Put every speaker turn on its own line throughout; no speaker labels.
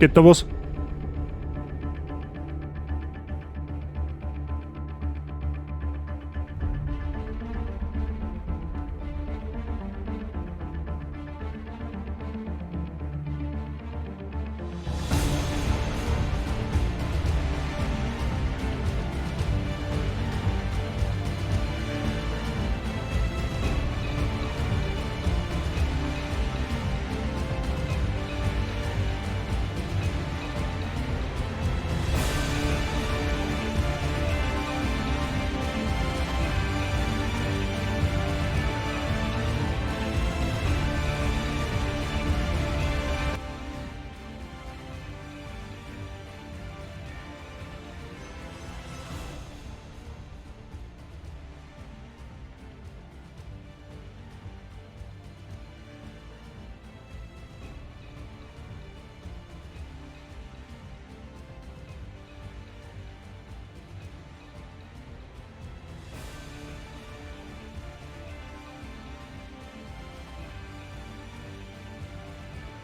Geht da was?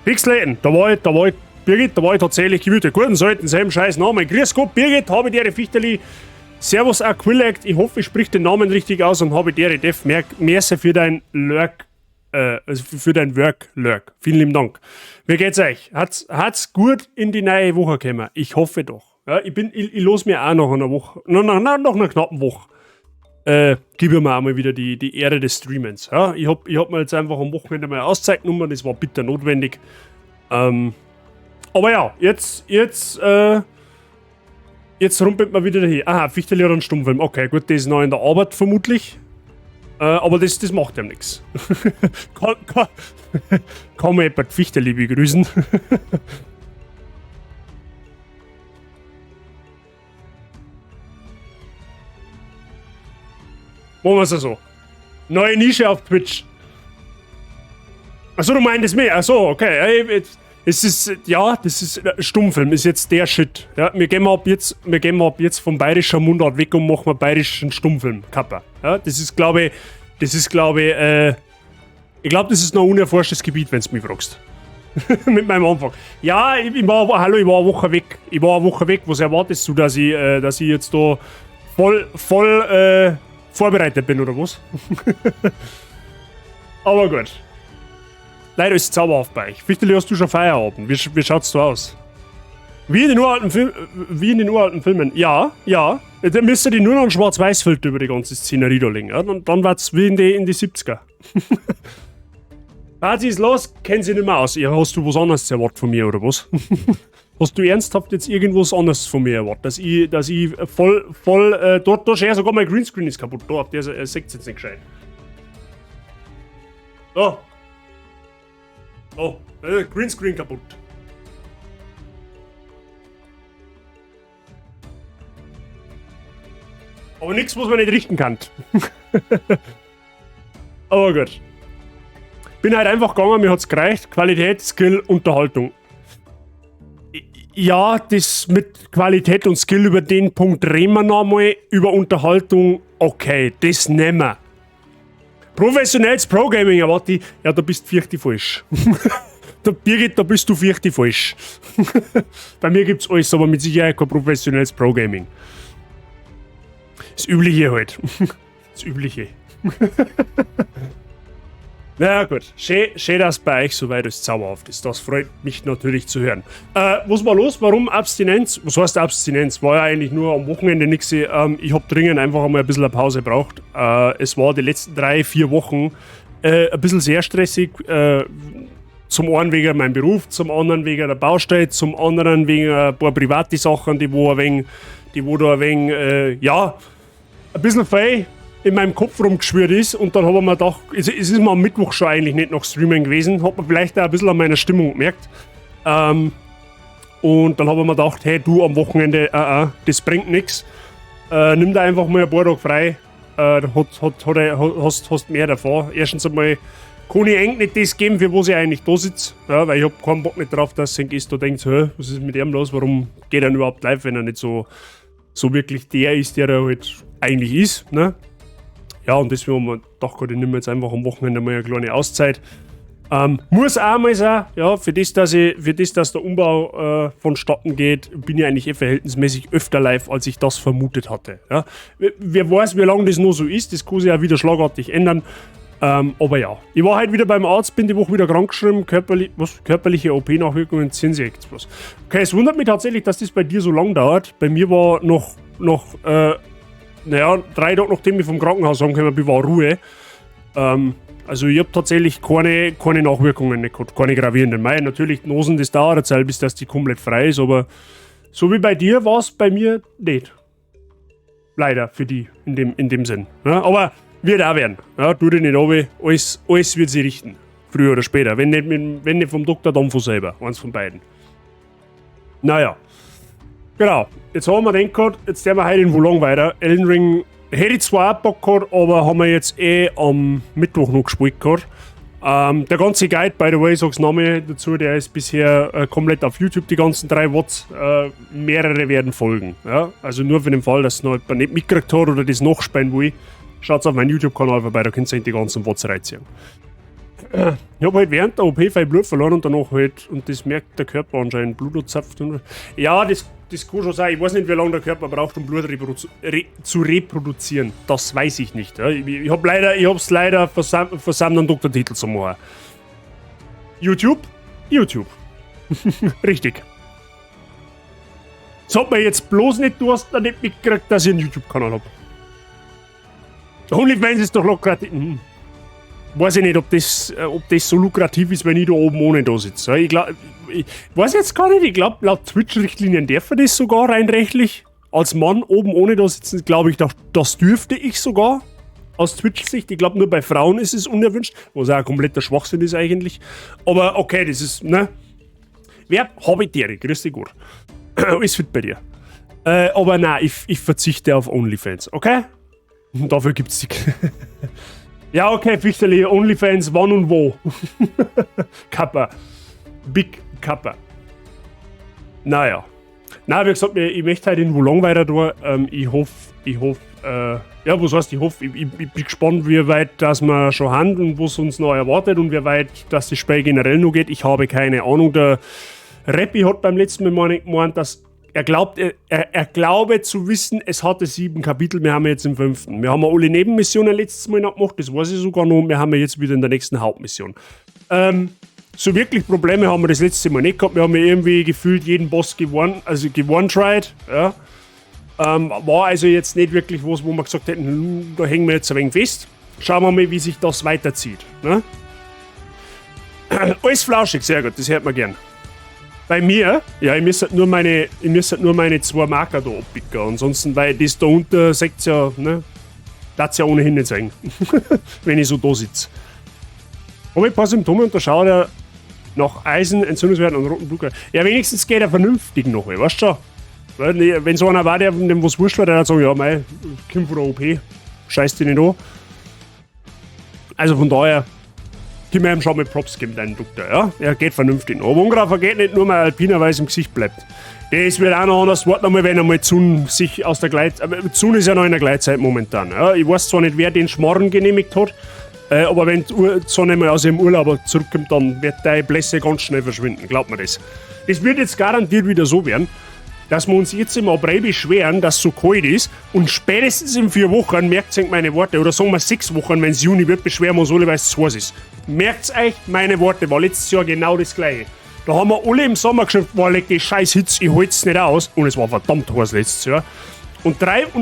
Pixeln, da war ich, Birgit, da war ich tatsächlich gewütet. Guten sollten selben scheiß Namen. Grüß Gott, Birgit, habe die Fichterli. Servus Aquilect, ich hoffe, ich sprich den Namen richtig aus und habe die Def. Merci für dein Lurk, also für dein Work, Lurk. Vielen lieben Dank. Wie geht's euch? Hat's gut in die neue Woche gekommen? Ich hoffe doch. Ja, ich los mir auch noch einer Woche, noch einer knappen Woche. Gib mir auch mal wieder die Ehre des Streamens. Ja, ich hab mir jetzt einfach am Wochenende mal Auszeit genommen, das war bitter notwendig. Aber ja, jetzt rumpelt man wieder dahin. Aha, Fichterli hat einen Stummfilm. Okay, gut, der ist noch in der Arbeit vermutlich. Aber das macht ihm nichts. Kann man jemand Fichterli begrüßen? Machen wir es so. Neue Nische auf Twitch. Achso, du meintest mehr. Achso, okay. Es ist, ja, das ist, Stummfilm ist jetzt der Shit. Ja, wir gehen ab jetzt vom bayerischen Mundart weg und machen wir bayerischen Stummfilm. Kappa. Ja, das ist, glaube ich, ich glaube, das ist noch ein unerforschtes Gebiet, wenn du mich fragst. Mit meinem Anfang. Ja, hallo, ich war eine Woche weg. Ich war eine Woche weg. Was erwartest du, dass ich jetzt da voll vorbereitet bin, oder was? Aber gut. Leider ist es zauberhaft bei euch. Fichterli, hast du schon Feierabend? Wie schaut's du aus? Wie in den uralten Filmen. Ja, ja. Da müsst ihr nur noch einen Schwarz-Weiß-Filter über die ganze Szenerie da legen. Ja? Dann wird's wie in die 70er. Was ist los? Kennen sie nicht mehr aus. Ja, hast du was anderes erwartet von mir, oder was? Hast du ernsthaft jetzt irgendwas anderes von mir erwartet? Dass ich voll, dort, da schau, sogar mein Greenscreen ist kaputt. Da, auf der seht's jetzt nicht gescheit. Da. Oh, Greenscreen kaputt. Aber nichts, was man nicht richten kann. Aber gut. Bin halt einfach gegangen, mir hat's gereicht. Qualität, Skill, Unterhaltung. Ja, das mit Qualität und Skill, über den Punkt reden wir noch mal. Über Unterhaltung, okay, das nehmen wir. Professionelles Pro-Gaming, ja, warte, ja, da bist du fürchterlich falsch. Da, Birgit, da bist du fürchterlich falsch. Bei mir gibt's alles, aber mit Sicherheit kein professionelles Pro-Gaming. Das Übliche halt. Das Übliche. Na gut, schön, schön, dass bei euch soweit alles zauberhaft ist. Das freut mich natürlich zu hören. Was war los? Warum Abstinenz? Was heißt Abstinenz? War ja eigentlich nur am Wochenende nichts. Ich hab dringend einfach einmal ein bisschen eine Pause gebraucht. Es war die letzten 3, 4 Wochen ein bisschen sehr stressig. Zum einen wegen meinem Beruf, zum anderen wegen der Baustelle, zum anderen wegen ein paar private Sachen, die wo ein wenig, die wo da ein wenig, ja, ein bisschen viel in meinem Kopf rumgeschwirrt ist. Und dann hab ich mir gedacht, es ist mir am Mittwoch schon eigentlich nicht nach Streaming gewesen, hat man vielleicht auch ein bisschen an meiner Stimmung gemerkt. Und dann hab ich mir gedacht, hey du, am Wochenende, das bringt nix. Nimm da einfach mal ein paar Tage frei, hast mehr davon. Erstens einmal kann ich eigentlich nicht das geben, für was ich eigentlich da sitze, ja, weil ich hab keinen Bock nicht drauf, dass ein Gast da denkt, hä, was ist mit ihm los, warum geht er denn überhaupt live, wenn er nicht so wirklich der ist, der er halt eigentlich ist, ne? Ja, und deswegen haben wir gedacht, ich nehme jetzt einfach am Wochenende mal eine kleine Auszeit. Muss auch mal sein, ja, für das, dass der Umbau vonstatten geht, bin ich eigentlich eh verhältnismäßig öfter live, als ich das vermutet hatte. Ja. Wer weiß, wie lange das noch so ist, das kann sich auch wieder schlagartig ändern. Aber ja, ich war halt wieder beim Arzt, bin die Woche wieder krank geschrieben, was, körperliche OP-Nachwirkungen ziehen sich jetzt bloß. Okay, es wundert mich tatsächlich, dass das bei dir so lang dauert. Bei mir war noch, naja, 3 Tage, nachdem ich vom Krankenhaus angekommen bin, war Ruhe. Also ich habe tatsächlich keine Nachwirkungen nicht gehabt, keine gravierenden. Mei, natürlich, die Nosen, das dauert eine Zeit, bis das die komplett frei ist, aber so wie bei dir war es bei mir nicht. Leider für die in dem Sinn. Ja, aber wird auch werden. Ja, tu dich nicht runter, alles wird sich richten. Früher oder später. Wenn nicht vom Doktor, dann von selber. Eins von beiden. Naja. Genau. Jetzt haben wir den gehabt, jetzt werden wir heute in Wo Long weiter. Elden Ring hätte ich zwar auch Bock gehabt, aber haben wir jetzt eh am Mittwoch noch gespielt gehabt. Der ganze Guide, by the way, sag's nochmal dazu, der ist bisher komplett auf YouTube, die ganzen drei VODs. Mehrere werden folgen. Ja? Also nur für den Fall, dass es noch jemand nicht mitgekriegt hat oder das nachspielen will, schaut auf meinen YouTube-Kanal vorbei, da könnt ihr die ganzen VODs reinziehen. Ich habe halt während der OP viel Blut verloren und danach halt, und das merkt der Körper anscheinend, Blut zapft. Und, ja, das kann schon sein. Ich weiß nicht, wie lange der Körper braucht, um Blut reprodu re zu reproduzieren. Das weiß ich nicht. Ja. Ich hab's leider versäumt, einen Doktortitel zu machen. YouTube? YouTube. Richtig. Sag mir jetzt bloß nicht, du hast da nicht mitgekriegt, dass ich einen YouTube-Kanal hab. OnlyFans ist doch lukrativ. Weiß ich nicht, ob das so lukrativ ist, wenn ich da oben ohne da sitze. Ich, glaub, ich weiß jetzt gar nicht, ich glaube, laut Twitch-Richtlinien darf er das sogar rein rechtlich. Als Mann oben ohne da sitzen, glaube ich, das dürfte ich sogar. Aus Twitch-Sicht. Ich glaube, nur bei Frauen ist es unerwünscht, was auch ein kompletter Schwachsinn ist eigentlich. Aber okay, das ist, ne? Wer habe ich dir? Grüß dich gut. Alles fit bei dir. Aber nein, ich verzichte auf OnlyFans, okay? Dafür gibt's die. Ja, okay, Fichterli, OnlyFans, wann und wo? Kappa. Big Kappa. Naja. Na, wie gesagt, ich möchte halt in Wo Long weiter tun. Ich hoffe, ja, was heißt, ich hoffe, ich bin gespannt, wie weit dass wir schon haben und was uns noch erwartet und wie weit dass das Spiel generell noch geht. Ich habe keine Ahnung. Der Rappi hat beim letzten Mal gemeint, dass er glaubt, er glaube zu wissen, es hatte sieben Kapitel, wir haben jetzt im fünften. Wir haben alle Nebenmissionen letztes Mal noch gemacht, das weiß ich sogar noch, wir haben jetzt wieder in der nächsten Hauptmission. So wirklich Probleme haben wir das letzte Mal nicht gehabt. Wir haben ja irgendwie gefühlt jeden Boss gewonnen, also geone-tried. Ja. War also jetzt nicht wirklich was, wo wir gesagt hätten, da hängen wir jetzt ein wenig fest. Schauen wir mal, wie sich das weiterzieht. Ne? Alles flauschig, sehr gut, das hört man gern. Bei mir, ja, ich müsste nur meine zwei Marker da abpicken. Ansonsten, weil das da unten seht ja, ne, das ja ohnehin nicht sehen, wenn ich so da sitze. Habe ich ein paar Symptome und da schaut er nach Eisen, Entzündungswerten und roten Blutkörper. Ja, wenigstens geht er vernünftig noch, weißt du schon. Weil, nee, wenn so einer war, der dem was wurscht war, der hat sagen, ja, mei, komm von der OP, scheiß dich nicht an. Also von daher, können wir ihm schon mal Props geben, deinen Doktor, ja? Er geht vernünftig noch. Aber Ungrafer geht nicht nur mal Alpina, weil es im Gesicht bleibt. Das wird auch noch anders warten, einmal, wenn einmal die Sonne sich aus der Gleitzeit. Die Sonne ist ja noch in der Gleitzeit momentan. Ja? Ich weiß zwar nicht, wer den Schmarrn genehmigt hat, aber wenn die Sonne mal aus ihrem Urlaub zurückkommt, dann wird deine Blässe ganz schnell verschwinden. Glaubt mir das. Das wird jetzt garantiert wieder so werden, dass wir uns jetzt im April beschweren, dass es so kalt ist, und spätestens in 4 Wochen, merkt euch meine Worte, oder sagen wir 6 Wochen, wenn es Juni wird, beschweren wir uns alle, weil es zu heiß ist. Merkt euch meine Worte, war letztes Jahr genau das Gleiche. Da haben wir alle im Sommer geschimpft, boah, leck die scheiß Hitze, ich halt's nicht aus. Und es war verdammt heiß letztes Jahr. Und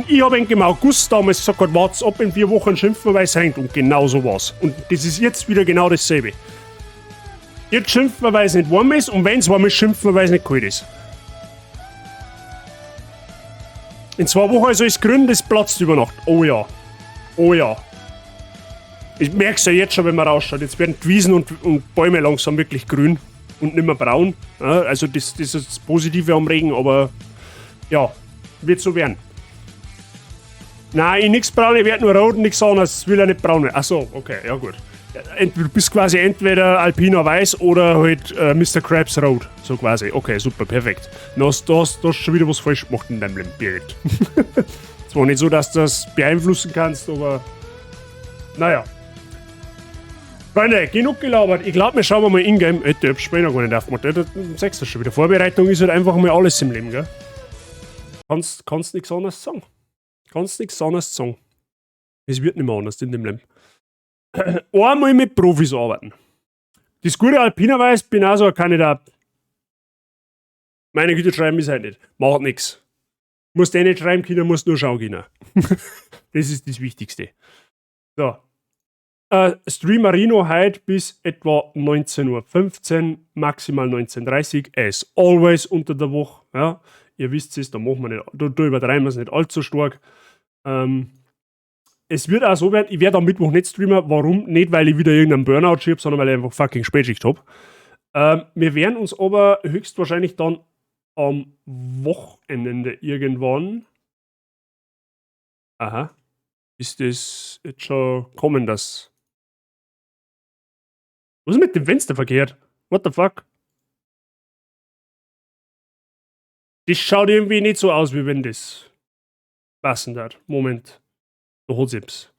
ich habe im August damals gesagt, wart's ab, in 4 Wochen schimpfen wir, weil es regnet. Und genau so war's. Und das ist jetzt wieder genau dasselbe. Jetzt schimpfen wir, weil es nicht warm ist, und wenn es warm ist, schimpfen wir, weil es nicht kalt ist. In 2 Wochen ist alles grün, das platzt über Nacht. Oh ja. Oh ja. Ich merke es ja jetzt schon, wenn man rausschaut. Jetzt werden die Wiesen und Bäume langsam wirklich grün und nicht mehr braun. Ja, also das ist das Positive am Regen, aber ja, wird so werden. Nein, ich nix braun, ich werde nur rot, nix anderes, will ja nicht braun werden. Achso, okay, ja gut. Du bist quasi entweder Alpina Weiß oder halt Mr. Krabs Rot. So quasi. Okay, super, perfekt. Du hast schon wieder was falsch gemacht in deinem Leben, Birgit. Zwar nicht so, dass du das beeinflussen kannst, aber naja. Freunde, genug gelabert. Ich glaube, wir schauen mal in-game. Ich hab Spiel noch gar nicht aufgemacht. Das sagst du schon wieder. Vorbereitung ist halt einfach mal alles im Leben, gell? Kannst nichts anderes sagen. Kannst nichts anderes sagen. Es wird nicht mehr anders in dem Leben. Einmal mit Profis arbeiten. Das gute Alpina weiß, bin auch so ein Kandidat. Meine Güte, schreiben ist halt nicht. Macht nix. Musst eh nicht schreiben können, musst nur schauen können. Das ist das Wichtigste. So. Streamerino heute bis etwa 19:15 Uhr, maximal 19:30 Uhr, as always unter der Woche. Ja, ihr wisst es, da machen wir nicht, da übertreiben wir es nicht allzu stark. Es wird auch so werden, ich werde am Mittwoch nicht streamen. Warum? Nicht, weil ich wieder irgendeinen Burnout schieb, sondern weil ich einfach fucking Spätschicht hab. Wir werden uns aber höchstwahrscheinlich dann am Wochenende irgendwann. Aha. Ist das jetzt schon kommen, das. Was ist mit dem Fenster verkehrt? What the fuck? Das schaut irgendwie nicht so aus, wie wenn das passen hat. Moment. Da hat's etwas.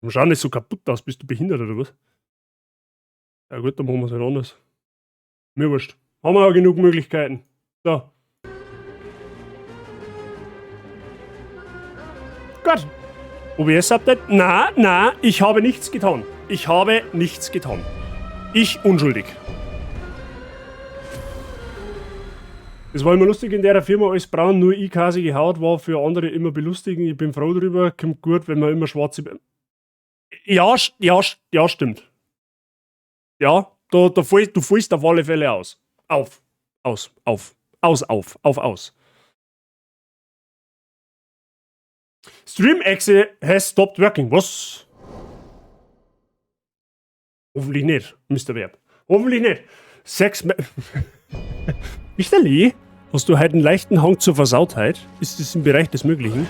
Warum schaut das so kaputt aus? Bist du behindert oder was? Ja gut, dann machen wir's halt anders. Mir wurscht. Haben wir ja genug Möglichkeiten. So. Gut. OBS-Update? Na, na, ich habe nichts getan. Ich habe nichts getan. Ich unschuldig. Es war immer lustig in der Firma, alles braun, nur ich kasige Haut war für andere immer belustigend. Ich bin froh drüber, kommt gut, wenn man immer schwarze... Ja, ja, ja, stimmt. Ja, du fällst auf alle Fälle aus. Auf. Aus. Auf. Aus, auf. Auf, aus. Stream-Exe has stopped working. Was? Hoffentlich nicht, Mister Verb. Hoffentlich nicht. 6 Misterli, hast du heute einen leichten Hang zur Versautheit? Ist das im Bereich des Möglichen?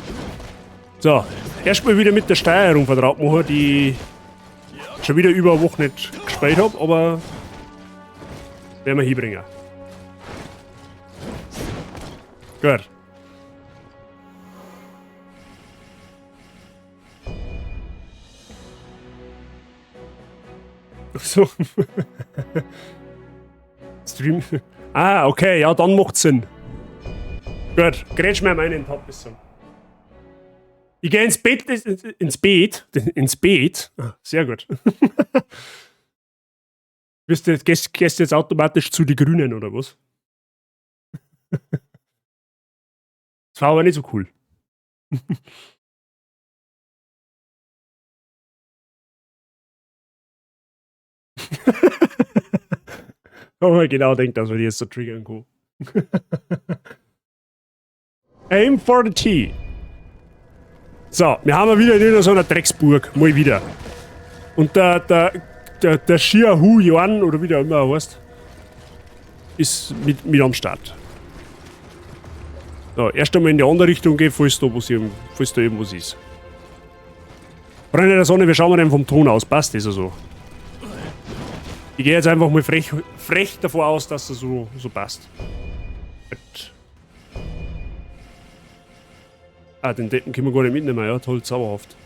So, erstmal wieder mit der Steuerung vertraut machen, die ich schon wieder über eine Woche nicht gespielt hab, aber werden wir hinbringen. Gut. Ach so. Stream. Ah, okay, ja, dann macht's Sinn. Gut, grätsch mir meinen Tab bis. Ich geh ins Bett, ins Beet, ins Beet. Ah, sehr gut. Gehst du jetzt automatisch zu die Grünen, oder was? Das war aber nicht so cool. Aber genau denkt, dass wir die jetzt so triggern können. Aim for the T. So, wir haben wieder in so einer Drecksburg. Mal wieder. Und der Xia Hu Yuan, oder wie der immer heißt, ist mit am Start. So, erst einmal in die andere Richtung gehen, falls da, falls da irgendwas ist. Freunde der Sonne, wir schauen mal denn vom Ton aus. Passt das also? Ich gehe jetzt einfach mal frech davor aus, dass das so passt. Gut. Ah, den Deppen können wir gar nicht mitnehmen, ja, toll, zauberhaft.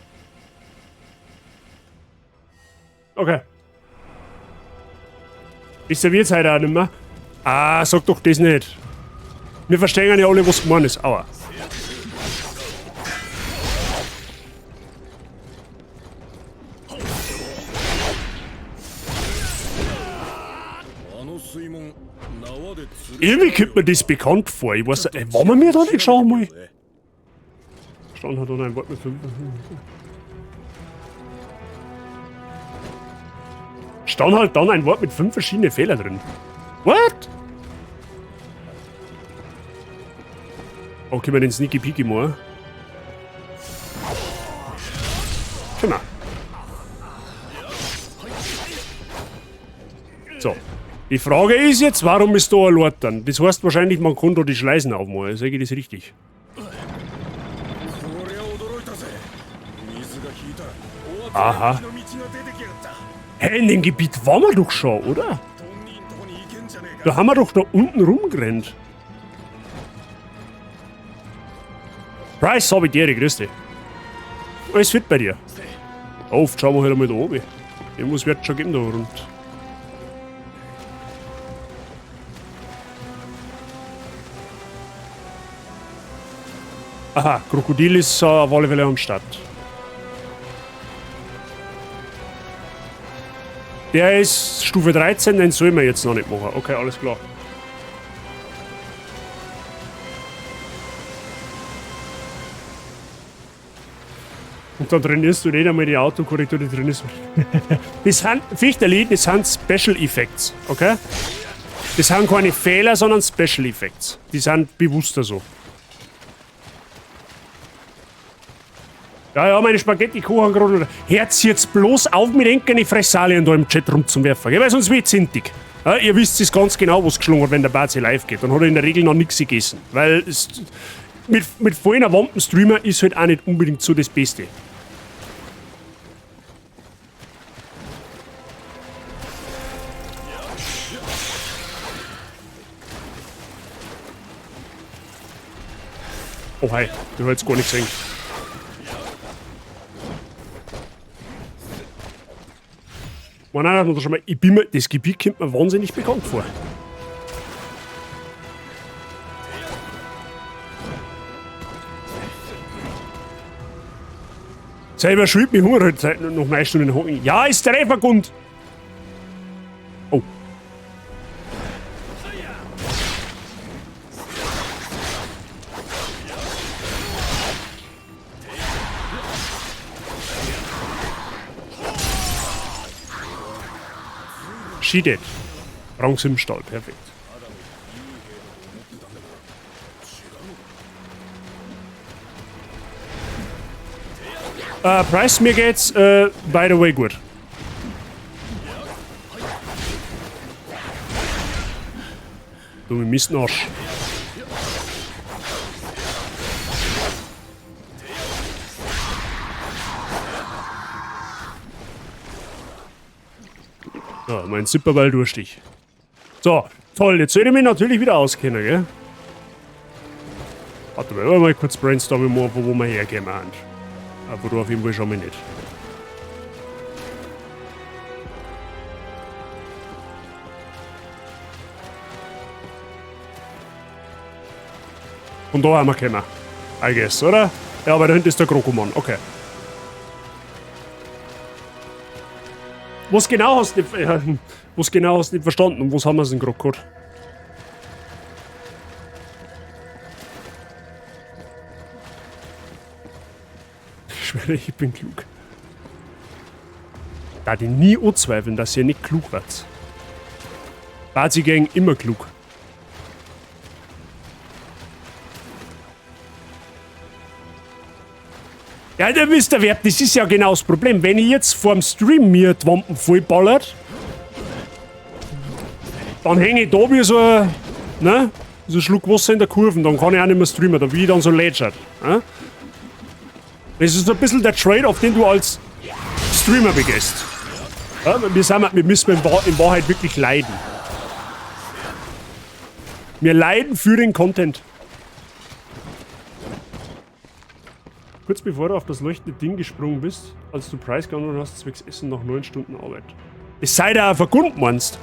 Okay. Besser wird's heute auch nicht mehr. Ah, sag doch das nicht. Wir verstehen ja alle, was gemeint ist. Aua. Irgendwie kommt mir das bekannt vor. Ich weiß nicht, waren wir mir da nicht schon einmal? Stand hat noch ein Wort mit 5. Stand halt dann ein Wort mit 5 verschiedenen Fehlern drin. What? Oh, können wir den Sneaky Peeky machen? Können wir. So. Die Frage ist jetzt, warum ist da ein Lord dann? Das heißt wahrscheinlich, man kann da die Schleisen aufmachen. Sag ich das richtig? Aha. Hey, in dem Gebiet waren wir doch schon, oder? Da haben wir doch da unten rumgerannt. Price, hab ich dir, grüß dich. Alles fit bei dir? Auf, schauen wir halt einmal da oben. Irgendwas wird schon geben da rund. Aha, Krokodil ist auf alle Fälle am Start. Der ist Stufe 13, den sollen wir jetzt noch nicht machen. Okay, alles klar. Und dann trainierst du nicht einmal die Autokorrektur, die trainierst du. Das sind, Fichterli, das sind Special Effects, okay? Das sind keine Fehler, sondern Special Effects. Die sind bewusster so. Ja, ja, meine Spaghetti kochen gerade. Hört's jetzt bloß auf mit engen Fressalien da im Chat rumzuwerfen, gell? Weil sonst wird's hintig. Ja, ihr wisst es ganz genau, was geschlungen hat, wenn der Bazi live geht. Dann hat er in der Regel noch nichts gegessen. Weil es, mit vollen Wampen-Streamer ist halt auch nicht unbedingt so das Beste. Oh hi, du hast gar nichts gesehen. Nein, nein, nein, schon mal, ich bin mir, das Gebiet kommt mir wahnsinnig bekannt vor. Selber schuld, mich hungert halt noch 9 Stunden hocken. Ja, ist der Treffergrund! Oh. She dead. Bronze im Stall, perfekt. Price, mir geht's, by the way, gut. Du, wir müssen Arsch. So, mein Zipperball durstig. So, toll, jetzt sollte ich mich natürlich wieder auskennen, gell? Warte mal, mal kurz brainstormen, wo wir hergekommen sind. Aber du auf jeden Fall schon mal nicht. Von da haben wir gekommen. I guess, oder? Ja, aber da hinten ist der Krokomann, okay. Was genau hast du nicht, was genau hast du nicht verstanden und was haben wir denn gerade gehabt? Ich schwöre, ich bin klug. Da die nie anzweifeln, dass ihr nicht klug werdet. Bazi Gang immer klug. Ja, der wisst ihr, das ist ja genau das Problem. Wenn ich jetzt vorm Stream mir die Wampen vollballert, dann hänge ich da wie so ein, ne, so ein Schluck Wasser in der Kurve, dann kann ich auch nicht mehr streamen, dann bin ich dann so lätschert. Ne? Das ist so ein bisschen der Trade-off, den du als Streamer begehst. Ja, wir müssen in Wahrheit wirklich leiden. Wir leiden für den Content. Kurz bevor du auf das leuchtende Ding gesprungen bist, als du Preis geantwortet hast, zwecks Essen nach 9 Stunden Arbeit. Es sei dir auch vergönnt, meinst?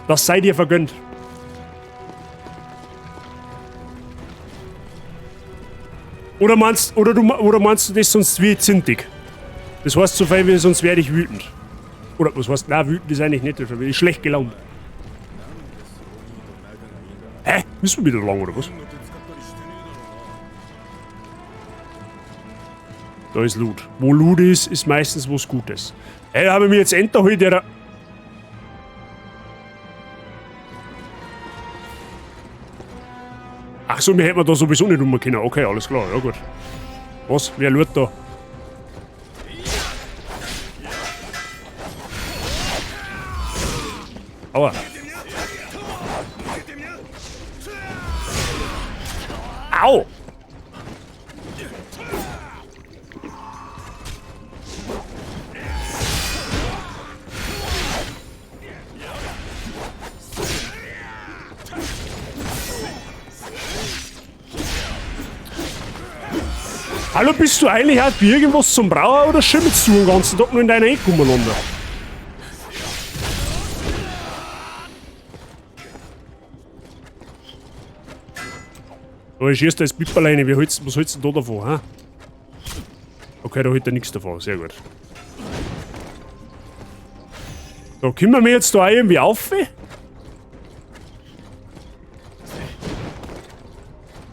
Das sei dir vergönnt. Oder meinst du das, sonst wie zintig? Das heißt so viel wie, sonst werde ich wütend. Oder was heißt, nein, wütend ist eigentlich nicht, da bin ich schlecht gelaunt. Hä? Müssen wir wieder lang, oder was? Da ist Loot. Wo Loot ist, ist meistens was Gutes. Ey, da habe ich mir jetzt endlich der. Ach so, wir hätten da sowieso nicht rum können. Okay, alles klar, ja gut. Was? Wer lootet da? Aua. Au! Hallo, bist du eigentlich auch irgendwas zum Brauer oder schimmelst du den ganzen Tag nur in deiner Ecke umeinander? Da ist erst das Pipperlein, wie hältst, was hältst du da davon, hä? Okay, da hält er nichts davon, sehr gut. So, können wir jetzt da auch irgendwie auf?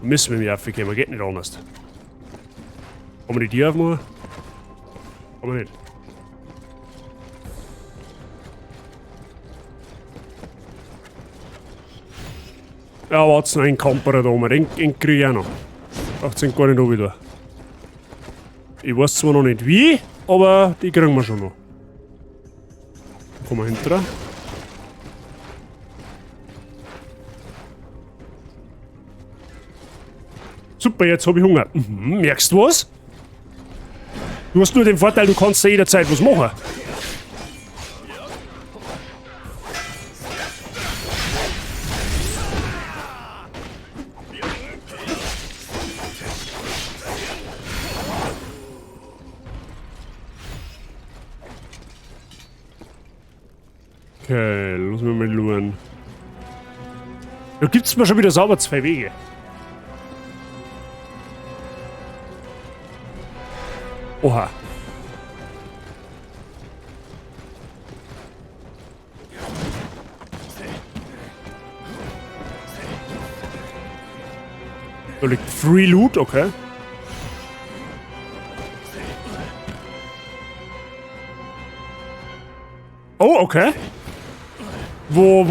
Müssen wir mir aufkommen, geht nicht anders. Kann man die Tür aufmachen? Kann man nicht. Ja, warte, noch ein Kamperer da oben, den krieg ich auch noch. 18 gar nicht noch wieder. Ich weiß zwar noch nicht wie, aber die kriegen wir schon noch. Kommen wir hinterher. Super, jetzt hab ich Hunger. Mhm, merkst du was? Du hast nur den Vorteil, du kannst ja jederzeit was machen. Okay, lass mich mal schauen. Da gibt's mir schon wieder sauber zwei Wege. Oha. Da liegt Free Loot, okay. Oh, okay. Wo,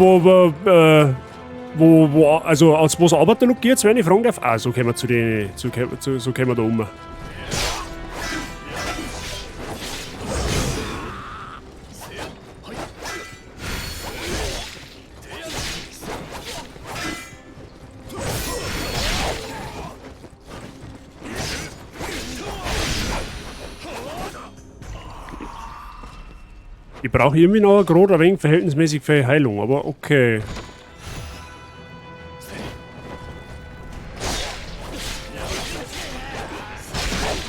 also aus was arbeitet der Luke jetzt, wenn ich fragen darf? Ah, so kommen wir zu den, so, so kommen wir da um. Ich brauche irgendwie noch gerade ein wenig verhältnismäßig viel Heilung, aber okay.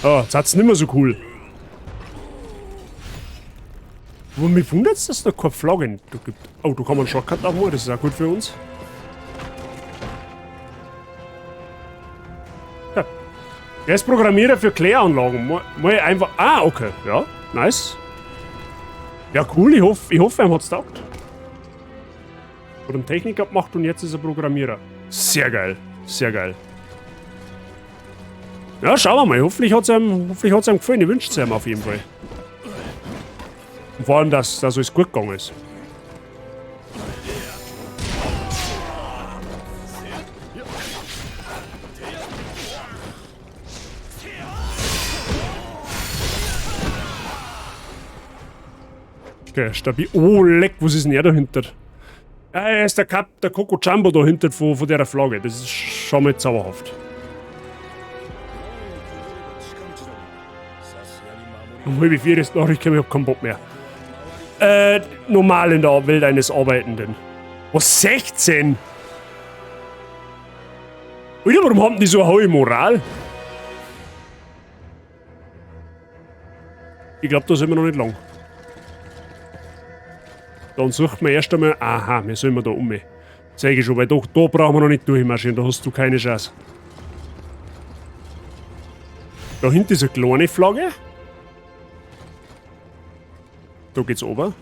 Oh, jetzt hat's nicht mehr so cool. Aber mich wundert's, dass es da keine Flaggen gibt. Oh, da kann man einen Shortcut aufmachen, das ist auch gut für uns. Ja. Der ist Programmierer für Kläranlagen. Mal einfach. Ah, okay. Ja, nice. Ja, cool. Ich hoffe, ihm hat's taugt. Hat einen Techniker gemacht und jetzt ist er Programmierer. Sehr geil. Sehr geil. Ja, schauen wir mal. Hoffentlich hat's ihm gefallen. Ich wünsch's ihm auf jeden Fall. Und vor allem, dass alles gut gegangen ist. Okay, stabil. Oh, leck, was ist denn er dahinter? Ja, er ist der Kap, der Coco Jumbo dahinter von der Flagge. Das ist schon mal zauberhaft. Um 3:30 ist Nachricht gekommen, ich hab keinen Bock mehr. Normal in der Welt eines Arbeitenden. Was, 16? Alter, warum haben die so eine hohe Moral? Ich glaub, da sind wir noch nicht lang. Dann suchen wir erst einmal. Aha, wir sollen da um. Zeig ich schon, weil da brauchen wir noch nicht durchmarschieren, da hast du keine Chance. Da hinten ist eine kleine Flagge. Da geht's runter.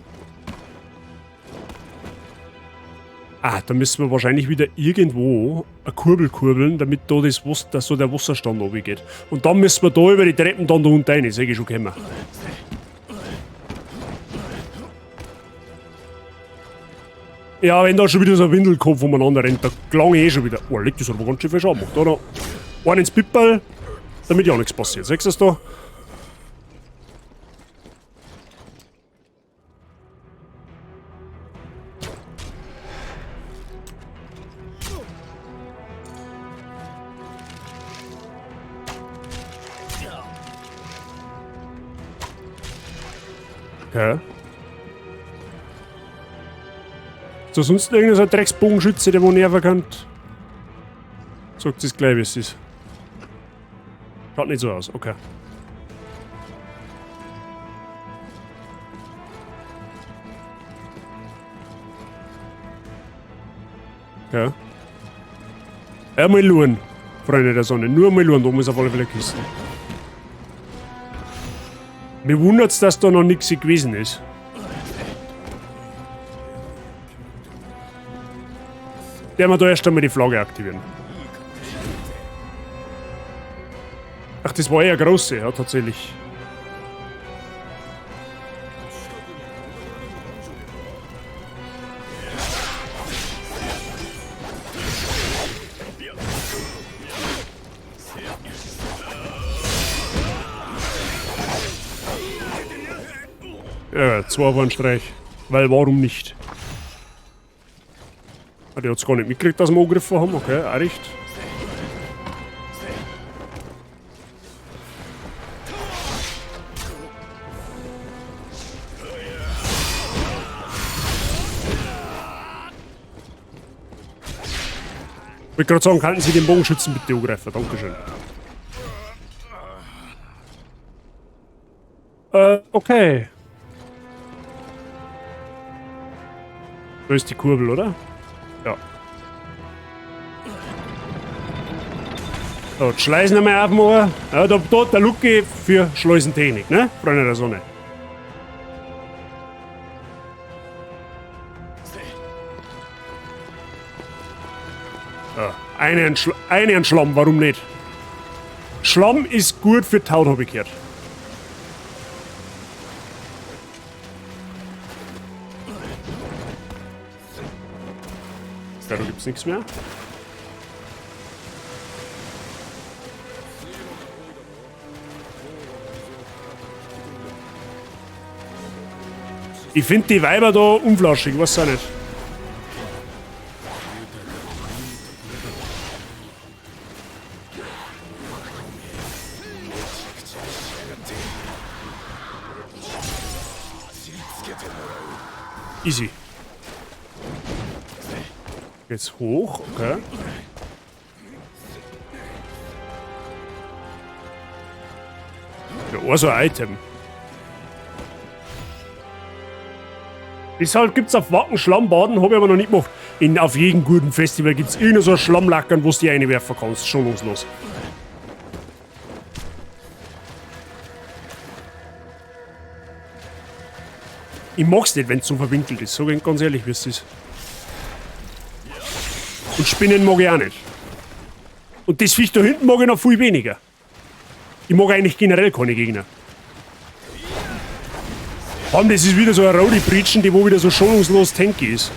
Ah, da müssen wir wahrscheinlich wieder irgendwo eine Kurbel kurbeln, damit da das Wasser, dass so der Wasserstand runtergeht. Und dann müssen wir da über die Treppen dann da unten rein, sag ich schon gekommen. Ja, wenn da schon wieder so ein Windelkopf umeinander rennt, da klang ich eh schon wieder. Oh, legt das aber ganz schön viel Schaden gemacht, oder? Einen ins Pipperl, damit ja nichts passiert. Siehst du das da? Okay. Ist da sonst irgendein so ein Drecksbogenschütze, der wo nerven kann? Sagt es gleich, wie es ist. Schaut nicht so aus, okay. Okay. Einmal luren, Freunde der Sonne. Nur mal luren, da oben ist auf alle Fälle Kisten. Mir wundert's, dass da noch nichts gewesen ist. Der wir da erst einmal die Flagge aktivieren. Ach, das war ja große, ja, tatsächlich. Ja, zwei auf einen Streich. Weil warum nicht? Ah, die hat's gar nicht mitgekriegt, dass wir angegriffen haben. Okay, auch recht. Ich wollte gerade sagen, könnten Sie den Bogenschützen bitte angreifen? Dankeschön. Okay. Da ist die Kurbel, oder? Ja. So, die Schleisen einmal aufmachen. Ja, da der Lucky für Schleusentechnik, ne? Freunde der Sonne. Ja, einen Schlamm, warum nicht? Schlamm ist gut für die Haut, hab ich gehört. Ja, da gibt's nichts mehr. Ich find die Weiber da unflaschig, weiß auch nicht. Easy. Geht's hoch, okay. Ja, oh, so ein Item. Deshalb gibt's auf Wacken Schlammbaden, hab ich aber noch nicht gemacht. Auf jedem guten Festival gibt's irgend so ein Schlammlackern, wo du die reinwerfen kannst. Schonungslos. Ich mag's nicht, wenn's so verwinkelt ist. Sag ich ganz ehrlich, wie's ist. Und Spinnen mag ich auch nicht. Und das Viech da hinten mag ich noch viel weniger. Ich mag eigentlich generell keine Gegner. Vor allem, das ist wieder so eine Roadie-Britschen, die wo wieder so schonungslos tanky ist.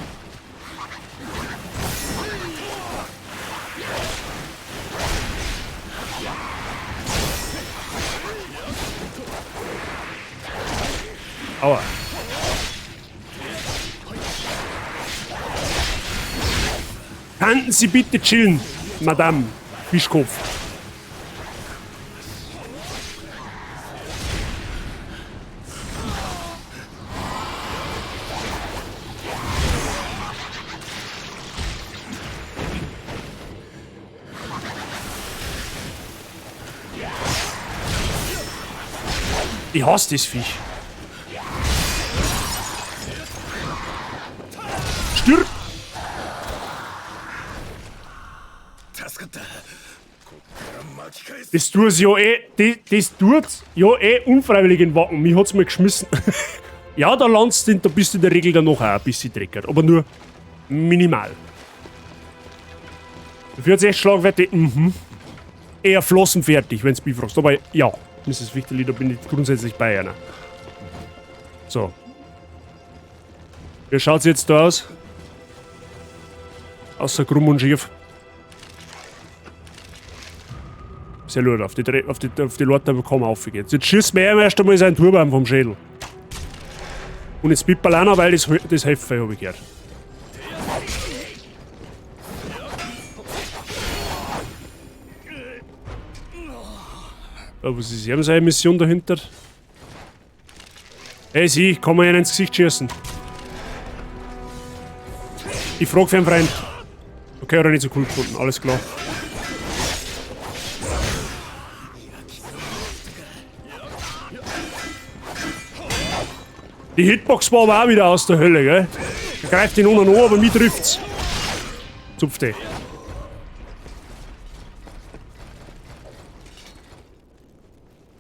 Aua. Könnten Sie bitte chillen, Madame Fischkopf? Ich hasse das Viech. Stirb! Das tut's ja eh, das tut's ja eh unfreiwillig in Wacken. Mich hat's mal geschmissen. Ja, da landest du, da bist du in der Regel dann noch auch ein bisschen dreckert, aber nur minimal. Dafür hat's echt Schlagwerte, Eher flossenfertig, wenn's mich fragst. Aber ja, Misses Wichterli, da bin ich grundsätzlich bei einer. So. Wie schaut's jetzt da aus? Außer krumm und schief. Sehr gut, auf die Leute bekommen aufgeht. Jetzt schießt mir erst einmal seinen Turban vom Schädel. Und jetzt Pipalana, weil das Hefe hab ich gehört. Ja, was ist ihm seine Mission dahinter? Hey, sie, kann man ihnen ins Gesicht schießen? Ich frag für einen Freund. Okay, hat er nicht so cool gefunden, alles klar. Die Hitbox war aber auch wieder aus der Hölle, gell? Er greift ihn unten an, aber mich trifft's. Zupft die.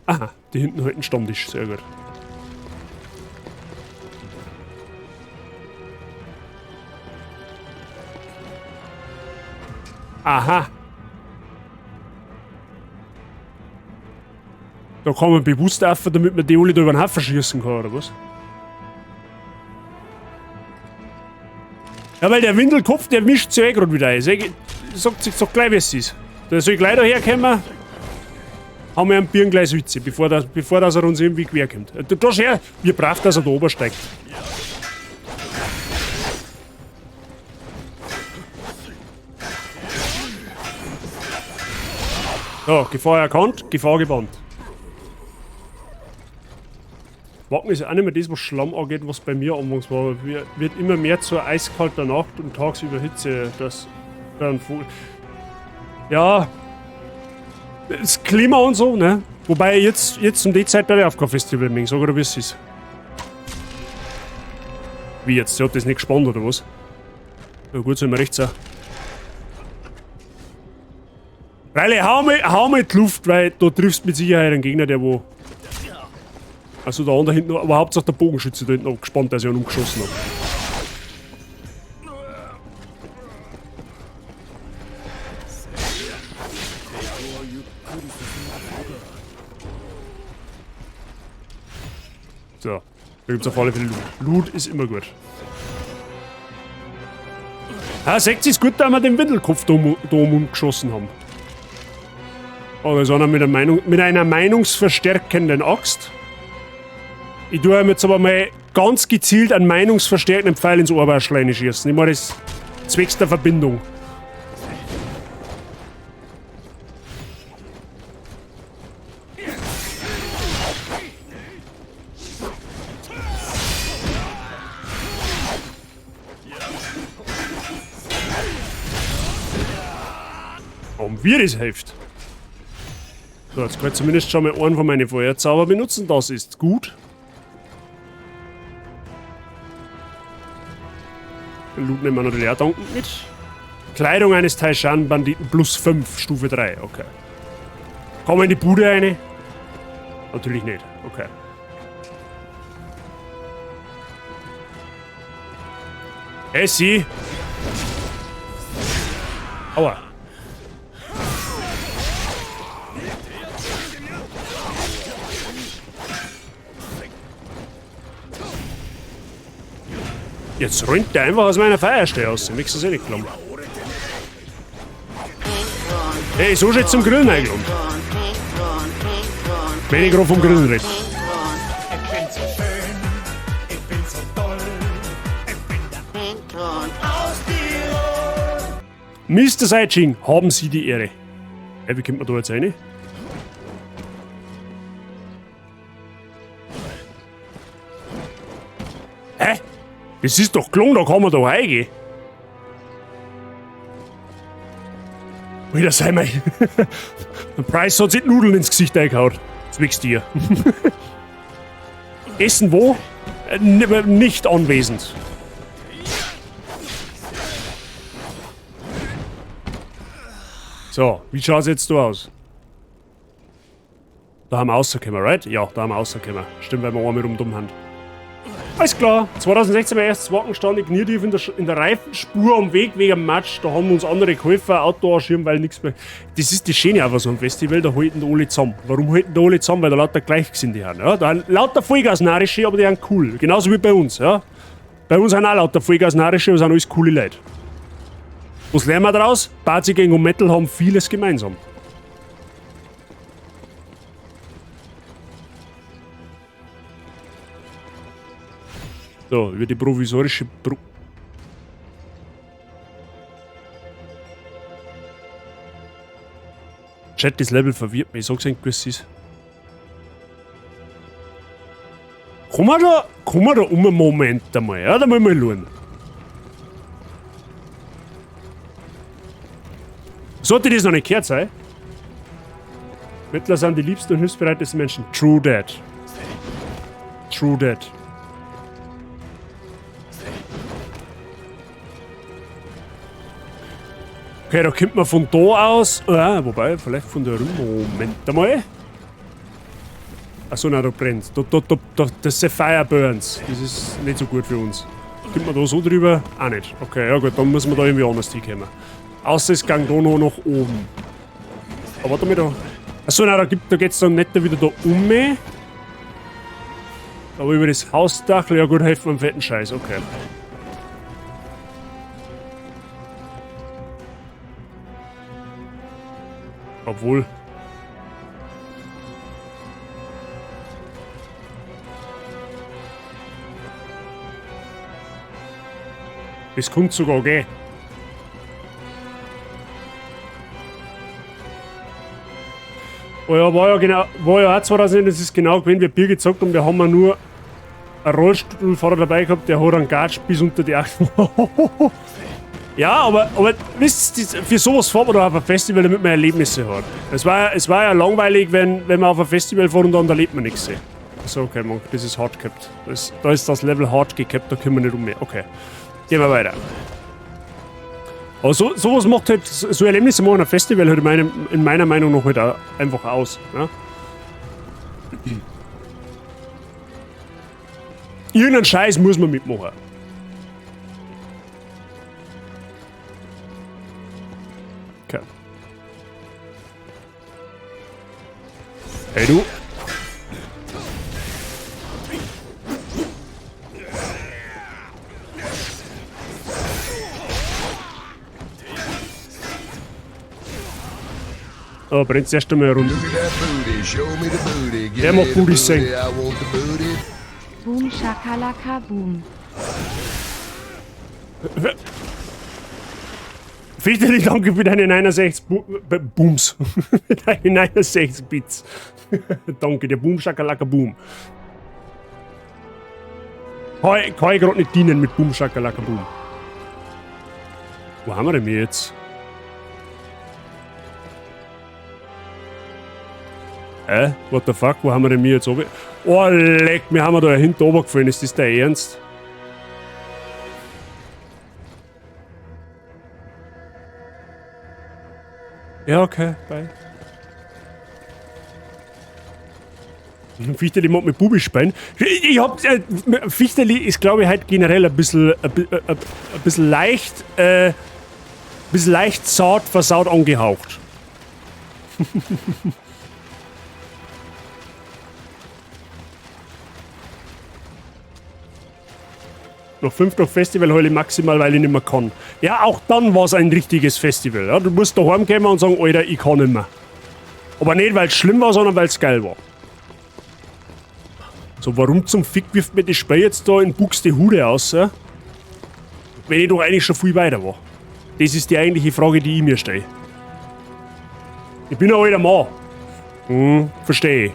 Aha, die hinten halten Stammtisch, sehr gut. Aha. Da kann man bewusst auf, damit man die alle da über den Haufen schießen kann, oder was? Ja, weil der Windelkopf, der mischt sich eh grad wieder ein. Sagt sich doch gleich, wie es ist. Der soll gleich daherkommen. Haben wir einen Birn gleich Sütze, bevor das er uns irgendwie quer kommt. Da schau her, wie brav, dass er da oben steigt. So, Gefahr erkannt, Gefahr gebannt. Wacken ist ja auch nicht mehr das, was Schlamm angeht, was bei mir anfangs war. Wird immer mehr zur eiskalter Nacht und tagsüber Hitze. Das dann ja, das Klima und so, ne? Wobei jetzt um die Zeit bei der auf kein Festival mehr, sag oder wie es ist. Wie jetzt? Der hat das nicht gespannt, oder was? Ja gut, soll mir recht sein. Reile, hau mal die Luft, weil da triffst mit Sicherheit einen Gegner, der wo... Also der andere hinten, aber Hauptsache der Bogenschütze da hinten gespannt, dass ich ihn umgeschossen hab. So, da gibt's auf alle Fälle Loot. Loot ist immer gut. Ah, seht ihr, ist gut, dass wir den Windelkopf da umgeschossen haben. Aber ist einer mit einer meinungsverstärkenden Axt. Ich tue ihm jetzt aber mal ganz gezielt einen meinungsverstärkenden Pfeil ins Ohrwaschlein schießen. Ich meine, das zwecks der Verbindung. Und wie das hilft. So, jetzt kann ich zumindest schon mal einen von meinen Feuerzauber benutzen. Das ist gut. Den Loot nehmen wir natürlich auch dankend mit. Kleidung eines Taishan-Banditen plus 5, Stufe 3. Okay. Kommen wir in die Bude rein? Natürlich nicht. Okay. Hey, sie! Aua. Jetzt rennt der einfach aus meiner Feierstelle aus. Ich möchte es eh nicht glauben. Hey, so steht's zum Grillen eingeladen. Wenn ich gerade vom Grillen rede.
Ich bin so schön, ich bin so toll, ich bin der aus Tirol.
Mister Saijing, haben Sie die Ehre. Hey, wie kommt man da jetzt rein? Hä? Das ist doch gelungen, da kann man doch reingehen. Alter, sei mal. Der Price hat sich die Nudeln ins Gesicht eingehauen. Zwicks dir. Essen wo? Nicht anwesend. So, wie schaut's jetzt da aus? Da haben wir rausgekommen, right? Ja, da haben wir rausgekommen. Stimmt, weil wir einmal rumdumm haben. Alles klar, 2016 war erstes Wacken stand ich knietief in der Reifenspur am Weg wegen dem Matsch. Da haben uns andere geholfen, Auto anschirmen, weil nichts mehr. Das ist das Schöne auf so einem Festival, da halten die alle zusammen. Warum halten die alle zusammen? Weil da lauter Gleichgesinnte haben. Ja? Da sind lauter Vollgasnarische, aber die sind cool. Genauso wie bei uns. Ja? Bei uns sind auch lauter Vollgasnarische, aber sind alles coole Leute. Was lernen wir daraus? Party Gang und Metal haben vieles gemeinsam. So, über die provisorische Brücke. Chat, das Level verwirrt mich. Ich sag's euch, wie es ist. Kommen wir da um einen Moment einmal, ja? Da müssen wir mal schauen. Sollte das noch nicht gehört sein? Mittler sind die liebsten und hilfsbereitesten Menschen. True that. True that. Okay, da kommt man von da aus. Ah, wobei, vielleicht von der rum. Moment einmal. Achso, nein, da brennt. Da, das ist Fire Burns. Das ist nicht so gut für uns. Kommt man da so drüber? Auch nicht. Okay, ja gut, dann müssen wir da irgendwie anders hinkommen. Außer es ging da noch nach oben. Aber warte mal da. Achso, nein, da geht's dann nicht wieder da um. Aber über das Hausdach, ja gut, helfen wir am fetten Scheiß, okay. Obwohl. Das kommt sogar gehen. Oh ja, war ja auch 2000, das ist genau gewesen, wie Bier gezockt und wir haben ja nur einen Rollstuhlfahrer dabei gehabt, der hat einen Gatsch bis unter die Achsel. Ja, aber wisst ihr, für sowas fährt man doch auf ein Festival, damit man Erlebnisse hat. Es war ja langweilig, wenn man auf ein Festival fährt und dann erlebt man nichts. So, okay, Monk, das ist hart gehabt. Da ist das Level hart gehabt, da können wir nicht um mehr. Okay, gehen wir weiter. Aber sowas macht halt, so Erlebnisse machen ein Festival halt in meiner Meinung nach halt auch einfach aus. Ne? Irgendeinen Scheiß muss man mitmachen. Okay. Hey du. Oh, brennt erst einmal eine Runde. Der macht Booty singen.
Boom Shakalaka Boom.
Fichteli, danke für deine 69 Booms. Für deine 69 Bits. Danke, der Boom Shakalaka Boom. Kann ich grad nicht dienen mit Boom Shakalaka Boom. Wo haben wir denn jetzt? Hä? What the fuck? Wo haben wir denn mir jetzt oben? Oh, leck, wir haben da hinten oben gefallen. Ist das der Ernst? Ja, okay, bye. Fichteli mag mit Bubi spielen. Ich hab, Fichteli ist, glaube ich, halt generell ein bisschen, ein bisschen leicht, bisschen leicht zart versaut angehaucht. Noch 5 Tage Festival heule ich maximal, weil ich nicht mehr kann. Ja, auch dann war's ein richtiges Festival. Ja, du musst daheim kommen und sagen, Alter, ich kann nicht mehr. Aber nicht, weil's schlimm war, sondern weil's geil war. So, warum zum Fick wirft mir das Spiel jetzt da in Buxtehude aus? Ja? Wenn ich doch eigentlich schon viel weiter war. Das ist die eigentliche Frage, die ich mir stelle. Ich bin ein alter Mann. Hm, verstehe ich.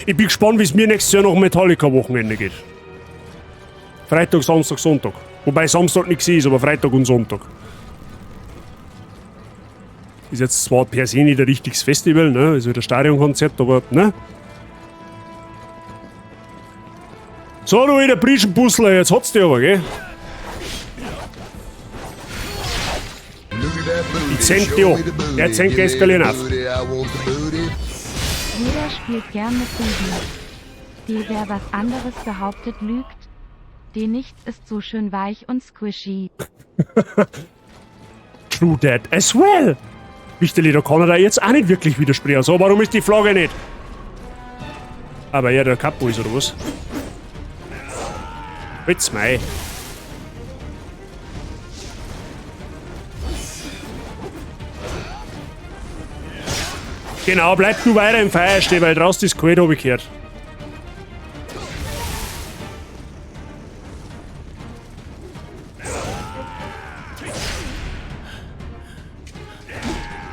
Ich bin gespannt, wie's mir nächstes Jahr nach Metallica-Wochenende geht. Freitag, Samstag, Sonntag. Wobei Samstag nichts ist, aber Freitag und Sonntag. Ist jetzt zwar per se nicht ein richtiges Festival, ne? Ist halt ein Stadionkonzert, aber, ne? So, du alter Brischenbussler, jetzt hat's dich aber, gell? Ich zählt dich an. Der zählt eskalieren auf.
Jeder spielt gern mit Buben. Die, wer was anderes behauptet, lügt. Die nichts ist so schön weich und squishy.
True that as well. Wichterli, da kann er da jetzt auch nicht wirklich widersprechen. So, warum ist die Flagge nicht? Aber ja, der Kapo ist oder was? Witz mei. Genau, bleib du weiter im Feuer stehen, weil draußen ist kalt, hab ich gehört.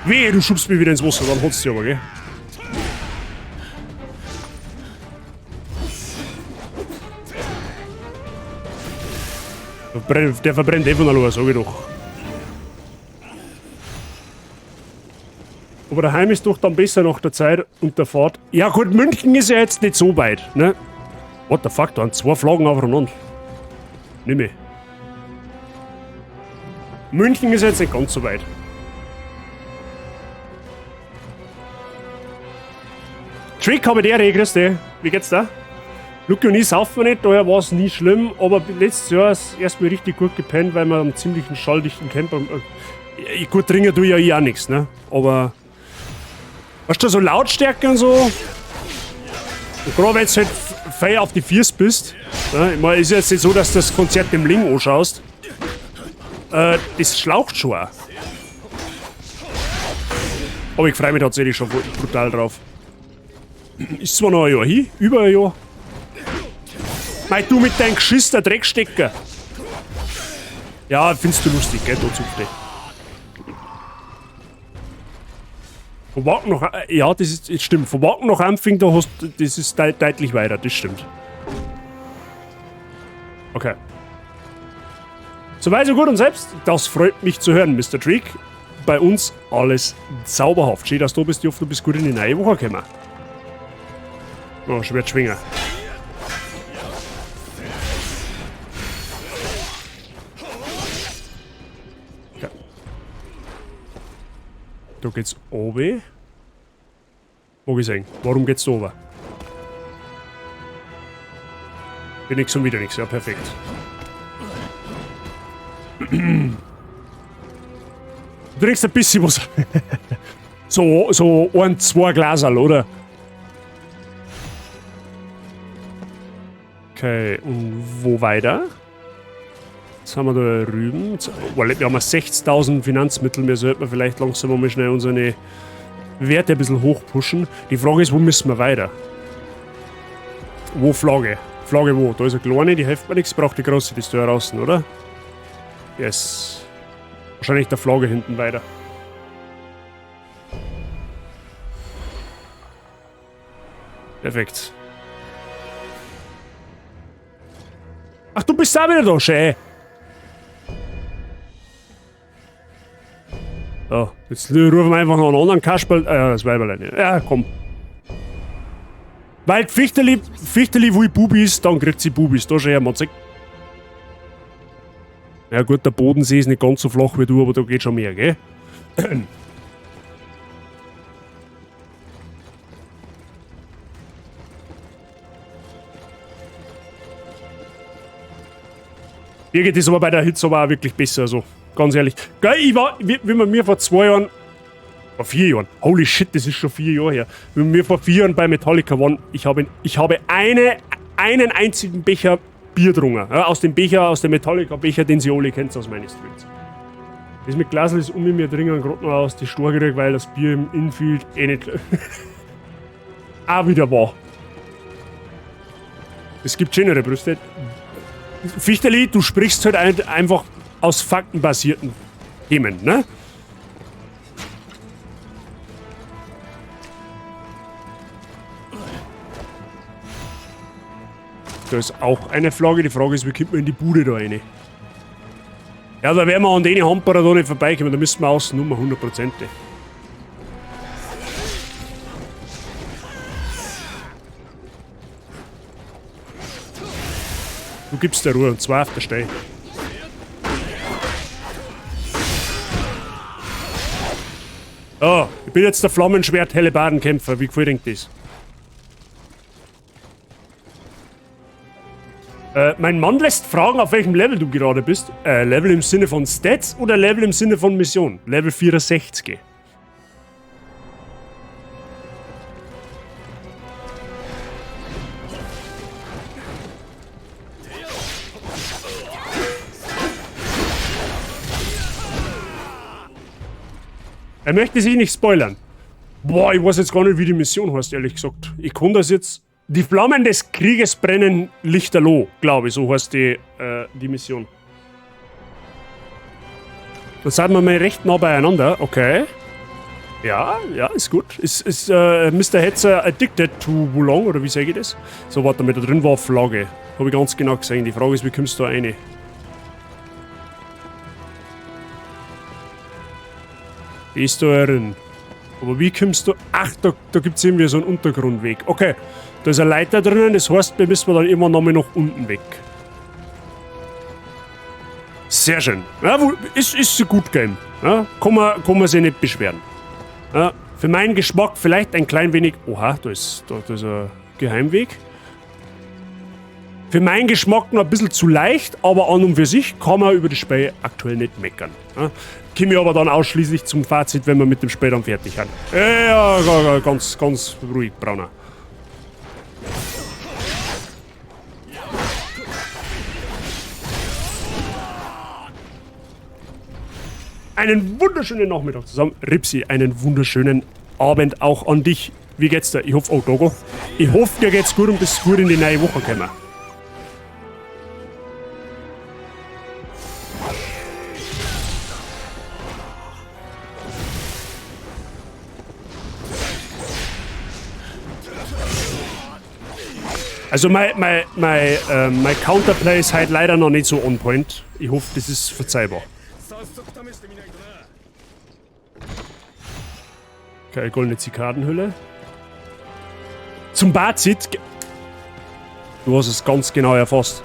Wehe, du schubst mich wieder ins Wasser, dann hat's dich aber, gell? Der verbrennt eh von allein, sag ich doch. Aber daheim ist doch dann besser nach der Zeit und der Fahrt. Ja gut, München ist ja jetzt nicht so weit, ne? What the fuck, da sind 2 Flaggen aufeinander. Nimm ich. München ist jetzt nicht ganz so weit. Trick habe ich der, grüß dich. Wie geht's da? Luki und ich saufen nicht, daher war es nie schlimm, aber letztes Jahr ist erstmal richtig gut gepennt, weil wir am ziemlichen schalldichten Camper. Gut, trinken tue ich ja eh auch nichts, ne? Aber. Weißt du, so Lautstärke und so. Und gerade wenn du halt feier auf die Füße bist, ne? Ich meine, ist jetzt nicht so, dass du das Konzert im Ling anschaust. Das schlaucht schon auch. Aber ich freue mich tatsächlich schon brutal drauf. Ist zwar noch ein Jahr hin, über ein Jahr. Mei, du mit deinem Geschiss, der Dreckstecker. Ja, findest du lustig, gell, da zupfte. Von Wacken nach, ja, das ist, das stimmt. Von Wacken nach Ampfing, da hast, das ist deutlich weiter, das stimmt. Okay. Soweit, so gut und selbst, das freut mich zu hören, Mr. Treek. Bei uns alles zauberhaft. Schön, dass du bist, ich hoffe, du bist gut in die neue Woche gekommen. Oh, Schwertschwinger. Okay. Da geht's oben. Wo gesehen? Warum geht's da oben? Hier nix und wieder nix. Ja, perfekt. Du trinkst ein bisschen was. So ein, zwei Glaserl, oder? Okay, und wo weiter? Jetzt haben wir da drüben. Jetzt, oh, wir haben 60.000 Finanzmittel. Wir sollten vielleicht langsam mal schnell unsere Werte ein bisschen hochpushen. Die Frage ist, wo müssen wir weiter? Wo Flagge? Flagge wo? Da ist eine kleine, die hilft mir nichts. Braucht die große, die ist da draußen, oder? Yes. Wahrscheinlich der Flagge hinten weiter. Perfekt. Ach, du bist auch wieder da, schön. So, jetzt rufen wir einfach noch einen anderen Kasperl. Das Weiberlein. Ja, komm. Weil Fichteli will Bubis, dann kriegt sie Bubis. Da schon her, Motzek. Ja gut, der Bodensee ist nicht ganz so flach wie du, aber da geht schon mehr, gell? Mir geht es aber bei der Hitze aber auch wirklich besser, also ganz ehrlich. Geil, ich war, wie wir mir vor 2 Jahren, vor 4 Jahren, holy shit, das ist schon 4 Jahre her, wie wir vor 4 Jahren bei Metallica waren, ich habe einen einzigen Becher Bier getrunken. Ja, aus dem Becher, aus dem Metallica-Becher, den sie alle kennt aus meinen Streets. Das mit Glasl ist um mir dringend gerade noch aus die Stor gekriegt, weil das Bier im Infield eh nicht auch wieder war. Es gibt schönere Brüste. Fichterli, du sprichst halt einfach aus faktenbasierten Themen, ne? Da ist auch eine Flagge. Die Frage ist, wie kommt man in die Bude da rein? Ja, da werden wir an den Hamperer da nicht vorbeikommen. Da müssen wir außen um 100%. Du gibst der Ruhe und zwar auf der Stelle. Oh, ich bin jetzt der Flammenschwert-Hellebardenkämpfer. Wie gefällt dir das? Mein Mann lässt fragen, auf welchem Level du gerade bist. Level im Sinne von Stats oder Level im Sinne von Mission? Level 64. Er möchte sich nicht spoilern. Boah, ich weiß jetzt gar nicht, wie die Mission heißt, ehrlich gesagt. Ich kann das jetzt... Die Flammen des Krieges brennen lichterloh, glaube ich, so heißt die Mission. Da sind wir mal recht nah beieinander, okay. Ja, ja, ist gut. Ist Mr. Hetzer addicted to Wulong, oder wie sage ich das? So, warte mal, da drin war Flagge. Hab ich ganz genau gesehen. Die Frage ist, wie kommst du da rein? Die ist da drin. Aber wie kommst du... Ach, da gibt's irgendwie so einen Untergrundweg. Okay, da ist eine Leiter drinnen, das heißt, wir müssen dann immer nochmal nach unten weg. Sehr schön. Ja, ist ein gut Game. Ja, kann man sich nicht beschweren. Ja, für meinen Geschmack vielleicht ein klein wenig... Oha, da ist ein Geheimweg. Für meinen Geschmack noch ein bisschen zu leicht, aber an und für sich kann man über das Spiel aktuell nicht meckern. Ja, komme ich aber dann ausschließlich zum Fazit, wenn wir mit dem Spiel dann fertig sind. Ja, ganz, ganz ruhig, Brauner. Einen wunderschönen Nachmittag zusammen. Ripsi, einen wunderschönen Abend auch an dich. Wie geht's dir? Ich hoffe, oh Dogo. Ich hoffe, dir geht's gut und bist gut in die neue Woche gekommen. Also mein Counterplay ist halt leider noch nicht so on point. Ich hoffe, das ist verzeihbar. Okay, goldene Zikadenhülle. Zum Bazit. Du hast es ganz genau erfasst.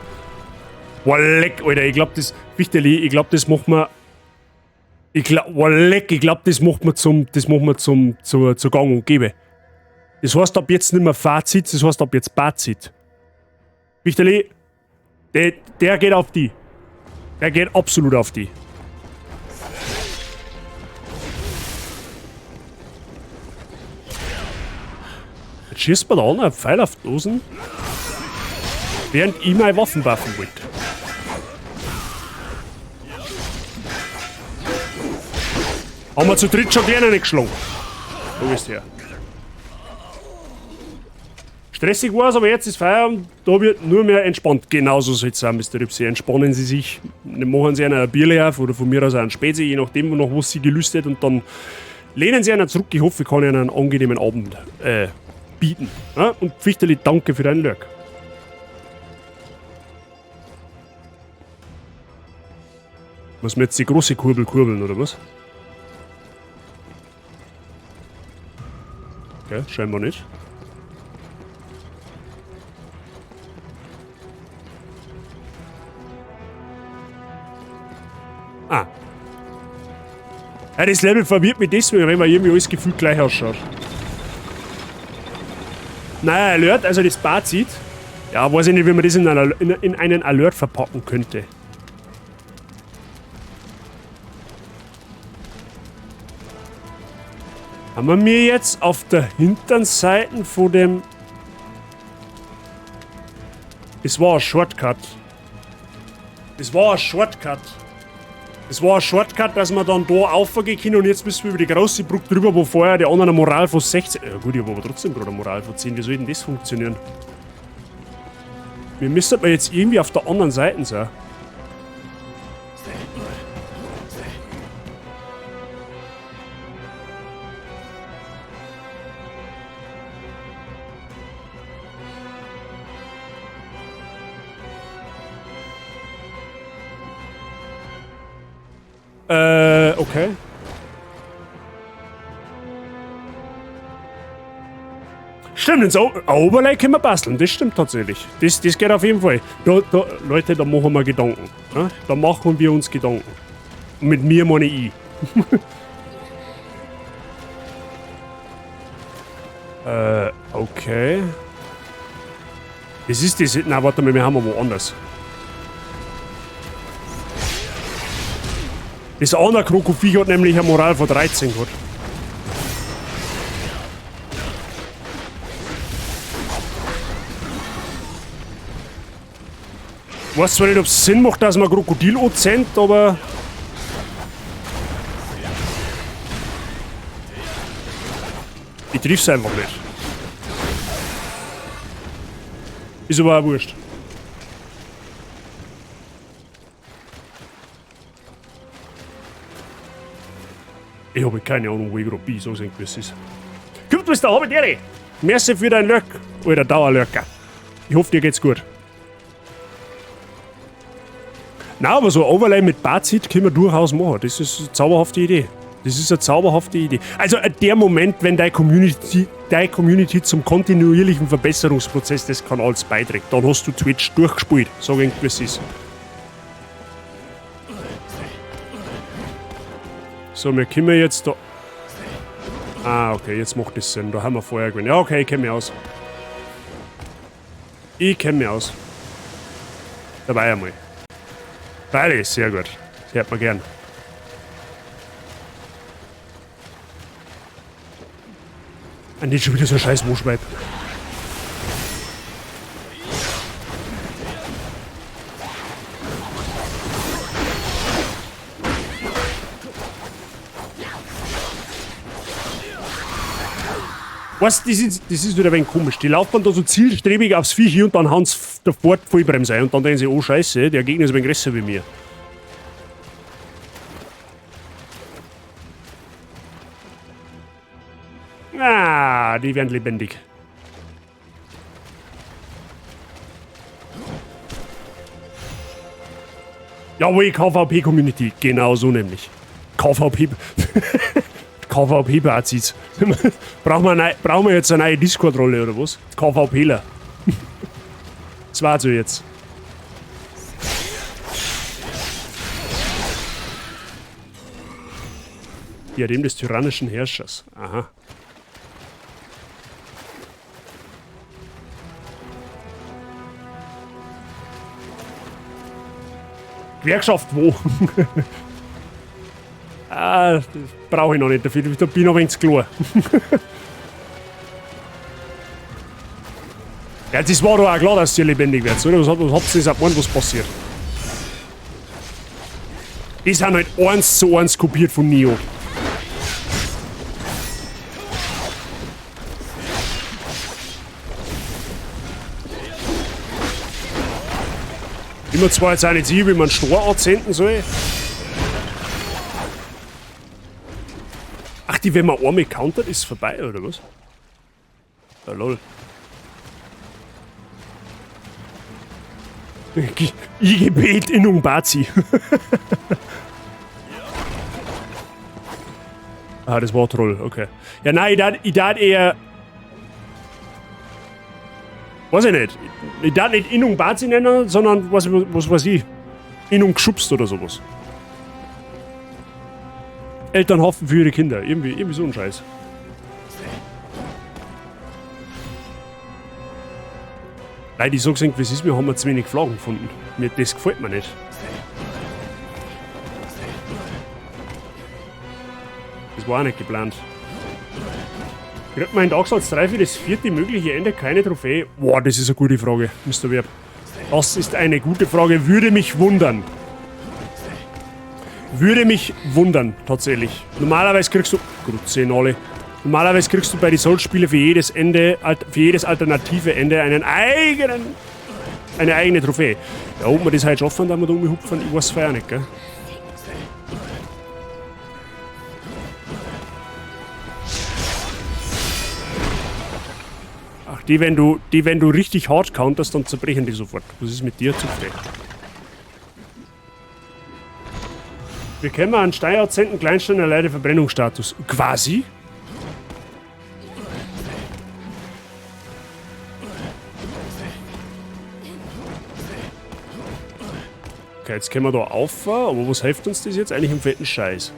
Boah, leck, Alter, ich glaub, das. Wichterli, ich glaub, das macht man. Ich glaub, boah, leck, ich glaub, das macht man zum. Das macht man zur Gang und Gäbe. Das heißt ab jetzt nicht mehr Fazit, das heißt ab jetzt Bazit. Wichterli, der geht auf die. Der geht absolut auf die. Jetzt schießt man da an, einen Pfeil auf die Dosen, während ich meine Waffen buffen wollte. Haben wir zu dritt schon gerne nicht geschlagen. Wo bist du her? Stressig war's, aber jetzt ist Feierabend, da wird nur mehr entspannt. Genauso soll's sein, Mister Ripsi. Entspannen Sie sich, machen Sie einer ein Bierle auf oder von mir aus auch einen Spezi, je nachdem, nach was Sie gelüstet, und dann lehnen Sie einer zurück. Ich hoffe, ich kann Ihnen einen angenehmen Abend bieten. Ja? Und Pfichterli, danke für deinen Lurk. Muss man jetzt die große Kurbel kurbeln, oder was? Okay, scheinbar nicht. Ah. Ja, das Level verwirrt mich deswegen, wenn man irgendwie alles gefühlt gleich ausschaut. Naja, Alert, also das Bazit. Ja, weiß ich nicht, wie man das in einen Alert verpacken könnte. Haben wir mir jetzt auf der hinteren Seite von dem... Es war ein Shortcut. Es war ein Shortcut. Es war ein Shortcut, dass wir dann da raufgehen können und jetzt müssen wir über die große Brücke drüber, wo vorher die anderen eine Moral von 16... Ja gut, ich hab aber trotzdem gerade eine Moral von 10. Wie soll denn das funktionieren? Wir müssen aber jetzt irgendwie auf der anderen Seite sein. Okay. Stimmt, ins Overlay können wir basteln, das stimmt tatsächlich. Das geht auf jeden Fall. Da, Leute, da machen wir Gedanken. Ja? Da machen wir uns Gedanken. Und mit mir meine ich. Okay. Das ist das. Nein, warte mal, wir haben woanders. Das andere Krokoviech hat nämlich eine Moral von 13 gehabt. Ich weiß zwar nicht, ob es Sinn macht, dass man Krokodil anzählt, aber... Ich triff's einfach nicht. Ist aber auch wurscht. Ich habe keine Ahnung, wo ich gerade bin, so sind es ist. Kommt, was da habe ich dir! Merci für dein Lurk, alter Dauerlurker. Ich hoffe, dir geht's gut. Na, aber so ein Overlay mit Bazit können wir durchaus machen. Das ist eine zauberhafte Idee. Das ist eine zauberhafte Idee. Also der Moment, wenn deine Community zum kontinuierlichen Verbesserungsprozess des Kanals beiträgt, dann hast du Twitch durchgespielt. Sag ich, wie es ist. So, wir kommen jetzt da... Ah, okay, jetzt macht das Sinn. Da haben wir vorher gewonnen. Ja, okay, ich kenne mich aus. Ich kenne mich aus. Dabei einmal. Beide, sehr gut. Das hört man gern. Ah, nicht schon wieder so ein scheiß Moschweib. Weißt du, das ist wieder ein wenig komisch. Die laufen da so zielstrebig aufs Viech und dann hauen sie davor die Vollbremse ein und dann denken sie, oh Scheiße, der Gegner ist ein wenig größer wie mir. Ah, die werden lebendig. Jawohl, KVP-Community. Genau so nämlich. KVP. KVP-Bazis. Brauchen wir jetzt eine neue Discord-Rolle oder was? KVPler. Das war so jetzt. Diadem des tyrannischen Herrschers. Aha. Gewerkschaft wo? Ah, das brauche ich noch nicht, dafür, da bin ich noch ein wenig zu klar. Ja, das war doch auch klar, dass sie lebendig wird, oder? Was habt ihr jetzt gemeint, was passiert? Die sind halt 1:1 kopiert von Nioh. Immer zwar jetzt auch nicht sicher, wie man einen Stor anzünden soll. Ach, die, wenn man einmal countert, ist vorbei, oder was? Ja, lol. IGB in Umbazi. Ah, das war Troll, okay. Ja, nein, ich darf eher... Weiß ich nicht. Ich darf nicht Innung Bazi nennen, sondern was weiß ich. Innung geschubst oder sowas. Eltern hoffen für ihre Kinder. Irgendwie so ein Scheiß. Leute, ich sag's irgendwie, es ist, wir haben zu wenig Flaggen gefunden. Mir, das gefällt mir nicht. Das war auch nicht geplant. Kriegt man in Dark Souls 3 für das vierte mögliche Ende keine Trophäe? Boah, das ist eine gute Frage, Mister Werb. Das ist eine gute Frage, würde mich wundern. Würde mich wundern, tatsächlich. Normalerweise kriegst du... Grutzenale. Normalerweise kriegst du bei den Souls-Spielen für jedes Ende, für jedes alternative Ende eine eigene Trophäe. Ja, ob wir das heute schaffen, da wir da umhupfen, ich weiß es auch nicht, gell? Ach, die, wenn du richtig hart counterst, dann zerbrechen die sofort. Was ist mit dir zu früh? Wir kennen einen Steinerzenten, Kleinstein, alleine Verbrennungsstatus. Quasi. Okay, jetzt können wir da auf, aber was hilft uns das jetzt? Eigentlich im fetten Scheiß.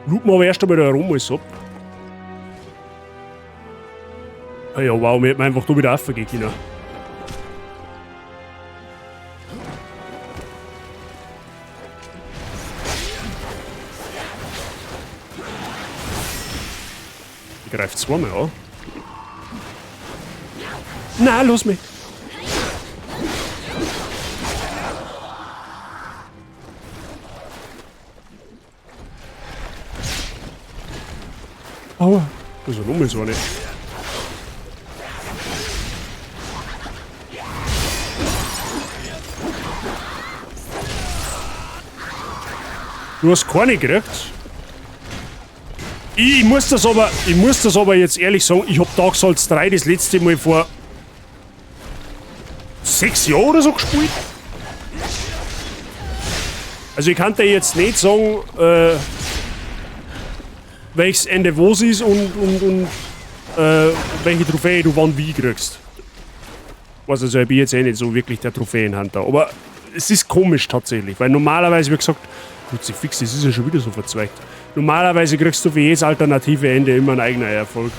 Loopen wir aber erst einmal da rum alles ab. Ah ja, wow, wir hätten einfach da wieder raufgehen können. Die greift zweimal an. Na, los mich! Aua, das ist ja nochmal so eine. Du hast keine gekriegt. Ich muss das aber jetzt ehrlich sagen, ich hab Dark Souls 3 das letzte Mal vor 6 Jahren oder so gespielt. Also ich kann dir jetzt nicht sagen, welches Ende wo es ist und welche Trophäe du wann wie kriegst. Weiß also, ich bin jetzt eh nicht so wirklich der Trophäenhunter. Aber es ist komisch tatsächlich, weil normalerweise, wie gesagt, Kruzifix, das ist ja schon wieder so verzweigt. Normalerweise kriegst du für jedes alternative Ende immer einen eigenen Erfolg.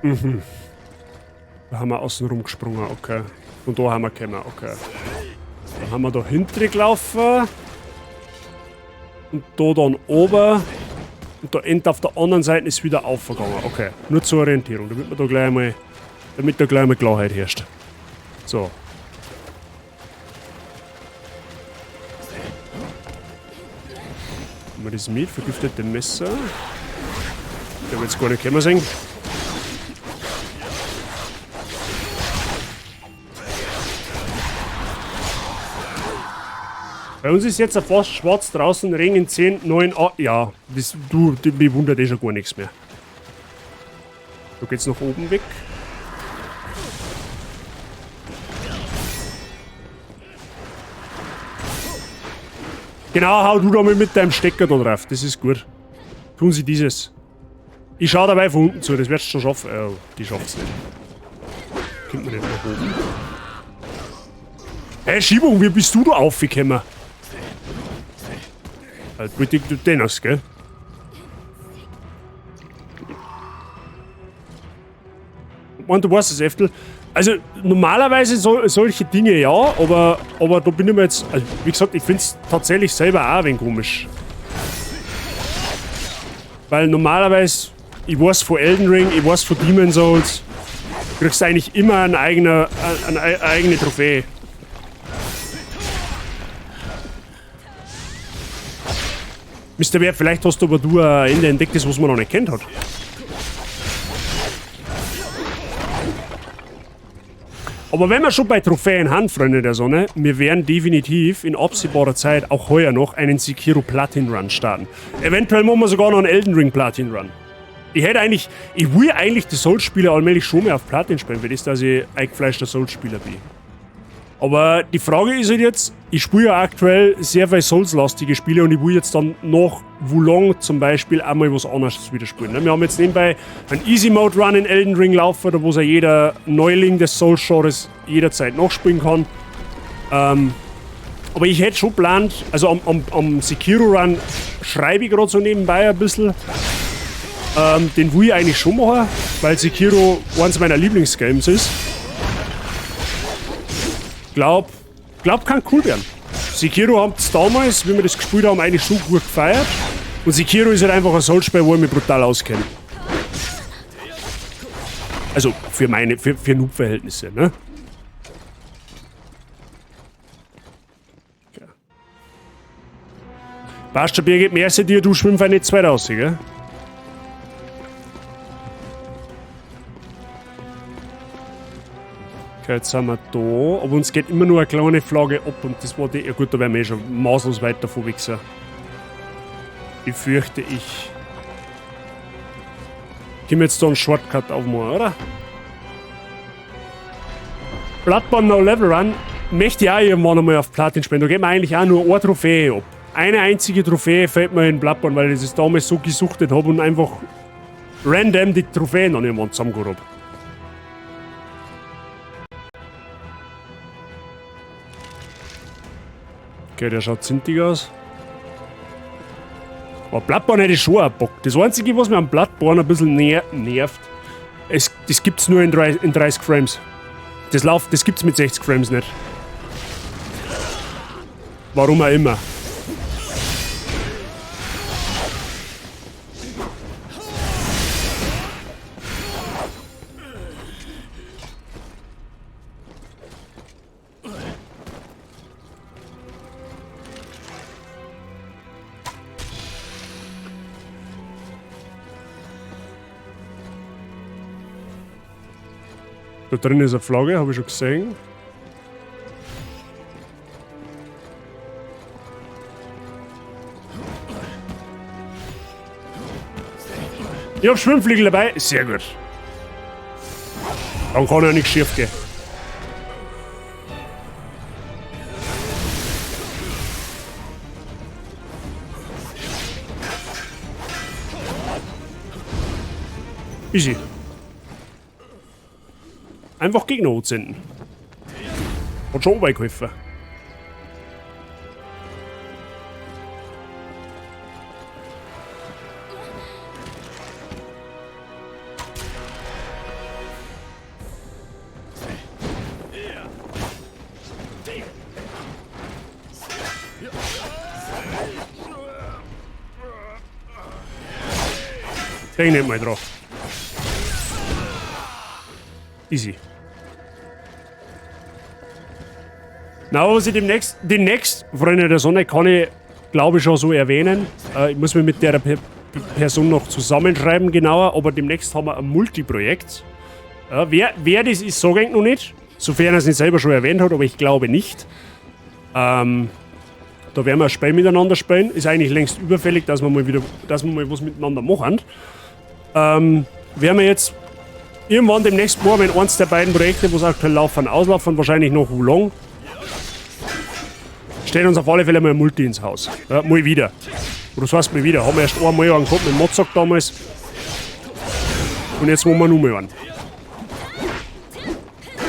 Mhm. Da haben wir außen rumgesprungen, okay. Und da haben wir gekommen, okay. Dann haben wir da hinten gelaufen. Und da dann oben. Und da end auf der anderen Seite ist wieder aufgegangen. Okay, nur zur Orientierung, damit wir da gleich einmal, damit da gleich einmal Klarheit herrscht. So. Haben wir das mit? Vergiftete Messer. Der wird jetzt gar nicht kommen sehen. Bei uns ist jetzt fast schwarz draußen, Regen in 10, 9, 8, ja, das, du, mich wundert eh schon gar nichts mehr. Da geht's nach oben weg. Genau, hau du da mal mit deinem Stecker da drauf, das ist gut. Tun Sie dieses. Ich schau dabei von unten zu, das wirst du schon schaffen. Die schafft's nicht. Kommt man nicht nach oben. Hey, Schiebung, wie bist du da aufgekommen? Halt, du den hast, gell? Und du weißt es, Eftel. Also, normalerweise solche Dinge ja, aber da bin ich mir jetzt. Also, wie gesagt, ich find's tatsächlich selber auch ein wenig komisch. Weil normalerweise, ich weiß von Elden Ring, ich weiß von Demon's Souls, kriegst du eigentlich immer eine eigene Trophäe. Mr. Wert, vielleicht hast du aber du ein Ende entdeckt, das was man noch nicht kennt hat. Aber wenn wir schon bei Trophäen haben, Freunde der Sonne, wir werden definitiv in absehbarer Zeit, auch heuer noch, einen Sekiro Platin Run starten. Eventuell machen wir sogar noch einen Elden Ring Platin Run. Ich will eigentlich die Souls-Spiele allmählich schon mehr auf Platin spielen, weil das, dass ich eingefleischter Souls-Spieler bin. Aber die Frage ist halt jetzt, ich spiele ja aktuell sehr viel Souls-lastige Spiele und ich will jetzt dann nach Wo Long zum Beispiel auch mal was anderes wieder spielen. Ne? Wir haben jetzt nebenbei einen Easy-Mode-Run in Elden Ring laufen, da wo ja jeder Neuling des Souls-Genres jederzeit nachspielen kann. Aber ich hätte schon geplant, also am Sekiro-Run schreibe ich gerade so nebenbei ein bisschen. Den will ich eigentlich schon machen, weil Sekiro eins meiner Lieblingsgames ist. Glaub, kann cool werden. Sekiro habt's damals, wie wir das gespielt haben, eigentlich schon gut gefeiert. Und Sekiro ist halt einfach ein Souls-Spiel, wo ich mich brutal auskenne. Also für meine, für Noob-Verhältnisse, ne? Okay. Passt schon, Birgit, merci dir, du schwimmst nicht zu weit raus, gell? Okay, jetzt sind wir da, aber uns geht immer nur eine kleine Flagge ab und das war die. Ja gut, da werden wir eh schon maßlos weit davon weg sein. Ich fürchte, ich. Können wir jetzt da einen Shortcut aufmachen, oder? Bloodborne No Level Run möchte ich auch irgendwann einmal auf Platin spielen. Da geht mir eigentlich auch nur eine Trophäe ab. Eine einzige Trophäe fällt mir in Bloodborne, weil ich das damals so gesuchtet habe und einfach random die Trophäen dann irgendwann zusammengeholt habe. Okay, der schaut zintig aus. Aber Bloodborne hätte ich schon auch Bock. Das Einzige, was mir am Bloodborne ein bisschen nervt, das gibt's nur in 30 Frames. Das gibt's mit 60 Frames nicht. Warum auch immer. Da drin ist eine Flagge, habe ich schon gesehen. Ich hab Schwimmflügel dabei. Sehr gut. Dann kann ja nichts schief gehen. Easy. Einfach Gegner anzünden. Hat schon geholfen. Denk nicht mal drauf. Easy. Na, was ich demnächst, Freunde der Sonne, kann ich, glaube ich, schon so erwähnen. Ich muss mich mit der Person noch zusammenschreiben, genauer, aber demnächst haben wir ein Multiprojekt. Wer das ist, sage ich noch nicht. Sofern er es nicht selber schon erwähnt hat, aber ich glaube nicht. Da werden wir ein Spiel miteinander spielen. Ist eigentlich längst überfällig, dass wir mal wieder, dass wir mal was miteinander machen. Werden wir jetzt irgendwann demnächst mal, wenn eins der beiden Projekte, was aktuell laufen, auslaufen, wahrscheinlich noch Wo Long. Stellen uns auf alle Fälle mal ein Multi ins Haus. Ja, mal wieder. Oder das heißt mal wieder. Haben wir erst einmal einen gehabt mit Mozart damals. Und jetzt wollen wir nur mal einen.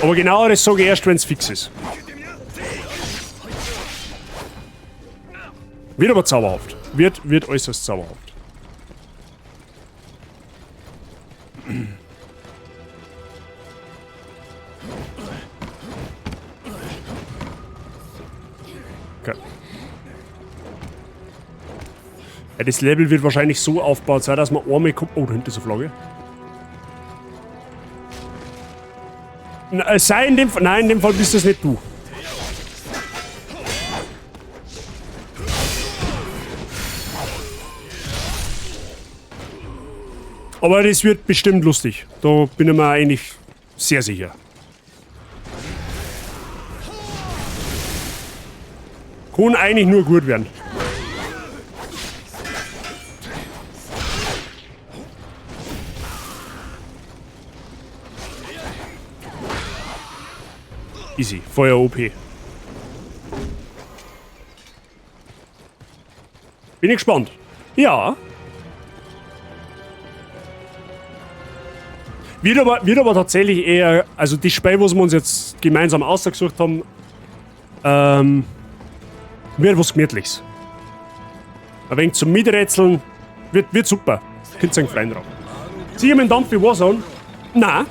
Aber genaueres sage ich erst, wenn's fix ist. Wird aber zauberhaft. Wird äußerst zauberhaft. Okay. Ja, das Level wird wahrscheinlich so aufgebaut sein, dass man einmal kommt. Oh, da hinten ist eine Flagge. Na, sei in dem Fall, nein, in dem Fall bist das nicht du. Aber das wird bestimmt lustig. Da bin ich mir eigentlich sehr sicher. Kann eigentlich nur gut werden. Easy. Feuer OP. Bin ich gespannt. Ja. Wird aber tatsächlich eher, also die Spiel, was wir uns jetzt gemeinsam ausgesucht haben, wird was Gemütliches. Ein wenig zum Miträtseln, wird super. Könnt ihr euch freuen drauf. Sieh ich mit dem Dampf wie Warzone? Nein.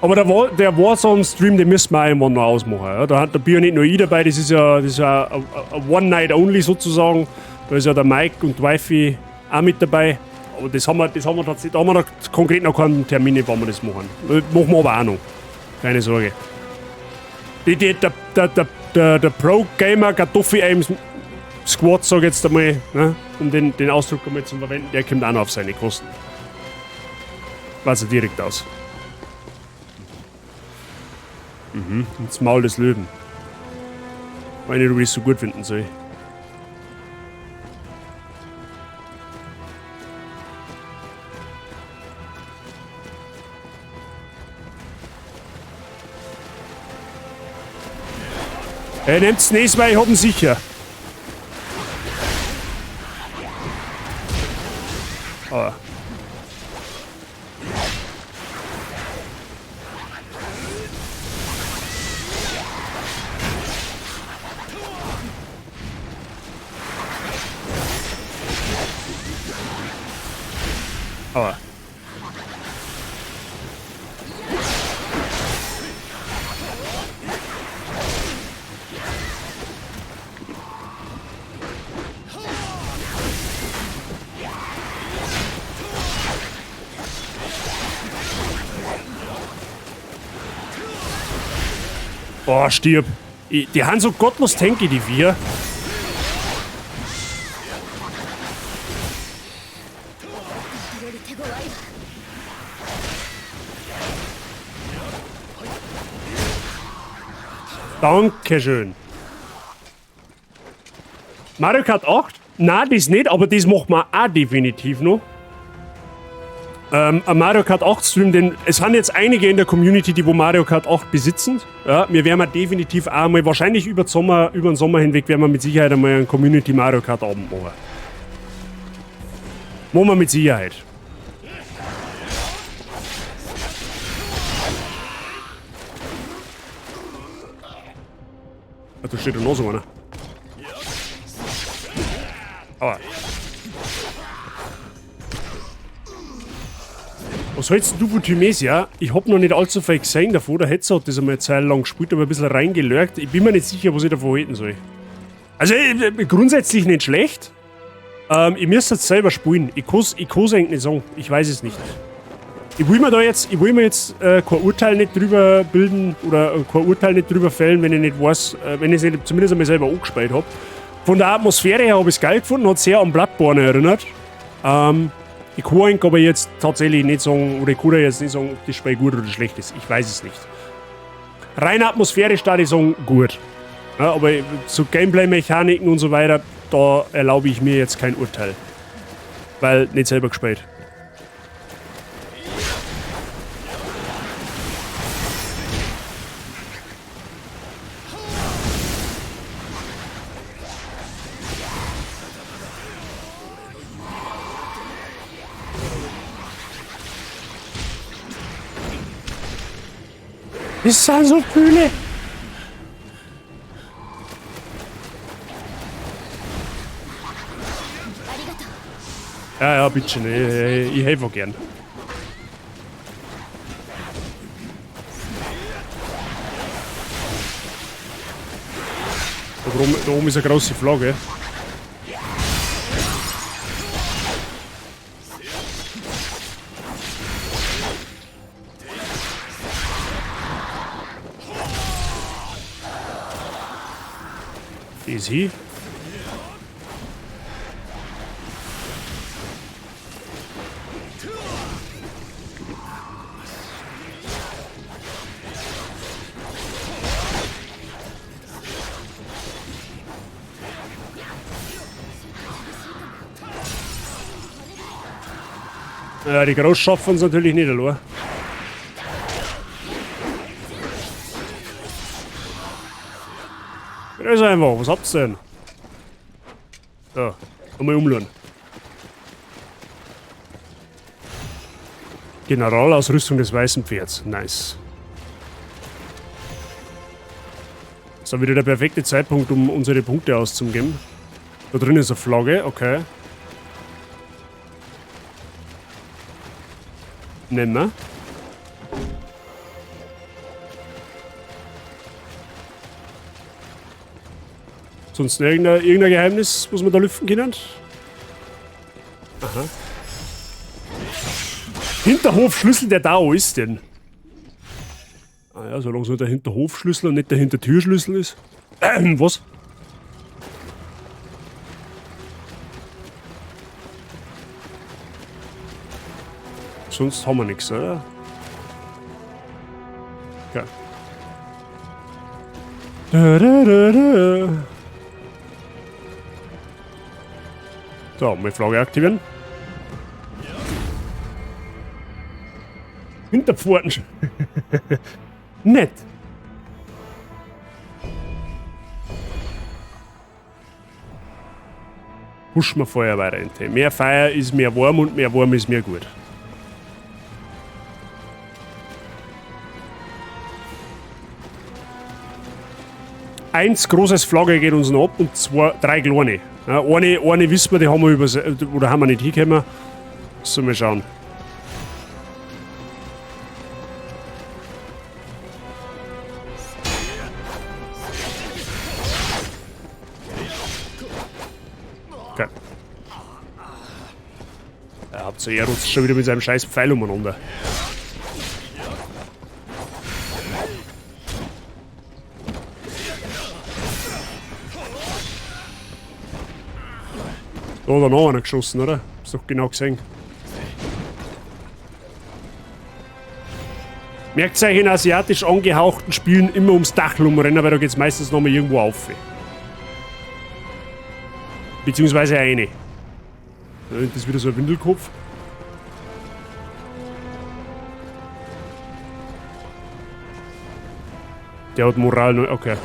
Aber der Warzone-Stream, den müssen wir auch irgendwann noch ausmachen. Ja? Da hat der Bio nicht nur ich dabei, das ist ja, ein One-Night-Only sozusagen. Da ist ja der Mike und die Wifi auch mit dabei. Aber das haben wir tatsächlich, da haben wir noch konkret noch keinen Termin, wann wir das machen. Machen wir aber auch noch. Keine Sorge. Der Pro-Gamer Kartoffel Squad, sag ich jetzt einmal, ne, um den Ausdruck einmal zu verwenden, der kommt auch noch auf seine Kosten. Weiß er direkt aus. Mhm, ins Maul des Löwen. Weiß nicht, ob ich es so gut finden soll. Er nimmt's nicht, weil ich hab ihn sicher. Aber. Aber. Boah, stirb. Die haben so gottlos tanky, die wir. Dankeschön. Mario Kart 8? Nein, das nicht, aber das macht man auch definitiv noch. Ein Mario Kart 8 Stream, denn es sind jetzt einige in der Community, die wo Mario Kart 8 besitzen. Ja, wir werden definitiv auch mal, wahrscheinlich über den Sommer hinweg, werden wir mit Sicherheit einmal einen Community Mario Kart Abend machen. Machen wir mit Sicherheit. Ah, da steht ja noch so einer. Aua. Was hältst du von Thymesia? Ich hab noch nicht allzu viel gesehen davon. Der Hetzer hat das einmal eine Zeit lang gespielt, aber ein bisschen reingelurkt. Ich bin mir nicht sicher, was ich davon halten soll. Also grundsätzlich nicht schlecht. Ich müsste es selber spielen. Ich kann's eigentlich nicht sagen. Ich weiß es nicht. Ich will mir da jetzt, ich will mir jetzt kein Urteil nicht drüber bilden oder kein Urteil nicht drüber fällen, wenn ich nicht weiß, wenn ich es nicht zumindest einmal selber angespielt hab. Von der Atmosphäre her habe ich es geil gefunden, hat sehr an Bloodborne erinnert. Ich kann eigentlich aber jetzt tatsächlich nicht sagen, oder ich kann jetzt nicht sagen, ob das Spiel gut oder schlecht ist. Ich weiß es nicht. Rein atmosphärisch da ich sagen, gut. Ja, aber zu Gameplay-Mechaniken und so weiter, da erlaube ich mir jetzt kein Urteil. Weil nicht selber gespielt. Es sind so viele. Ja, ja, bitte schön. Ich helfe auch gern. Da oben ist eine große Flagge. Ist hier. Ja, die Groß schaffen es natürlich nicht allein. Das ist einfach, was habt ihr denn? So, nochmal umlösen. Generalausrüstung des weißen Pferds. Nice. Das ist dann wieder der perfekte Zeitpunkt, um unsere Punkte auszugeben. Da drin ist eine Flagge, okay. Nehmen wir. Sonst irgendein Geheimnis, was wir da lüften können? Aha. Hinterhofschlüssel der Daoistin. Ah ja, solange es nur der Hinterhofschlüssel und nicht der Hintertürschlüssel ist. Was? Sonst haben wir nichts, oder? Okay. Da, da, da, da. So, mal Flagge aktivieren. Hinterpforten. Nett. Pushen wir Feuer weiter. Mehr Feuer ist mehr warm und mehr warm ist mehr gut. Eins großes Flagge geht uns noch ab und zwei, drei kleine. Ja, eine wissen wir, die haben wir über, oder haben wir nicht hingekommen. So, mal schauen. Okay. Ja, Hauptsache er rutscht schon wieder mit seinem scheiß Pfeil umeinander. Da hat er noch einer geschossen, oder? Hab's doch genau gesehen. Merkt euch in asiatisch angehauchten Spielen immer ums Dach rumrennen, weil da geht's meistens nochmal irgendwo auf. Beziehungsweise eine. Das ist wieder so ein Windelkopf. Der hat Moral noch. Okay.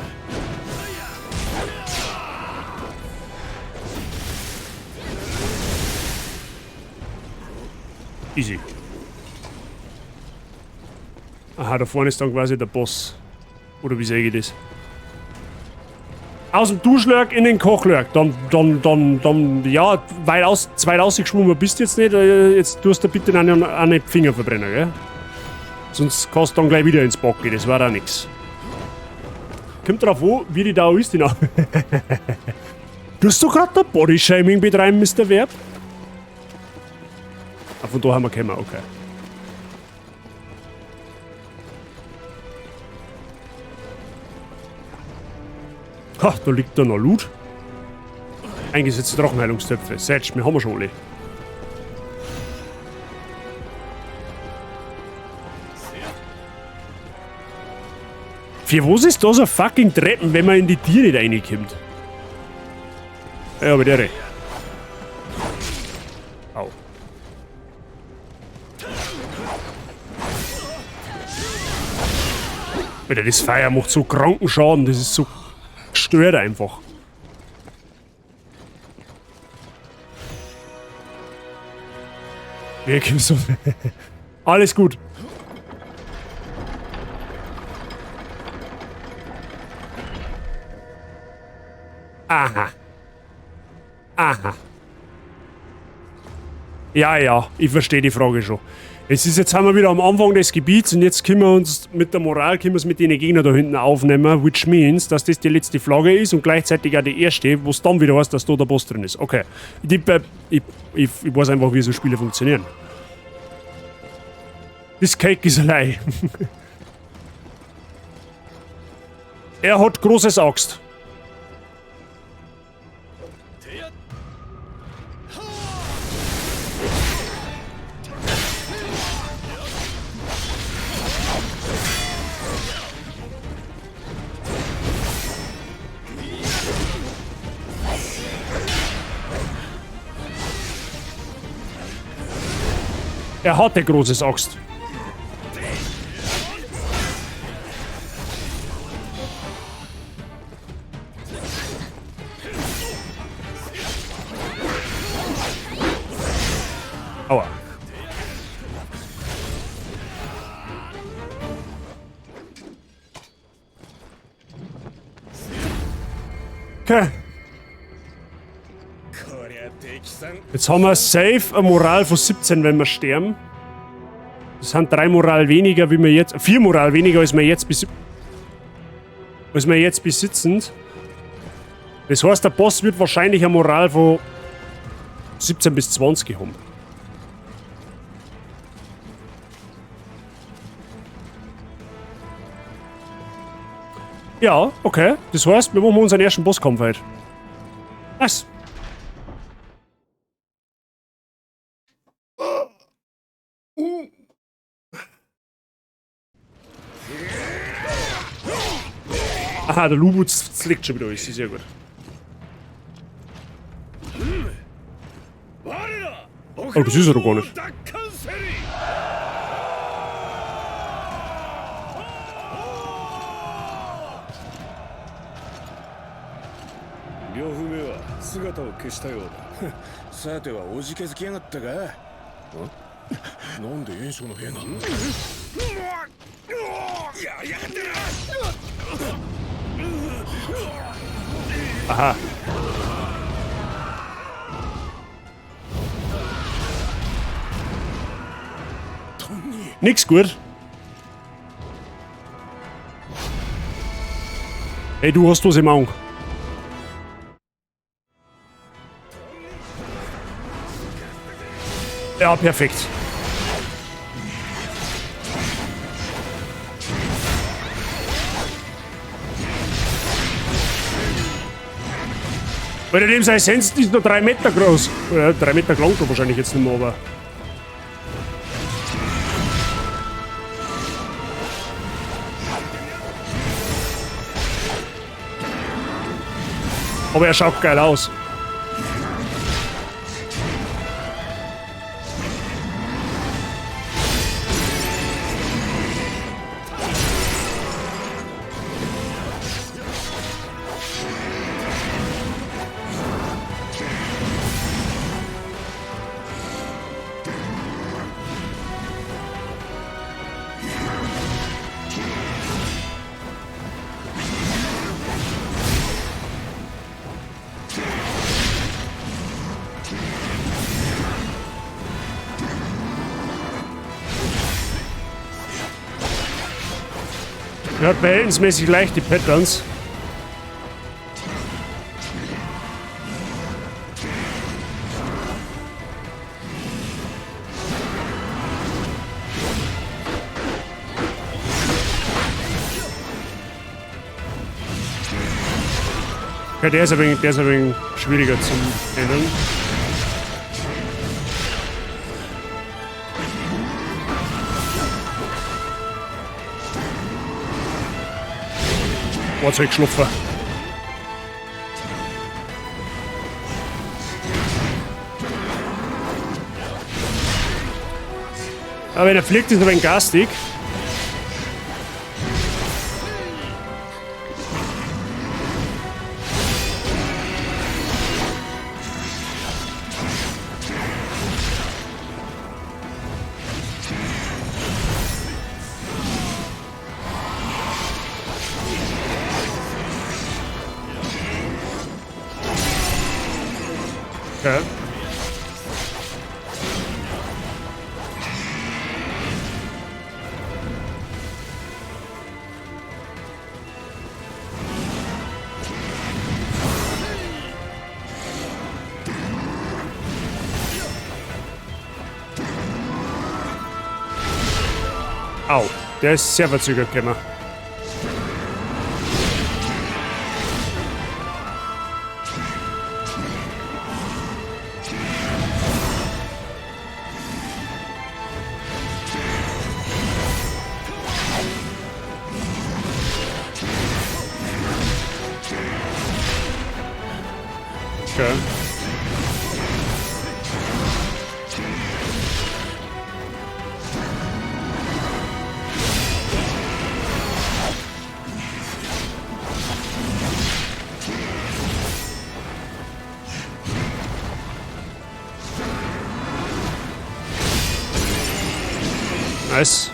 Easy. Aha, da vorne ist dann quasi der Boss. Oder wie sehe ich das? Aus dem Duschlörg in den Kochlörg. Dann, ja, weit aus, zu weit ausgeschwommen bist du jetzt nicht. Jetzt tust du bitte auch nicht die Finger verbrennen, gell? Sonst kannst du dann gleich wieder ins Bad gehen, das war auch nix. Kommt drauf an, wie die da ist, die noch. Tust du grad da Bodyshaming betreiben, Mr. Verb? Ah, von da haben wir gekommen, okay. Ha, da liegt da noch Loot. Eingesetzte Drachenheilungstöpfe. Setsch, wir haben wir schon alle. Für was ist da so fucking Treppen, wenn man in die Tiere nicht reinkommt? Ja, aber der. Au. Alter, das Feuer macht so kranken Schaden, das ist so gestört einfach. Wirklich so. Alles gut. Aha. Aha. Ja, ja, ich verstehe die Frage schon. Jetzt sind wir wieder am Anfang des Gebiets und jetzt können wir uns mit der Moral, können wir es mit den Gegnern da hinten aufnehmen, which means, dass das die letzte Flagge ist und gleichzeitig auch die erste, wo es dann wieder heißt, dass da der Boss drin ist. Okay. Ich weiß einfach, wie so Spiele funktionieren. This cake is a lie. Er hat großes Axt. Er hatte großes Axt. Aua. Okay. Jetzt haben wir safe eine Moral von 17, wenn wir sterben. Das sind 3 Moral weniger, wie wir jetzt... 4 Moral weniger, als wir jetzt besitzen. Das heißt, der Boss wird wahrscheinlich eine Moral von 17 bis 20 haben. Ja, okay. Das heißt, wir machen unseren ersten Bosskampf heute. Nice. Aha, der Lu zerlegt schon wieder alles, sehr gut. Oh, das ist er doch gar nicht. Aha. Nix gut. Hey, du hast was im Auge. Ja, perfekt. Bei dem sein Sense ist nur 3 Meter groß. Ja, 3 Meter lang wahrscheinlich jetzt nicht mehr, aber. Aber er schaut geil aus. Der hat verhältnismäßig leichte Patterns. Okay, der ist ein wenig schwieriger zum Handeln. Boah, jetzt hab ich geschlafen. Aber wenn er fliegt, ist er ein wenig garstig. Okay. Au, der ist sehr verzögert gekommen. Okay. Nice.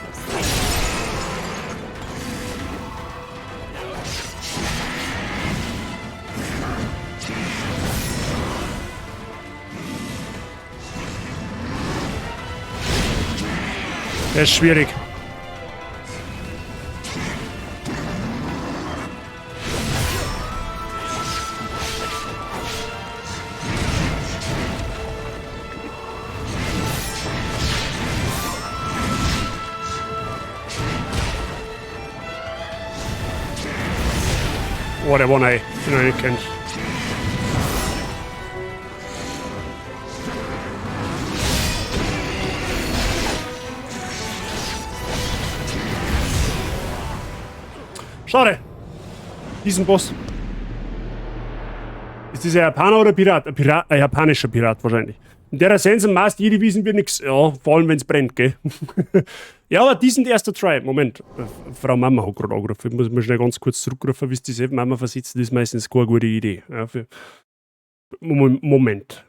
Der ist schwierig. Oh, der war neu. Den hab ich nicht gekannt. Schade. Diesen Boss. Ist das ein Japaner oder Pirat? Ein Pirat, ein japanischer Pirat wahrscheinlich. In der Sense maßt jede Wiesen wird nix. Ja, vor allem wenn's brennt, gell? Ja, aber diesen erster Try. Moment, Frau Mama hat gerade angerufen. Ich muss mal schnell ganz kurz zurückrufen, wie es die Mama versitzen, das ist meistens keine gute Idee. Ja, für Moment.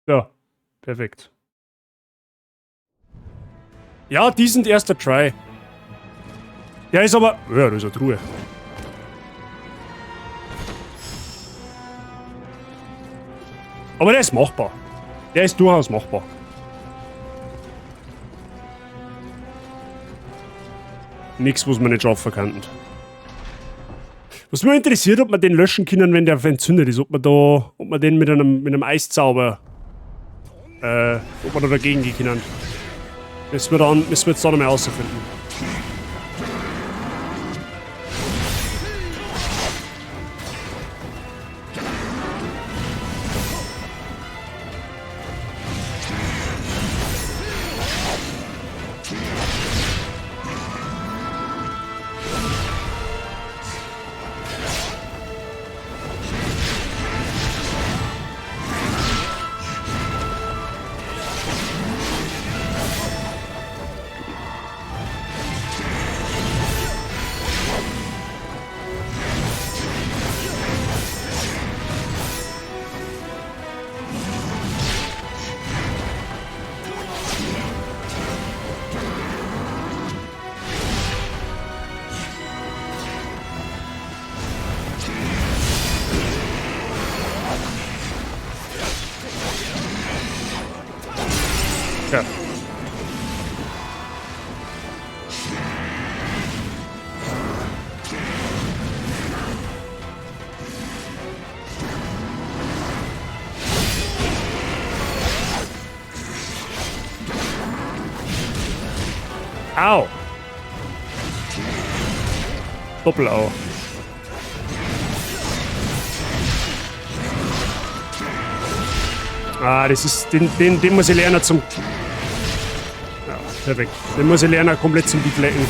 Ja, perfekt. Ja, diesen erster Try. Der ist aber... Ja, das ist eine Truhe. Aber der ist machbar. Der ist durchaus machbar. Nix, was man nicht schaffen kann. Was mich interessiert, ob man den löschen können, wenn der entzündet ist. Ob man da, ob man den mit einem Eiszauber, ob man da dagegen gehen kann. Müssen wir jetzt da noch mal rausfinden. Au! Doppel-Au. Ah, das ist... Den muss ich lernen zum... Ja, perfekt. Den muss ich lernen komplett zum Deflecken.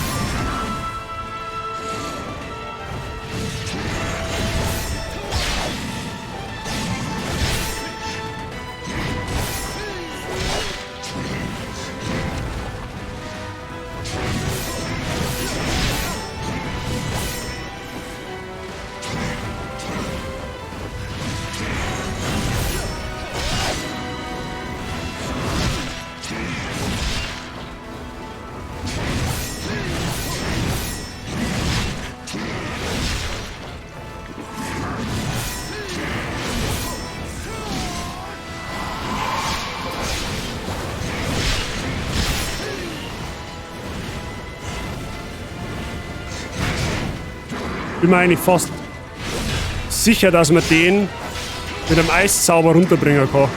Bin mir eigentlich fast sicher, dass man den mit einem Eiszauber runterbringen kann.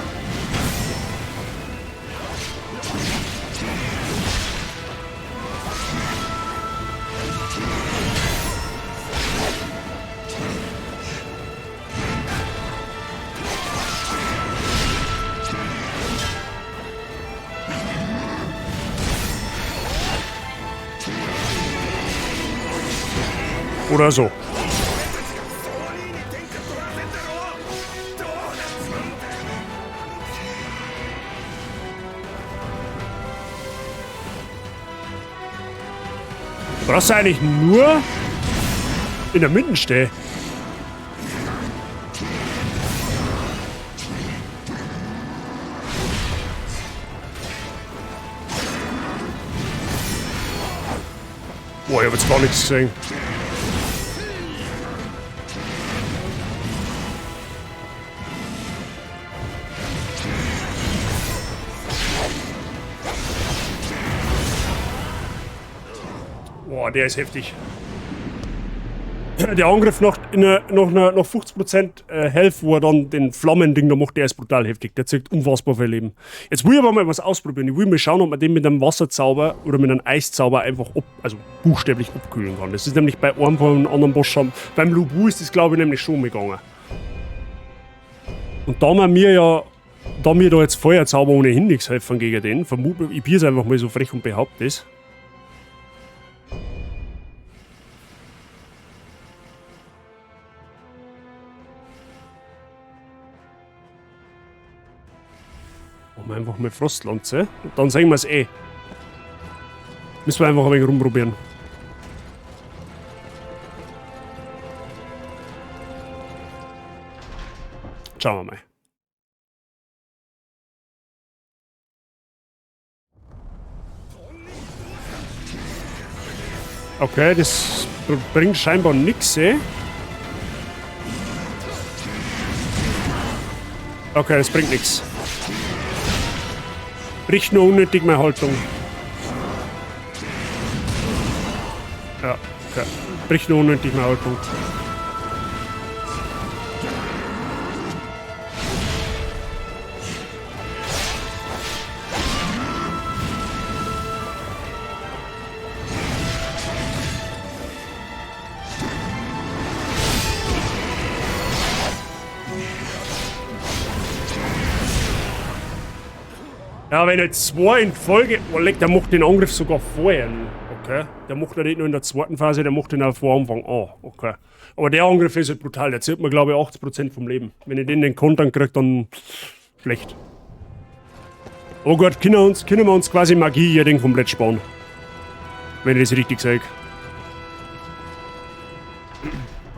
Oder so. Du brauchst eigentlich nur in der Mitte stehen. Boah, ich hab jetzt gar nichts gesehen. Boah, der ist heftig. Der Angriff noch 50% Health, wo er dann den Flammending da macht, der ist brutal heftig. Der zieht unfassbar viel Leben. Jetzt will ich aber mal was ausprobieren. Ich will mal schauen, ob man den mit einem Wasserzauber oder mit einem Eiszauber einfach buchstäblich abkühlen kann. Das ist nämlich bei einem von einem anderen Boss schon. Beim Lu Bu ist das, glaube ich, nämlich schon mal gegangen. Und da mir da jetzt Feuerzauber ohnehin nichts helfen gegen den, vermute ich, bin jetzt einfach mal so frech und behaupte es. Machen wir einfach mal Frostlanze. Und dann sehen wir's eh. Müssen wir einfach ein wenig rumprobieren. Schauen wir mal. Okay, das bringt scheinbar nix, eh? Okay, das bringt nix. Bricht nur unnötig meine Haltung. Ja, okay. Bricht nur unnötig meine Haltung. Ja, wenn jetzt zwei in Folge... Oh, leck, der macht den Angriff sogar vorher. Okay. Der macht ja nicht nur in der zweiten Phase, der macht den auch vor Anfang an. Okay. Aber der Angriff ist halt brutal. Der zieht mir, glaube ich, 80% vom Leben. Wenn ich den Kontern krieg, dann... schlecht. Oh Gott, können wir uns quasi Magie hier den komplett sparen. Wenn ich das richtig sage.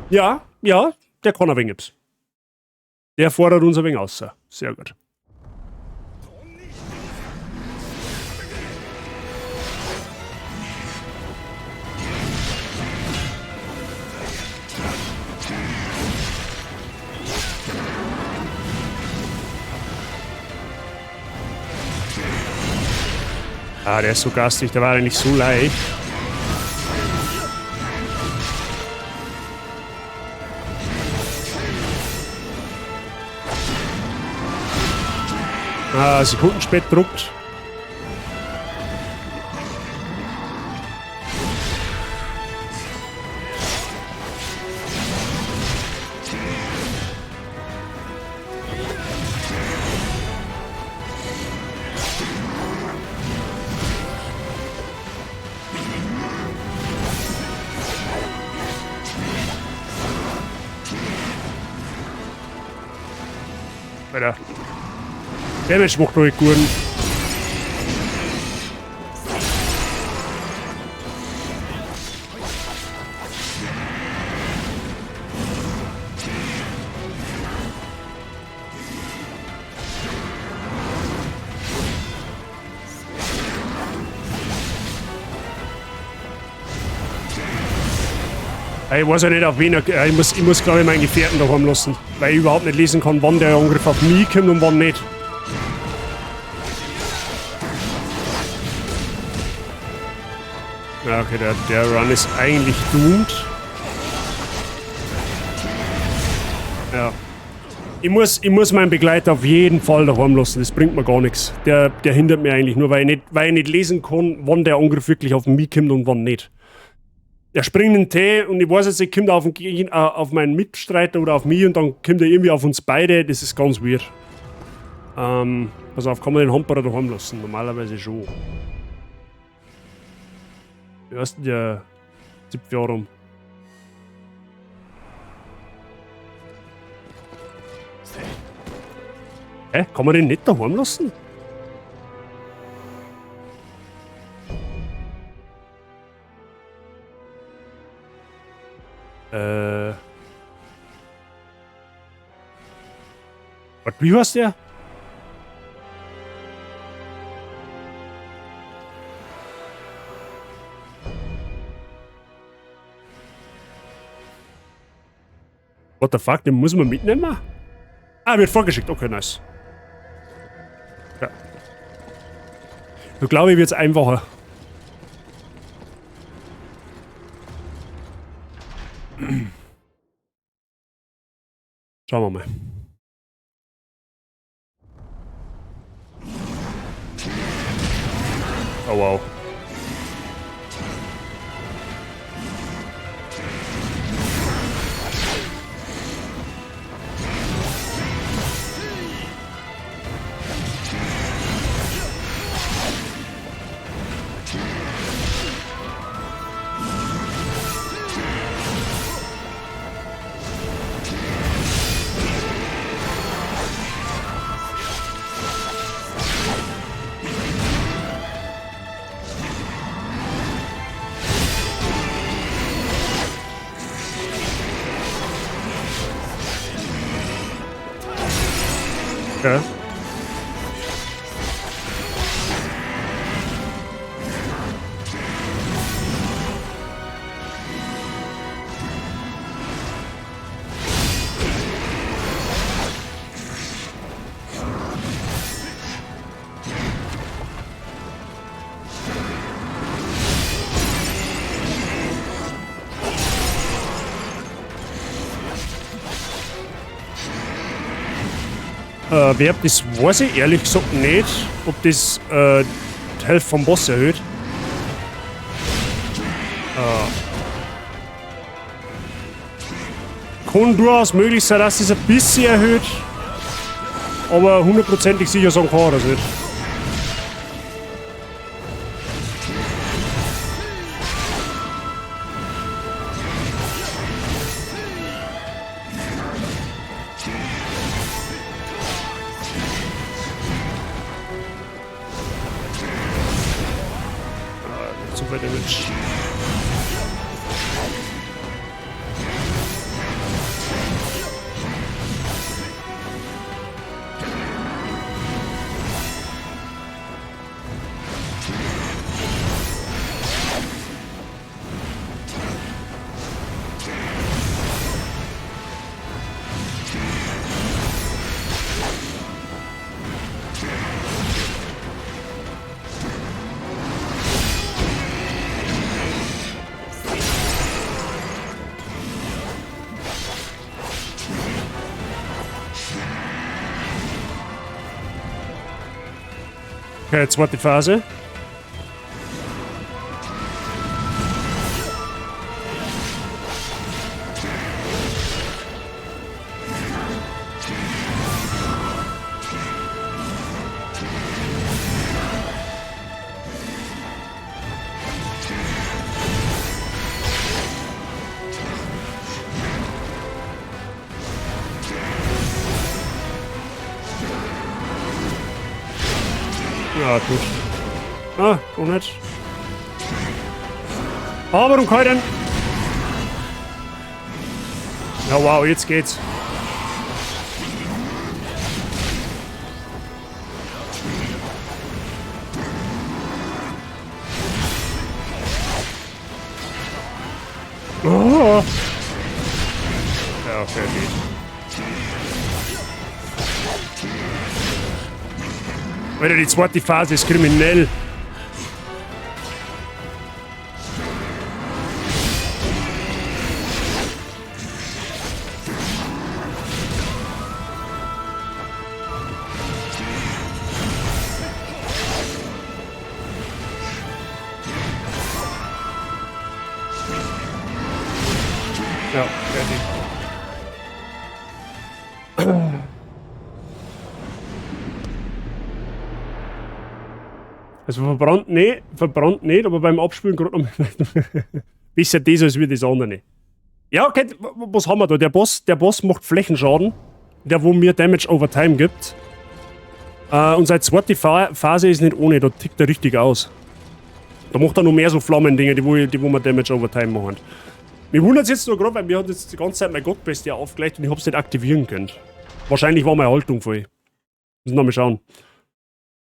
Ja, ja, der kann ein wenig. Der fordert uns ein wenig aus. Sehr gut. Ah, der ist so garstig, der war eigentlich so leicht. Ah, Sekunden spät druckt. Alter. Damage macht euch guten. Ich weiß ja nicht, auf wen er. Ich muss glaube ich, meinen Gefährten daheim lassen. Weil ich überhaupt nicht lesen kann, wann der Angriff auf mich kommt und wann nicht. Ja, okay, der Run ist eigentlich doomed. Ja. Ich muss meinen Begleiter auf jeden Fall daheim lassen, das bringt mir gar nichts. Der hindert mir eigentlich nur, weil ich nicht lesen kann, wann der Angriff wirklich auf mich kommt und wann nicht. Er springt in den Tee und ich weiß jetzt nicht, kommt er auf meinen Mitstreiter oder auf mich und dann kommt er irgendwie auf uns beide. Das ist ganz weird. Pass auf, kann man den Hamperer daheim lassen? Normalerweise schon. Wie heißt denn der Zipfjahr? Hä? Kann man den nicht daheim lassen? Warte, wie heißt der? What the fuck, den muss man mitnehmen? Ah, wird vorgeschickt. Okay, nice. Ja. So, glaube ich, wird es einfacher. Schauen wir mal. Oh wow. Okay. Wer, das weiß ich ehrlich gesagt nicht, ob das die Health vom Boss erhöht. Kann durchaus möglich sein, dass es ein bisschen erhöht, aber hundertprozentig sicher sagen kann ich das nicht. Zu viel Damage. Okay, zweite Phase. Ah, gut. Ah, doch nicht. Aber warum kann ich denn? Ja, wow, jetzt geht's. Oh. Ja, okay, geht. Alter, die zweite Phase ist kriminell. Ja, fertig. Also verbrannt nicht, verbrannt nicht, aber beim Abspülen gerade noch besser das als wie das andere. Ja, okay, was haben wir da? Der Boss macht Flächenschaden, der wo mir Damage over Time gibt. Und seine zweite Phase ist nicht ohne, da tickt er richtig aus. Da macht er noch mehr so Flammendinge, die wo wir Damage over Time machen. Mich wundert es jetzt nur gerade, weil mir hat jetzt die ganze Zeit mein Godbest ja aufgeleuchtet und ich hab's nicht aktivieren können. Wahrscheinlich war meine Haltung voll. Müssen wir mal schauen.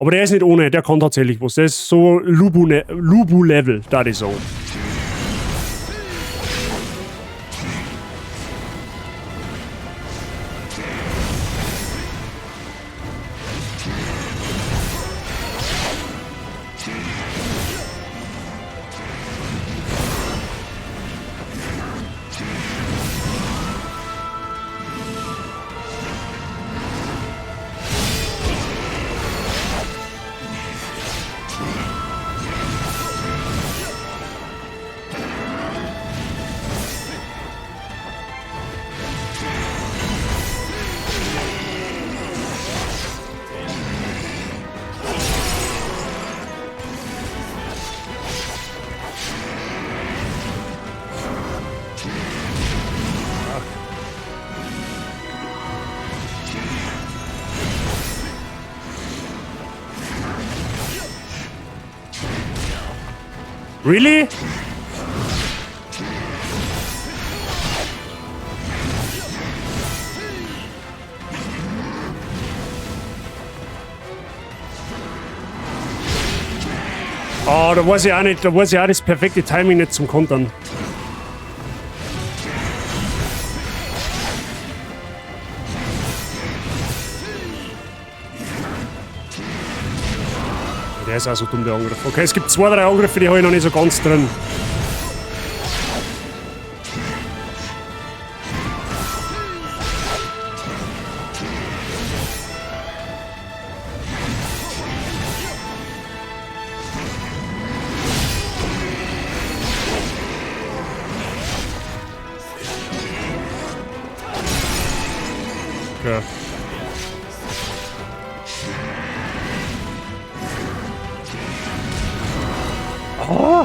Aber der ist nicht ohne, der kann tatsächlich was. Der ist so Lu Bu-Level, da ich sagen. Really? Oh, da weiß ich auch nicht, da weiß ich auch das perfekte Timing nicht zum Kontern. Der ist auch so dumm, der Angriff. Okay, es gibt zwei, drei Angriffe, die habe ich noch nicht so ganz drin. Okay. Oh.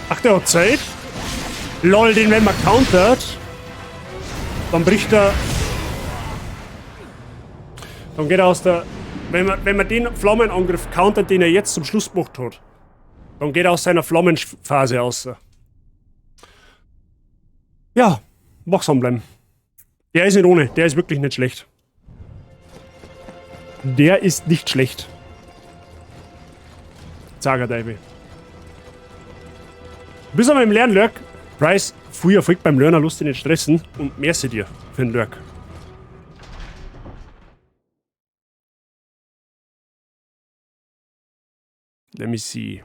Ach, der hat Zeit. Lol, den wenn man countert, dann bricht er. Dann geht er aus der. Wenn man den Flammenangriff countert, den er jetzt zum Schluss gemacht hat, dann geht er aus seiner Flammenphase raus. Ja, wachsam bleiben. Der ist nicht ohne, der ist wirklich nicht schlecht. Der ist nicht schlecht. Zager Daibi. Bis aber im Lernlurk. Price, viel Erfolg beim Lernen, lass dich nicht stressen und merci dir für den Lurk. Let me see.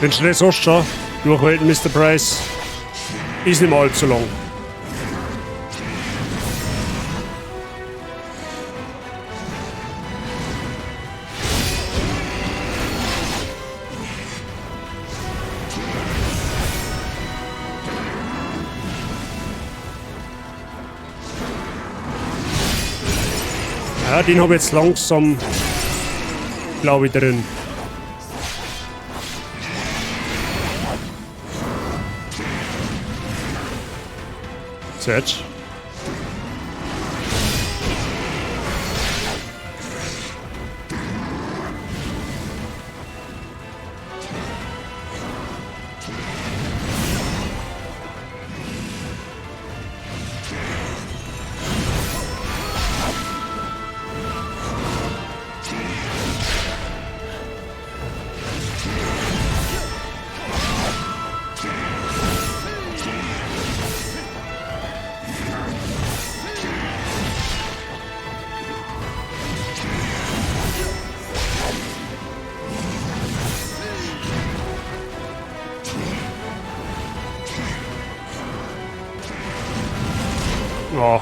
Den Stress hast du schon. Durchhalten, Mr. Price. Ist nicht mehr allzu lang. Ja, den habe ich jetzt langsam, glaube ich, drin. Search. Ja.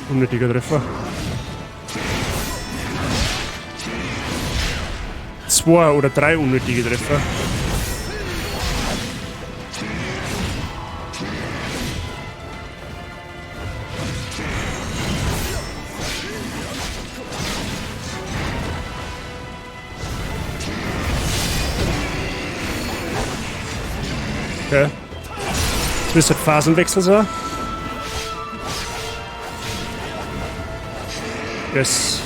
Unnötiger Treffer. 2 oder 3 unnötige Treffer. Okay. Jetzt müsste Phasenwechsel sein. Yes.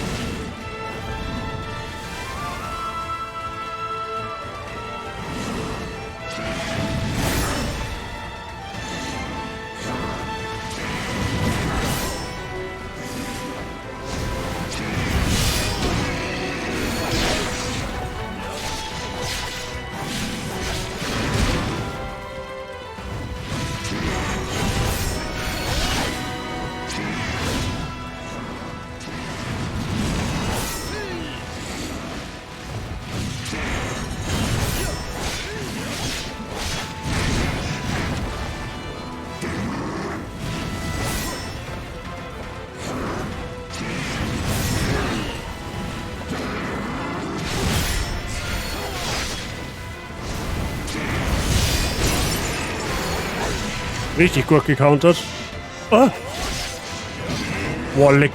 Richtig gut gecountert. Ah. Boah, leck.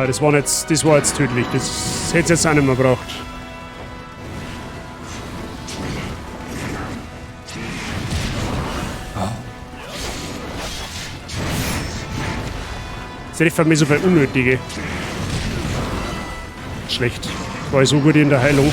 Das war jetzt tödlich. Das hätte es jetzt auch nicht mehr gebraucht. Das trifft mir so viel Unnötige. Schlecht. War ich so gut in der Heilung.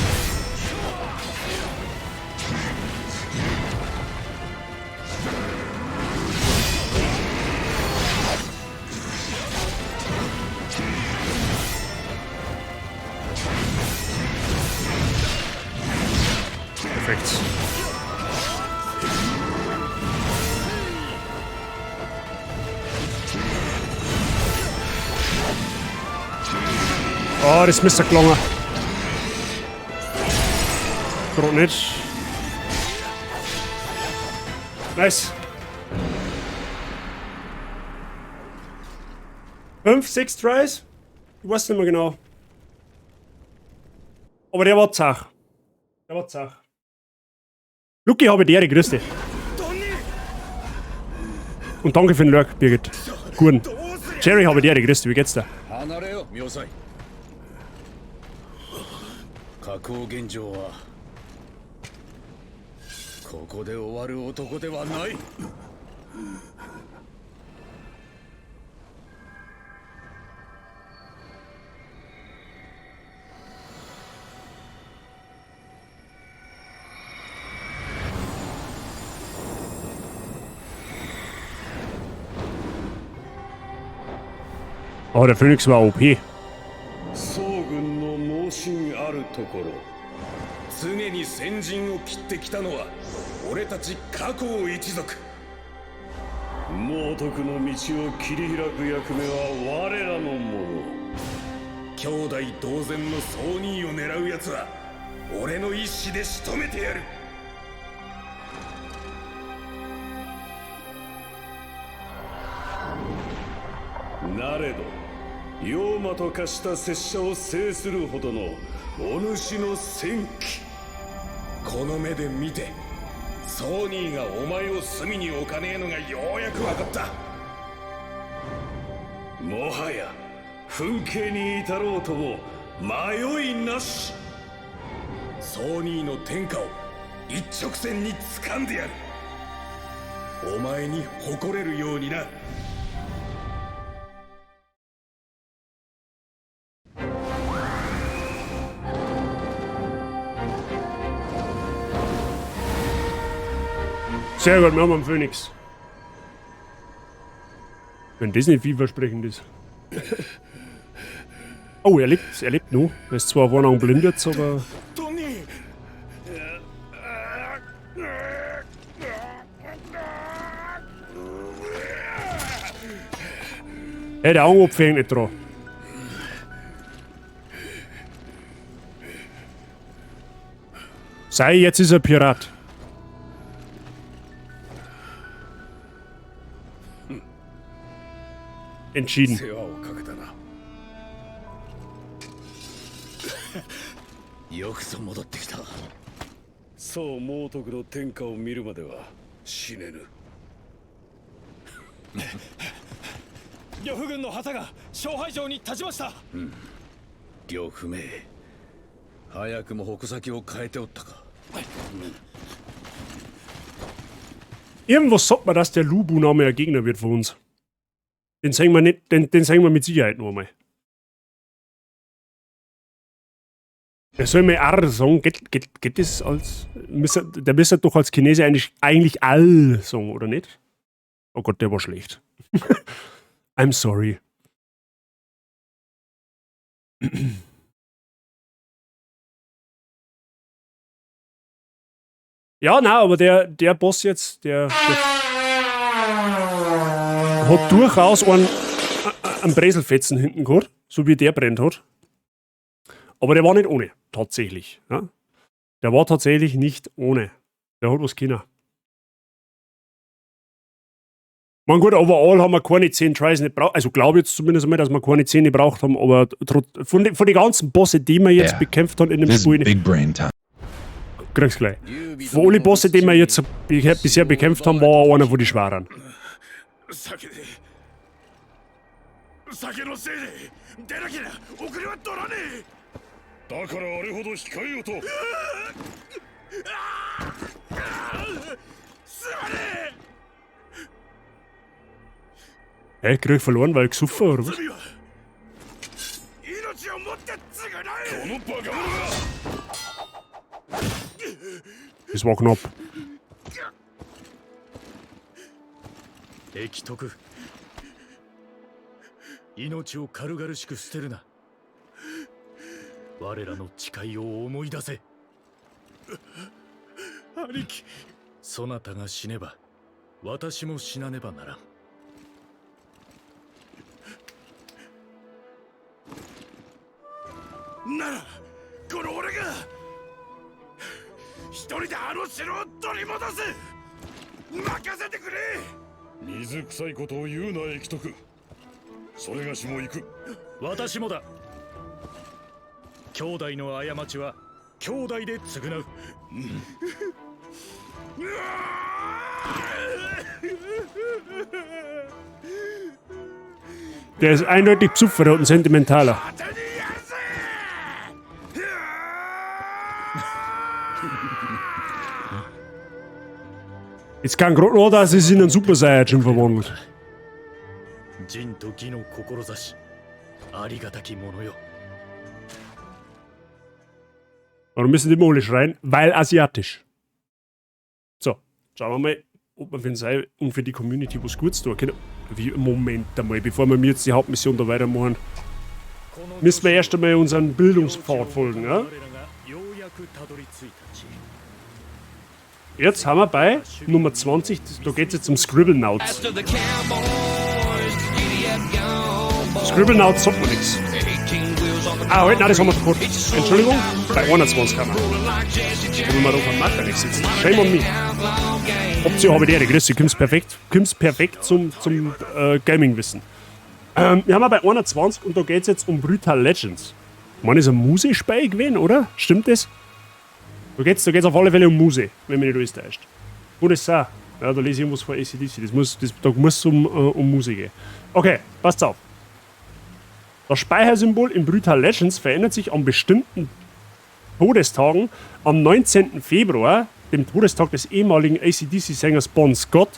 Perfekt. Oh, das müsste gelungen. Gerade nicht. Nice. 5, 6 Tries? Ich weiß nicht mehr genau. Aber der war zach. Der war zach. Luki, habe die Ehre, grüß dich. Und danke für den Lurk, Birgit. Guten. Jerry, habe die Ehre, grüß dich, wie geht's dir?
ここで終わる男ではない。
Oh, der Phönix war OP.
宋軍の猛進あるところ。
常に先陣を切ってきたのは俺たち過去一族。
猛徳の道を切り開く役目は我らのもの。
兄弟同然の宋兄を狙う奴は俺の一志で仕留めてやる。
なれど妖魔と化した拙者を制するほどのお主の戦気。
この目で見てソーニーがお前を隅に置かねえのがようやく分かった。
もはや噴景に至ろうとも迷いなし。
ソーニーの天下を一直線に掴んでやる。お前に誇れるようにな。
Sehr gut, wir haben einen Phönix. Wenn das nicht vielversprechend ist. Oh, er lebt noch. Er ist zwar auf blind jetzt, aber... Hey, der Augenopfer hängt nicht dran. Sei, jetzt ist er Pirat. Entschieden.
世話をかけたな。よくぞ戻ってきた。
宋猛徳の天下を見るまでは死ねぬ。
呂布軍の旗が勝敗城に立ちました。
呂布め、早くも矛先を変えておったか。
Irgendwas sagt man, dass der Lubu noch mehr Gegner wird von uns. Den sehen wir nicht, den sehen wir mit Sicherheit noch einmal. Der soll mir R sagen, geht das als. Der müsste doch als Chinese eigentlich All sagen, oder nicht? Oh Gott, der war schlecht. I'm sorry. Ja, nein, aber der Boss jetzt, der hat durchaus einen Breselfetzen hinten gehabt, so wie der brennt hat. Aber der war nicht ohne, tatsächlich. Ja? Der war tatsächlich nicht ohne. Der hat was können. Man gut, overall haben wir keine 10 Tries nicht braucht. Also glaube ich jetzt zumindest einmal, dass wir keine 10 gebraucht haben, aber von den ganzen Bosse, die wir jetzt
Yeah.
bekämpft haben in dem
This is
Spiel,
big brain time.
krieg's gleich. Von allen Bosse, die wir jetzt bisher bekämpft haben, war er einer von den schweren.
酒で酒のせいで出なきゃ遅れは取らねえ。
だからあれほど控えよと。
すまね
Hä, krieg ich verloren, weil ich gesoffen oder was?
え。罪は命をもって償え。
このバカ者が。
Das war knapp.
益徳、命を軽々しく捨てるな。我らの誓いを思い出せ。
兄貴。
そなたが死ねば私も死なねばならん。
ならこの俺が一人であの城を取り戻す。任せてくれ。
水臭いことを言うな、益徳。それがしも行く。
私もだ。兄弟の過ちは兄弟で償う。
Der ist eindeutig besoffen, der hat einen Sentimentaler.
当てにやるぜ。
Jetzt kann gerade noch, dass es in einen Super Saiyajin verwandelt.
仁と義の志ありがたきものよ。
Warum müssen die immer alle schreien? Weil asiatisch. So, schauen wir mal, ob wir für den Sei und für die Community was Gutes tun können. Wie, Moment einmal, bevor wir jetzt die Hauptmission da weitermachen, müssen wir erst einmal unseren Bildungspfad folgen. Ja?
我らがようやくたどり着いた地。
Jetzt haben wir bei Nummer 20, da geht es jetzt um Scribblenauts. Scribblenauts sagt mir nichts. Ah, halt, nein, das haben wir schon gehabt. Entschuldigung, bei 21 haben wir. Wo wir da auf dem Marker nicht sitzen. Shame on me. Option habe ich die, grüß dich, kommst perfekt zum Gaming-Wissen. Wir haben bei 21 und da geht es jetzt um Brutal Legends. Ich meine, ist ein Muse-Spiel gewesen, oder? Stimmt das? Da geht's auf alle Fälle um Muse, wenn mich nicht alles täuscht. Wo das auch? Ja, da lese ich irgendwas von AC/DC. Da muss es um Muse gehen. Okay, passt auf. Das Speichersymbol in Brutal Legends verändert sich an bestimmten Todestagen. Am 19. Februar, dem Todestag des ehemaligen AC/DC-Sängers Bon Scott,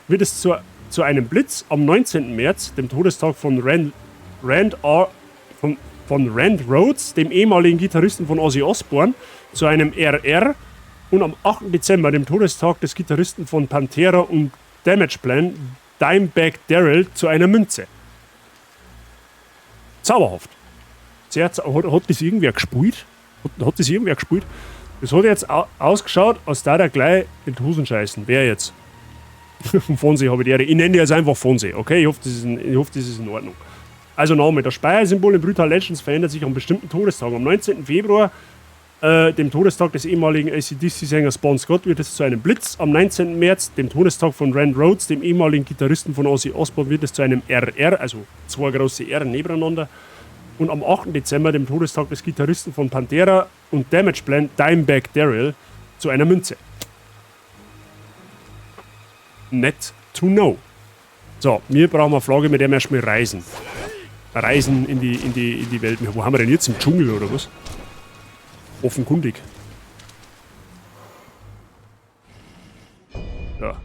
wird es zu einem Blitz. Am 19. März, dem Todestag von Rand Rhoads, dem ehemaligen Gitarristen von Ozzy Osbourne, zu einem RR. Und am 8. Dezember, dem Todestag des Gitarristen von Pantera und Damage Plan, Dimebag Darrell, zu einer Münze. Zauberhaft. Sehr hat das irgendwer gespielt? Hat das irgendwer gespielt? Das hat jetzt ausgeschaut, als da der gleich in die Hosen scheißen. Wer jetzt? Fonsi habe ich die Ehre. Ich nenne die jetzt einfach Fonsi, okay? Ich hoffe, das ist in Ordnung. Also nochmal, das Speichersymbol in Brutal Legends verändert sich an bestimmten Todestagen. Am 19. Februar, dem Todestag des ehemaligen AC/DC-Sängers Bon Scott, wird es zu einem Blitz. Am 19. März, dem Todestag von Rand Rhoads, dem ehemaligen Gitarristen von Ozzy Osbourne, wird es zu einem RR, also zwei große R nebeneinander. Und am 8. Dezember, dem Todestag des Gitarristen von Pantera und Damage Plan, Dimebag Darrell, zu einer Münze. Net to know. So, wir brauchen eine Flagge, mit der wir erstmal reisen. Reisen in die Welt. Wo haben wir denn jetzt? Im Dschungel oder was? Offenkundig. Ja.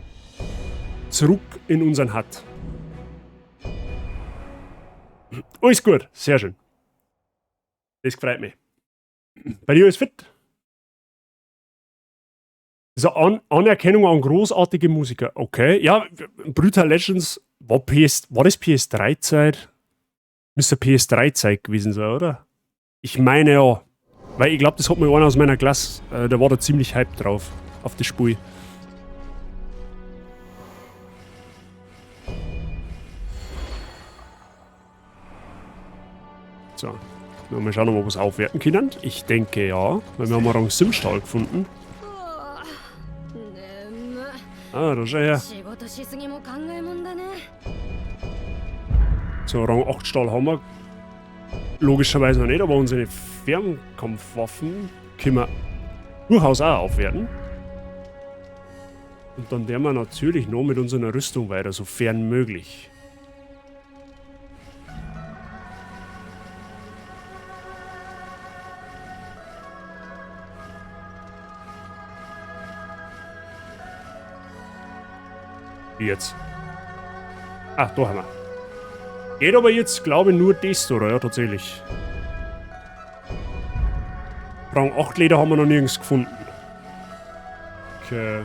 Zurück in unseren Hut. Alles gut, sehr schön. Das freut mich. Bei dir ist fit. So, Anerkennung an großartige Musiker. Okay, ja, Brutal Legends war das PS3-Zeit? Müsste PS3-Zeit gewesen sein, oder? Ich meine ja. Weil ich glaube, das hat mir einer aus meiner Klasse, der war da ziemlich hyped drauf, auf das Spiel. So, mal schauen, ob wir was aufwerten können. Ich denke ja, weil wir haben Rang Simstahl gefunden. Ah, da schau her. So, Rang 8 Stahl haben wir logischerweise noch nicht, aber unsere Fernkampfwaffen können wir durchaus auch aufwerten. Und dann werden wir natürlich noch mit unserer Rüstung weiter, sofern möglich. Wie jetzt? Ach, da haben wir. Geht aber jetzt, glaube ich, nur das da, ja, tatsächlich. Rang 8 Leder haben wir noch nirgends gefunden. Okay.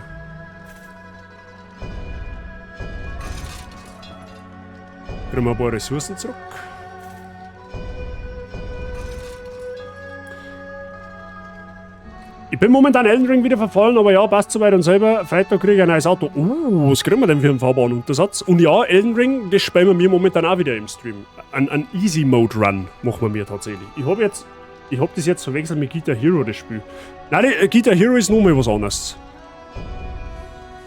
Kriegen wir ein paar Ressourcen zurück. Ich bin momentan Elden Ring wieder verfallen, aber ja, passt soweit und selber. Freitag kriege ich ein neues Auto. Was kriegen wir denn für einen fahrbaren Untersatz? Und ja, Elden Ring, das spielen wir mir momentan auch wieder im Stream. Ein Easy Mode Run machen wir mir tatsächlich. Ich hab das jetzt verwechselt mit Guitar Hero, das Spiel. Nein, Guitar Hero ist nochmal was anderes.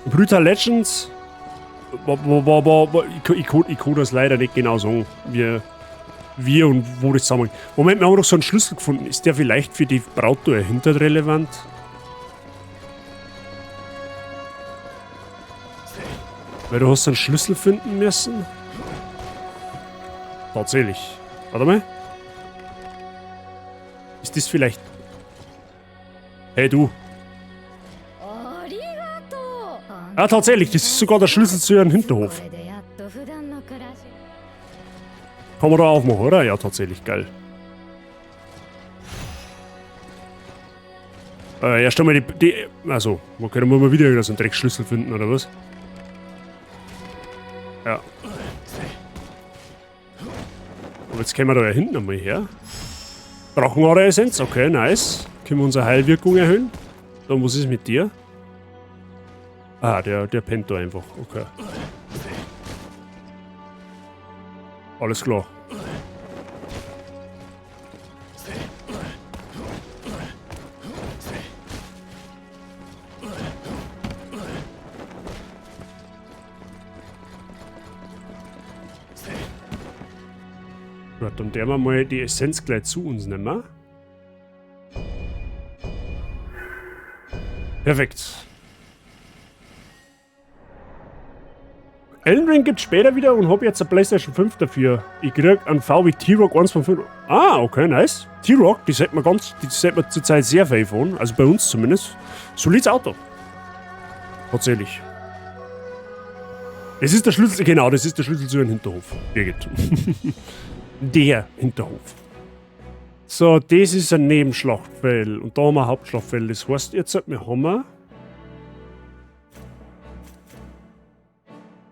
Brutal Legends. Ich kann das leider nicht genau sagen, wie und wo das zusammenhängt. Moment, wir haben doch so einen Schlüssel gefunden. Ist der vielleicht für die Braut da dahinter relevant? Weil du hast einen Schlüssel finden müssen? Tatsächlich. Warte mal. Ist das vielleicht... Hey du. Ah, tatsächlich, das ist sogar der Schlüssel zu ihrem Hinterhof. Kann man da aufmachen, oder? Ja, tatsächlich, geil. Erst einmal die. Also, man können wir mal wieder so einen Dreckschlüssel finden, oder was? Ja. Aber jetzt kommen wir da ja hinten einmal her. Drachenadler-Essenz, okay, nice. Können wir unsere Heilwirkung erhöhen? Dann, was ist mit dir? Ah, der pennt da einfach, okay. Alles klar. Gut, dann werden wir mal die Essenz gleich zu uns nehmen. Perfekt. Elden Ring gibt's später wieder und hab jetzt eine PlayStation 5 dafür. Ich krieg einen VW T-Roc 1 von 5. Ah, okay, nice. T-Roc, die sieht man ganz, die sieht man zurzeit sehr viel von. Also bei uns zumindest. Solides Auto. Tatsächlich. Das ist der Schlüssel, genau, das ist der Schlüssel zu ihrem Hinterhof. Birgit. Der Hinterhof. So, das ist ein Nebenschlachtfeld. Und da haben wir ein Hauptschlachtfeld. Das heißt jetzt, wir haben.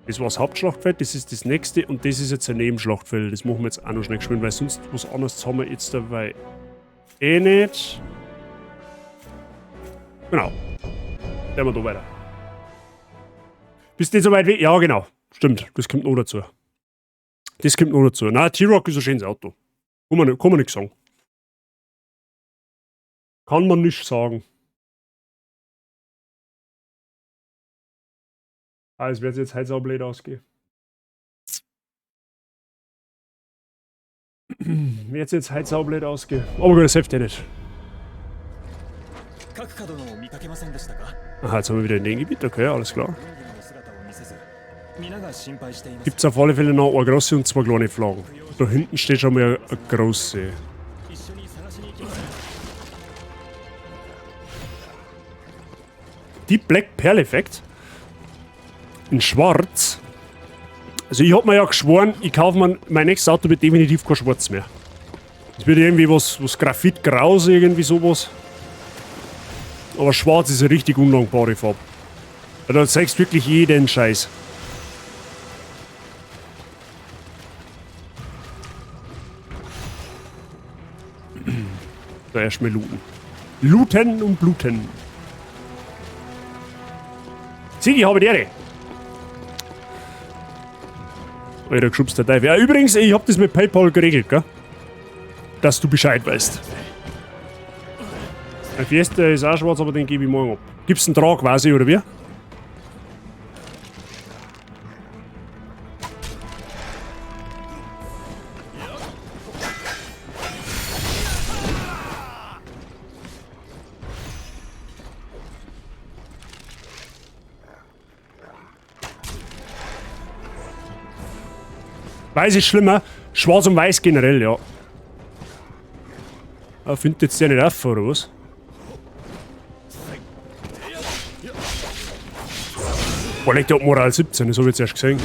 Das war das Hauptschlachtfeld, das ist das nächste und das ist jetzt ein Nebenschlachtfeld. Das machen wir jetzt auch noch schnell geschwind, weil sonst was anderes haben wir jetzt dabei eh nicht. Genau. Gehen wir da weiter. Bist du nicht so weit weg? Ja, genau. Stimmt, das kommt noch dazu. Das kommt noch dazu. Na, T-Roc ist ein schönes Auto. Kann man nicht sagen. Kann man nicht sagen. Ah, es wird jetzt heute sau blöd ausgehen. Wird jetzt heute sau blöd ausgehen. Aber gut, das hilft ja nicht. Aha, jetzt haben wir wieder in dem Gebiet. Okay, alles klar. Gibt's auf alle Fälle noch eine große und zwei kleine Flaggen. Da hinten steht schon mal eine große. Die Black Pearl Effekt. In schwarz. Also ich hab mir ja geschworen, ich kaufe mir mein nächstes Auto wird definitiv kein Schwarz mehr. Es wird irgendwie was Graphitgraus, irgendwie sowas. Aber schwarz ist eine richtig undankbare Farbe. Da zeigst du wirklich jeden Scheiß. Da erstmal looten. Looten und bluten. Sigi, habe die Ehre. Alter, geschubster Teufel. Ja, übrigens, ich hab das mit PayPal geregelt, gell? Dass du Bescheid weißt. Mein Fiesta ist auch schwarz, aber den gebe ich morgen ab. Gibt's einen Trag quasi, oder wie? Weiß ist schlimmer. Schwarz und Weiß generell, ja. Ah, findet jetzt der nicht auf, oder was? Boah, legt der Moral 17, das hab ich jetzt erst gesehen.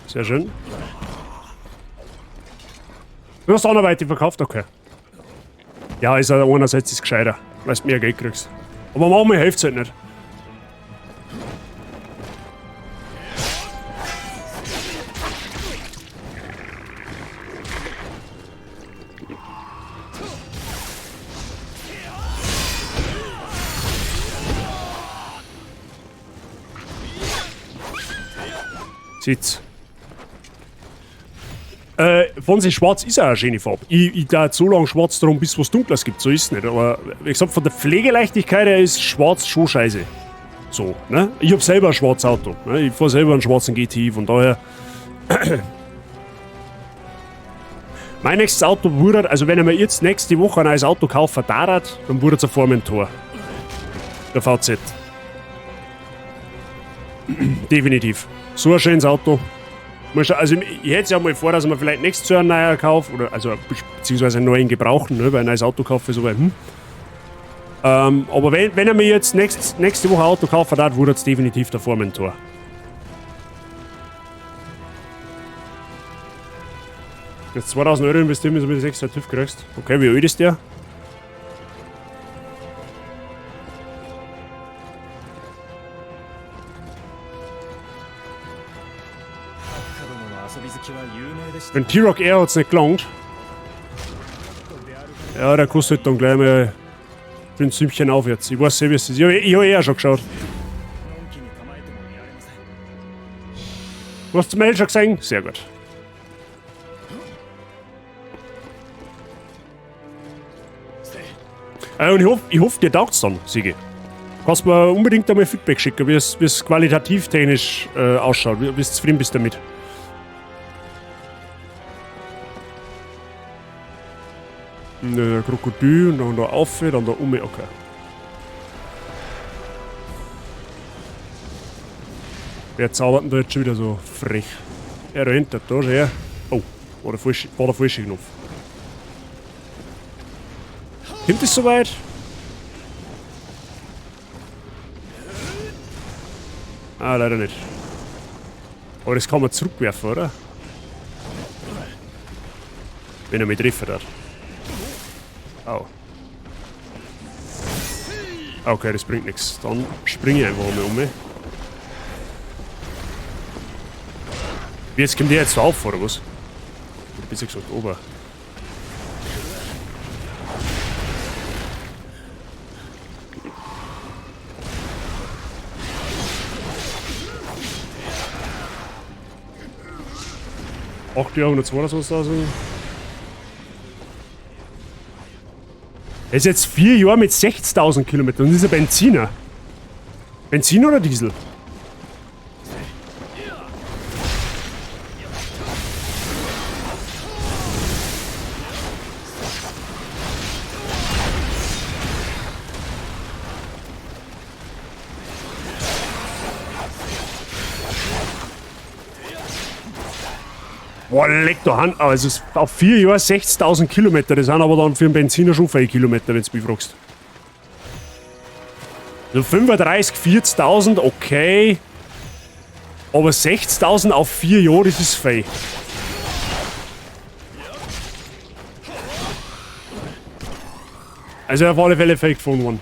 Sehr schön. Du hast anderweitig verkauft? Okay. Ja, ist auch einerseits ist gescheiter, weil du mehr Geld kriegst. Aber manchmal hilft's halt nicht. Sitz. Von sich schwarz ist auch eine schöne Farbe. Ich da so lange schwarz drum, bis es was Dunkles gibt, so ist es nicht. Aber wie gesagt, von der Pflegeleichtigkeit her ist schwarz schon scheiße. So, ne? Ich hab selber ein schwarzes Auto. Ne? Ich fahr selber einen schwarzen GTI, von daher. Mein nächstes Auto wurde, also wenn ich mir jetzt nächste Woche ein neues Auto kaufe, dann wurde es ein Formentor. Der VZ. Definitiv. So ein schönes Auto. Also ich hätte es ja mal vor, dass ich mir vielleicht nächstes Jahr einen neuen kaufe, oder also beziehungsweise einen neuen gebrauchten, ne, weil ein neues Auto kaufe, so weit. Aber wenn er mir jetzt nächste Woche ein Auto kaufen darf, würde es definitiv der Formentor. Jetzt 2000 Euro investieren, bis du mit extra TÜV kriegst. Okay, wie alt ist der? Wenn T-Roc R hat's nicht gelangt. Ja, der kostet dann gleich mal 5 Sümmchen aufwärts. Ich weiß nicht, wie es ist. Ich hab eh auch schon geschaut. Du hast die Mail schon gesehen? Sehr gut. Und ich hoff, dir taugt's dann, Sigi. Kannst mir unbedingt einmal Feedback schicken, wie es qualitativ technisch ausschaut, wie du zufrieden bist damit. Ne, Krokodil und dann da auf, dann da um, okay. Wer zaubert denn da jetzt schon wieder so frech? Er dahinter, da ist er. Oh, war der falsche Knopf. Kommt es soweit? Ah, leider nicht. Aber das kann man zurückwerfen, oder? Wenn er mich treffen hat. Au. Okay, das bringt nichts. Dann springe ich einfach mal um. Wie, jetzt kommt der jetzt auf, oder was? Oder besser gesagt, ober. Acht Jahre 122.000. Er ist jetzt 4 Jahre mit 60.000 Kilometern und ist ein Benziner. Benzin oder Diesel? Boah, leck da Hand. Aber es ist auf 4 Jahre 60.000 Kilometer. Das sind aber dann für einen Benziner schon viele Kilometer, wenn du mich fragst. So 35, 40.000, okay. Aber 60.000 auf 4 Jahre, das ist viel. Also auf alle Fälle fake gefunden worden.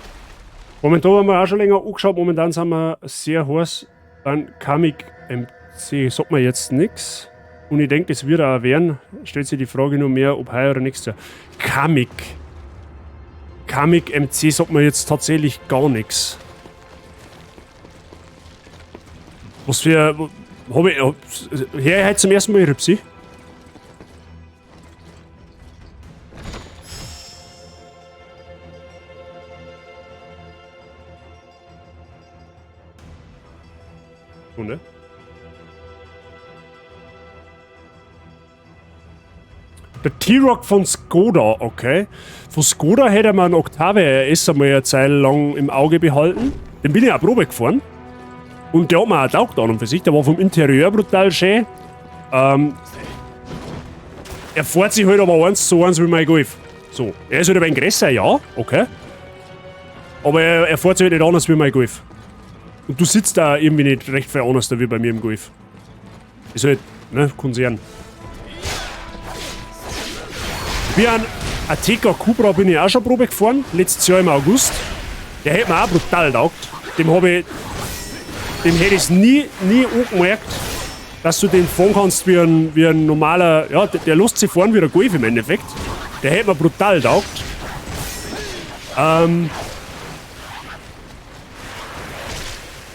Momentan haben wir auch schon länger angeschaut. Momentan sind wir sehr heiß. Dann Kamiq MC, sagt mir jetzt nix. Und ich denke, das wird auch werden. Stellt sich die Frage nur mehr, ob heuer oder nächstes Jahr. Kamiq. Kamiq MC sagt mir jetzt tatsächlich gar nix. Was für... Hab ich... Hör ich heute zum ersten Mal Rübsi? So, ne? Der T-Roc von Skoda, okay. Von Skoda hätte man einen Octavia RS einmal eine Zeit lang im Auge behalten. Den bin ich auch Probe gefahren. Und der hat mir auch taugt an und für sich. Der war vom Interieur brutal schön. Er fährt sich halt aber eins zu eins wie mein Golf. So, er ist halt ein wenig größer, ja, okay. Aber er fährt sich halt nicht anders wie mein Golf. Und du sitzt da irgendwie nicht recht viel anders wie bei mir im Golf. Ist halt, ne, Konzern. Ich bin an Ateca Cupra bin ich auch schon Probe gefahren, letztes Jahr im August. Der hätte mir auch brutal taugt. Dem hätte ich's nie angemerkt, dass du den fahren kannst wie ein normaler, ja, der lässt sich fahren wie der Golf im Endeffekt. Der hätte mir brutal taugt.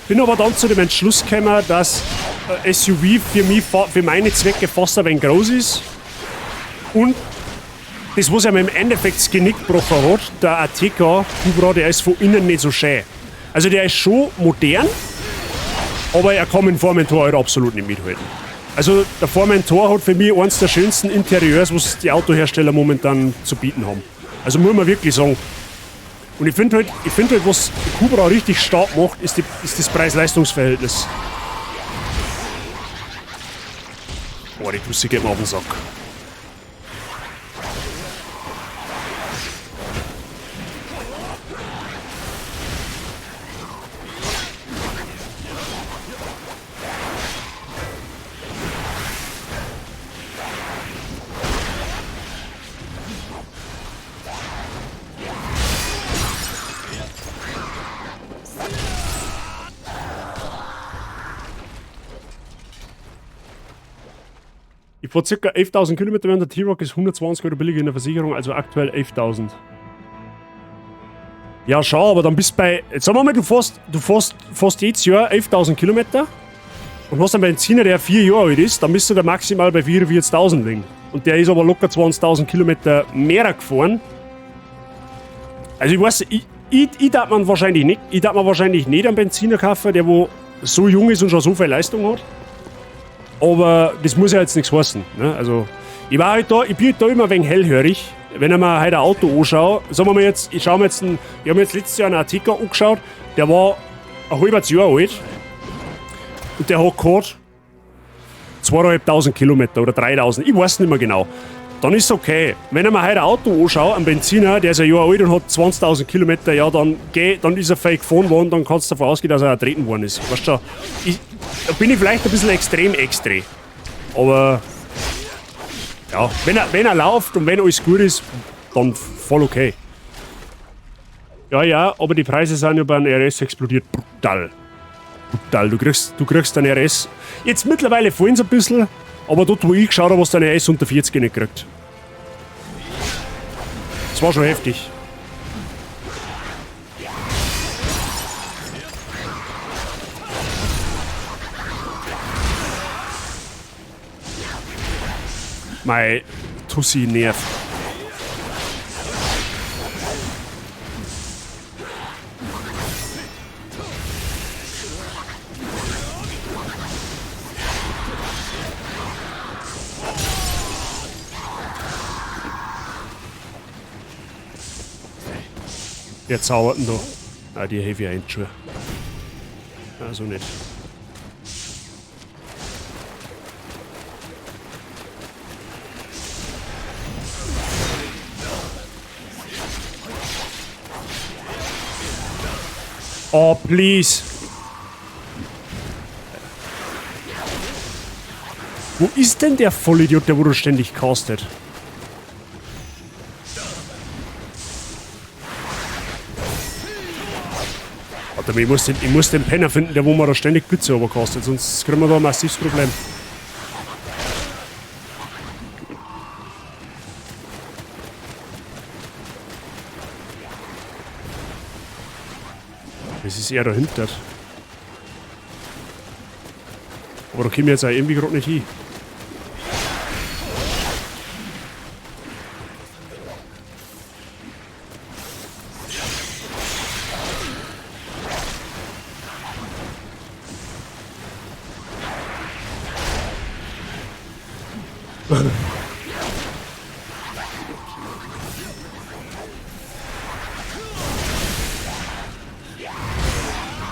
Bin aber dann zu dem Entschluss gekommen, dass ein SUV für mich, für meine Zwecke fast ein wenig groß ist. Und das, was er mir im Endeffekt das Genick gebrochen hat, der Ateca Cupra, der ist von innen nicht so schön. Also der ist schon modern, aber er kann mit dem Formentor halt absolut nicht mithalten. Also der Formentor hat für mich eins der schönsten Interieurs, was die Autohersteller momentan zu bieten haben. Also muss man wirklich sagen. Und ich find halt, was Cupra richtig stark macht, ist das Preis-Leistungs-Verhältnis. Boah, die Tussi geht mir auf den Sack. Ich fahr circa 11.000 Kilometer, während der T-Roc ist 120 Euro billiger in der Versicherung, also aktuell 11.000. Ja, schau, aber dann bist du bei. Jetzt sagen wir mal, du fährst fast jedes Jahr 11.000 Kilometer und hast einen Benziner, der 4 Jahre alt ist, dann bist du da maximal bei 44.000 liegen. Und der ist aber locker 20.000 Kilometer mehr gefahren. Also ich weiß, ich darf man wahrscheinlich nicht, ich darf man wahrscheinlich nicht einen Benziner kaufen, der wo so jung ist und schon so viel Leistung hat. Aber das muss ja jetzt nichts heißen. Ne? Also, ich war halt da, ich bin halt da immer ein wenig hellhörig. Wenn ich mir heute ein Auto anschaue, sagen wir mal jetzt, ich schau mir jetzt einen, ich hab mir jetzt letztes Jahr einen Ateca angeschaut, der war ein halbes Jahr alt und der hat gehabt 2.500 Kilometer oder 3.000, ich weiß nicht mehr genau. Dann ist es okay. Wenn ich mir heute ein Auto anschaue, einen Benziner, der ist ein Jahr alt und hat 20.000 Kilometer, ja, dann ist er fake gefahren worden, dann kannst du davon ausgehen, dass er ertreten worden ist. Weißt du, da bin ich vielleicht ein bisschen extrem extra. Aber ja, wenn er läuft und wenn alles gut ist, dann voll okay. Ja, ja, aber die Preise sind ja beim RS explodiert. Brutal. Brutal. Du kriegst einen RS. Jetzt mittlerweile fallen sie ein bisschen, aber dort, wo ich geschaut habe, hast du einen RS unter 40 nicht gekriegt. Das war schon heftig. Mei Tussi nervt. Der zaubert denn da. Ah, die Heavy Handschuhe. Also nicht. Oh, please. Wo ist denn der Vollidiot, der wo du ständig castet? Warte mal, ich muss den Penner finden, der wo man da ständig Blitze runtercastet, sonst kriegen wir da ein massives Problem. Das ist eher dahinter. Aber da kommen wir jetzt auch irgendwie grad nicht hin.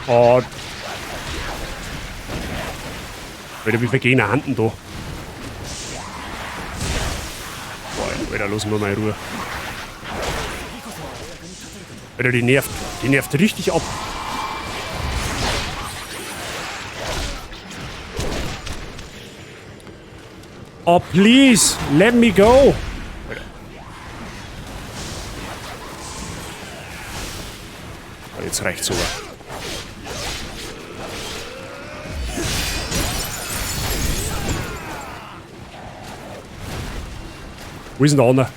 Oh. Alter, wie vergehen Handen da? Boah, Alter, lass mir mal in Ruhe. Alter, die nervt. Die nervt richtig ab. Oh, please, let me go. Alter. Oh, jetzt reicht's aber. Wo ist denn der andere?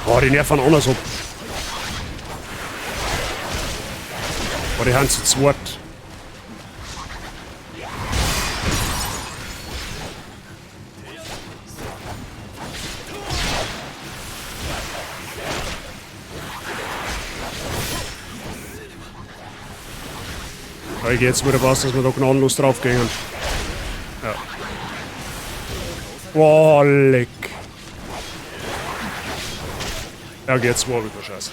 Oh, die nerven anders ab. Oh, die haben zu zweit. Ich geh jetzt wieder was, dass wir da gnadenlos drauf gehen. Ja. Boah, leck. Ja, okay, jetzt war wieder Scheiße.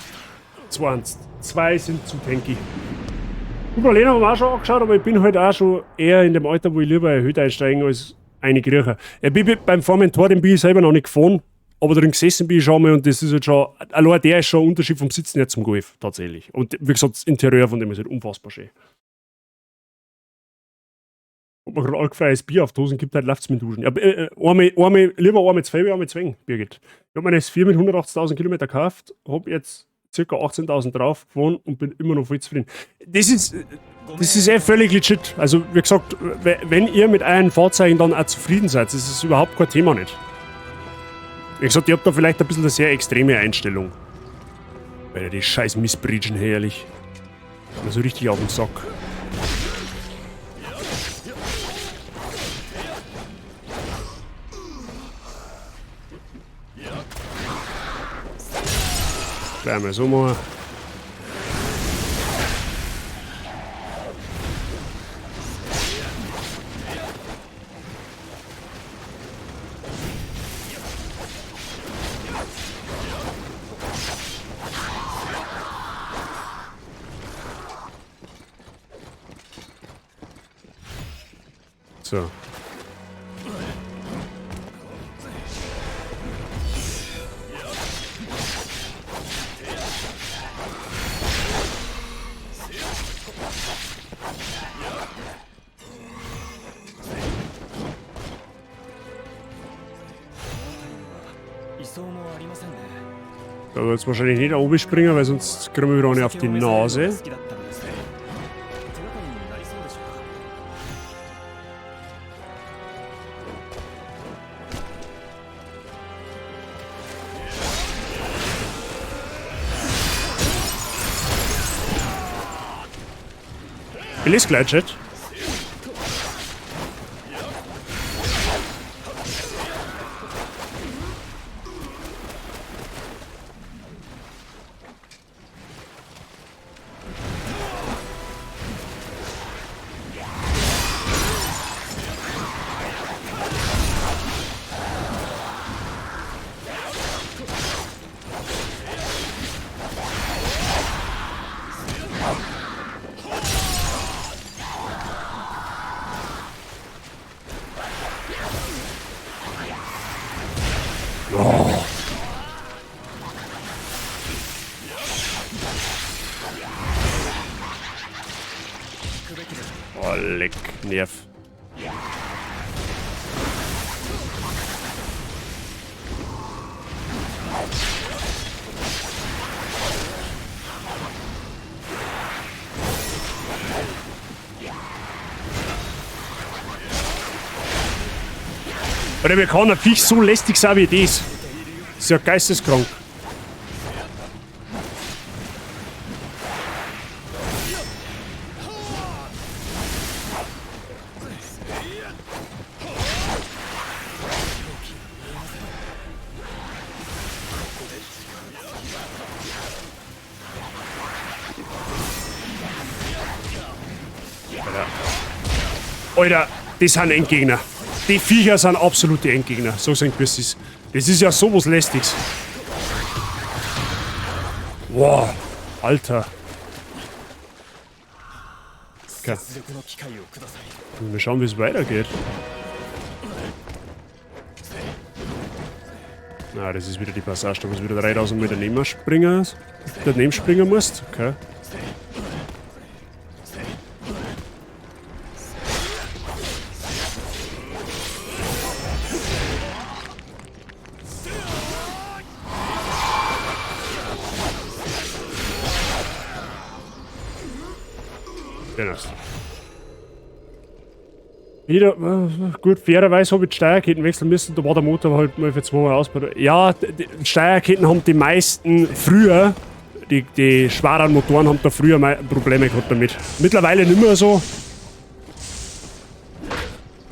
Zwei sind zu tanky. Cupra Leon haben wir auch schon angeschaut, aber ich bin halt auch schon eher in dem Alter, wo ich lieber erhöht einsteigen als eine kriege. Ich bin beim Formentor, den bin ich selber noch nicht gefahren, aber drin gesessen bin ich schon mal und das ist halt schon, allein der ist schon ein Unterschied vom Sitzen her zum Golf, tatsächlich. Und wie gesagt, das Interieur von dem ist halt unfassbar schön. Ob man gerade alkfreies Bier auf Dosen gibt, halt läuft's mit Duschen. Ja, lieber einmal zwei, wie einmal zwei, Birgit. Ich hab meine S4 mit 180.000 Kilometer gekauft, hab jetzt circa 18.000 drauf gewonnen und bin immer noch voll zufrieden. Das ist eh völlig legit. Also, wie gesagt, wenn ihr mit euren Fahrzeugen dann auch zufrieden seid, das ist überhaupt kein Thema nicht. Wie gesagt, ich hab da vielleicht ein bisschen eine sehr extreme Einstellung. Weil die scheiß Missbridgen, herrlich. Also richtig auf den Sack. Gleich mal so machen. So. Da wird jetzt wahrscheinlich nicht oben springen, weil sonst kriegen wir wieder eine auf die Nase. Ich lese gleich, Chat. Oh, leck, Nerv. Oder wir kann ein Viech so lästig sein wie das. Das ist ja geisteskrank. Alter, das sind Endgegner. Die Viecher sind absolute Endgegner. So sind es ist. Das ist ja sowas Lästiges. Wow, Alter. Okay. Mal schauen, wie es weitergeht. Na, das ist wieder die Passage, da muss wieder 3000 Meter daneben springen. Daneben springen musst. Okay. Wieder, gut, fairerweise habe ich die Steierketten wechseln müssen, da war der Motor halt mal für 2 Mal ausgebaut. Ja, die Steierketten haben die meisten früher, die schweren Motoren haben da früher mal Probleme gehabt damit. Mittlerweile nicht mehr so.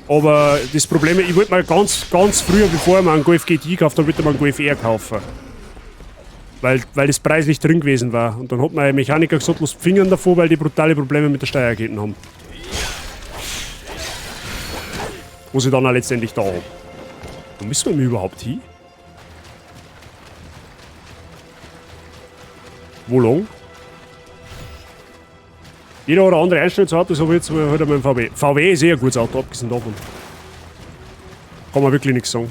Aber das Problem, ich wollte mal ganz, ganz früher, bevor ich mir einen Golf GTI gekauft habe, wollte ich mir einen Golf R kaufen. Weil das preislich drin gewesen war. Und dann hat mein Mechaniker gesagt, lass die Finger davor, weil die brutale Probleme mit der Steierketten haben. Wo sie dann auch letztendlich da haben. Wo müssen wir denn überhaupt hin? Wo lang? Jeder hat eine andere Einstellung zu Autos, aber jetzt halt einmal ein VW. VW ist eh ein gutes Auto, abgesehen davon. Kann man wirklich nichts sagen.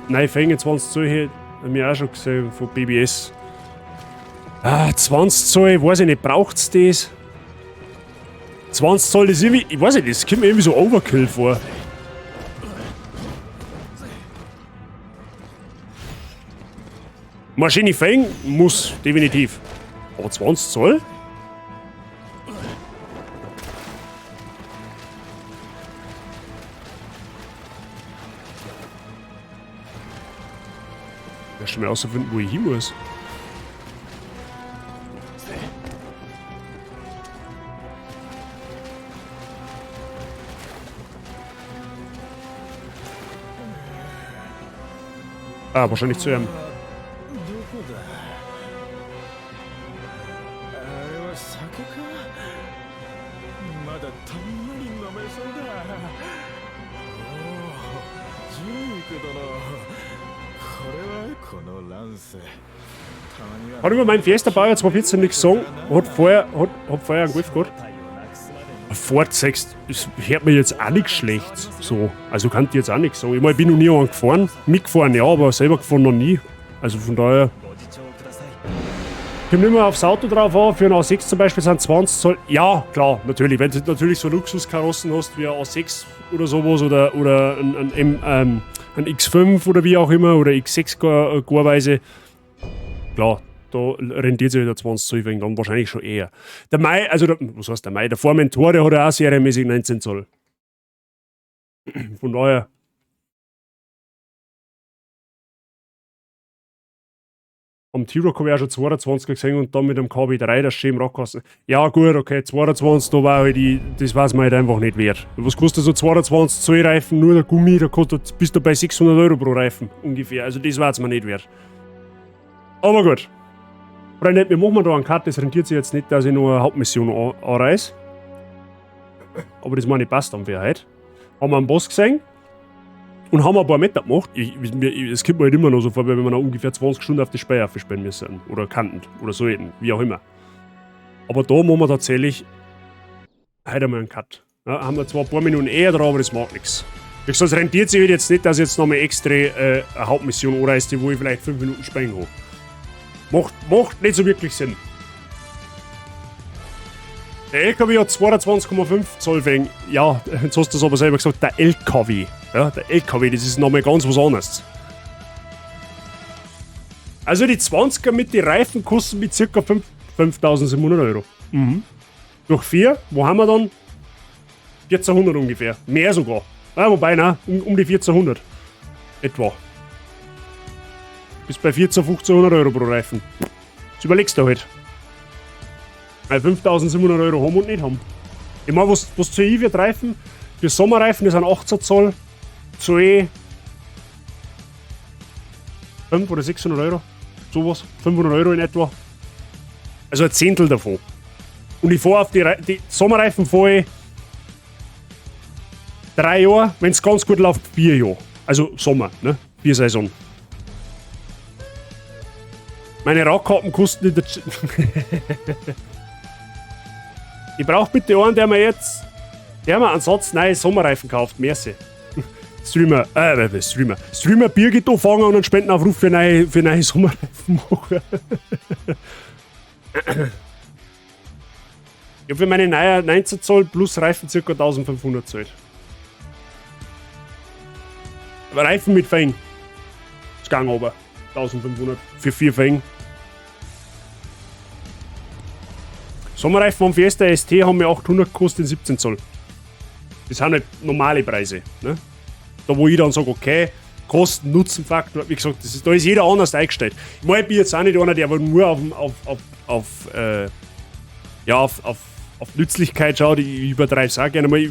Nein, Fänge 20 Zoll hab ich auch schon gesehen von BBS. Ah, 20 Zoll, weiß ich nicht, braucht's das? 20 Zoll ist irgendwie, ich weiß nicht, das kommt mir irgendwie so Overkill vor. Maschine Fang muss, definitiv. Aber 20 Zoll? Ja, schon mal rausfinden, wo ich hin muss. Ah, wahrscheinlich zu ihm. Hat über meinen Fiesta Baujahr 2014 nichts sagen, hat vorher einen Golf gehabt. Ford 6, das hört mir jetzt auch nicht schlecht. So. Also kann ich jetzt auch nichts sagen. Ich meine, ich bin noch nie einen gefahren. Mitgefahren, ja, aber selber gefahren noch nie. Also von daher. Kommt nicht mehr aufs Auto drauf an. Für einen A6 zum Beispiel sind 20 Zoll. Ja, klar, natürlich. Wenn du natürlich so Luxuskarossen hast wie ein A6 oder sowas oder ein X5 oder wie auch immer oder X6 garweise. Klar, da rentiert sich der 20 Zoll wegen dann wahrscheinlich schon eher. Der Mai, also der, was heißt der Mai? Der Formentor, der hat ja auch serienmäßig 19 Zoll. Von daher. Am T-Roc habe ich auch schon 22 gesehen und dann mit dem KB3 das schön im Radkasten. Ja gut, okay, 22, da war halt die, das weiß man halt einfach nicht wert. Was kostet so 22 Zoll Reifen, nur der Gummi, da kostet, bist du bei 600 Euro pro Reifen ungefähr. Also das war es mir nicht wert. Aber gut. Freunde, wir machen da einen Cut, das rentiert sich jetzt nicht, dass ich noch eine Hauptmission anreiße. Aber das meine ich passt dann für heute. Haben wir einen Boss gesehen und haben ein paar Meter gemacht. Es kommt mir halt immer noch so vor, wenn wir noch ungefähr 20 Stunden auf die Speyer spielen müssen. Oder kannten. Oder sollten, wie auch immer. Aber da machen wir tatsächlich heute einmal einen Cut. Ja, haben wir zwar ein paar Minuten eher dran, aber das macht nichts. Wie gesagt, es rentiert sich halt jetzt nicht, dass ich jetzt nochmal extra eine Hauptmission anreiße, wo ich vielleicht 5 Minuten spielen kann. Macht nicht so wirklich Sinn. Der LKW hat 22,5 Zoll wegen. Ja, jetzt hast du es aber selber gesagt, der LKW. Ja, der LKW, das ist nochmal ganz was anderes. Also die 20er mit den Reifen kosten mit ca. 5.700 Euro. Mhm. Durch 4, wo haben wir dann? 1400 ungefähr. Mehr sogar. Ja, wobei, nein, um die 1400. Etwa. Bis bei 1400, 1500 Euro pro Reifen. Das überlegst du halt. Weil 5.700 Euro haben und nicht haben. Ich meine, was zahle ich für die Reifen? Für Sommerreifen, das sind 18 Zoll, zahle ich 500 oder 600 Euro. Sowas. 500 Euro in etwa. Also ein Zehntel davon. Und ich fahre auf die Sommerreifen fahre ich 3 Jahre, wenn es ganz gut läuft, 4 Jahre. Also Sommer, ne? 4 Saison. Meine Radkappen kosten in der Ich brauche bitte einen, der mir jetzt. Der mir einen Satz neue Sommerreifen kauft. Merci. Streamer, Streamer. Streamer Birgit anfangen und einen Spendenaufruf für neue Sommerreifen machen. Ich habe für meine neue 19 Zoll plus Reifen ca. 1500 gezahlt. Aber Reifen mit Felgen. Das ging aber. 1500 für 4 Felgen. Sommerreifen vom Fiesta ST haben mir 800 gekostet in 17 Zoll. Das sind halt normale Preise. Ne? Da wo ich dann sage, okay, Kosten-Nutzen-Faktor, wie gesagt, das ist, da ist jeder anders eingestellt. Ich meine, ich bin jetzt auch nicht einer, der nur auf Nützlichkeit schaut, ich übertreibe es auch gerne mal.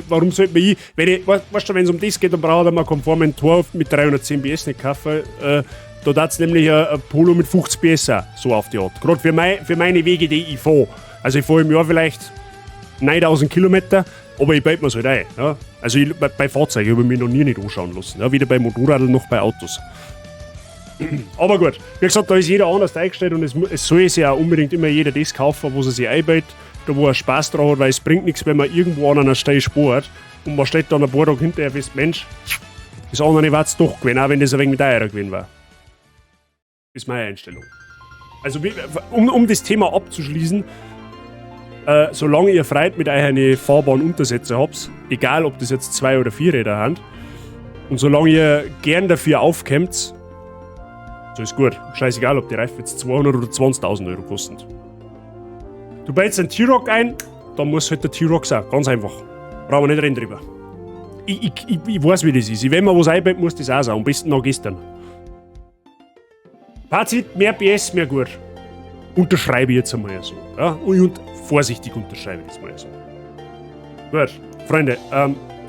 Warum sollte man ich, wenn ich, weißt du, wenn es um das geht, dann braucht man keinen Formentor mit 310 PS nicht kaufen. Da darf es nämlich ein Polo mit 50 PS auch, so auf die Art. Gerade für meine Wege, die ich fahre. Also ich fahre im Jahr vielleicht 9000 Kilometer, aber ich belte mir's halt ein. Ja? Also ich, bei Fahrzeugen habe ich mich noch nie nicht anschauen lassen. Ja? Weder bei Motorradl noch bei Autos. Aber gut, wie gesagt, da ist jeder anders eingestellt und es soll sich auch unbedingt immer jeder das kaufen, wo er sich einbaut, da wo er Spaß drauf hat, weil es bringt nichts, wenn man irgendwo an einer Stelle spart und man stellt dann ein paar Tage hinterher fest, Mensch, das andere war es doch gewesen, auch wenn das ein wenig teurer gewesen war. Ist meine Einstellung. Also, um das Thema abzuschließen, solange ihr Freude mit euren fahrbaren Untersätze habt, egal ob das jetzt 2 oder 4 Räder sind, und solange ihr gern dafür aufkommt, so ist gut. Scheißegal, ob die Reifen jetzt 200 oder 20.000 Euro kosten. Du baust einen T-Roc ein, dann muss halt der T-Roc sein. Ganz einfach. Brauchen wir nicht reden drüber. Ich weiß, wie das ist. Wenn man was einbaut, muss das auch sein. Am besten noch gestern. Fazit, mehr PS, mehr gut. Unterschreibe ich jetzt einmal so. Ja? Und vorsichtig unterschreibe ich das mal so. Gut, Freunde,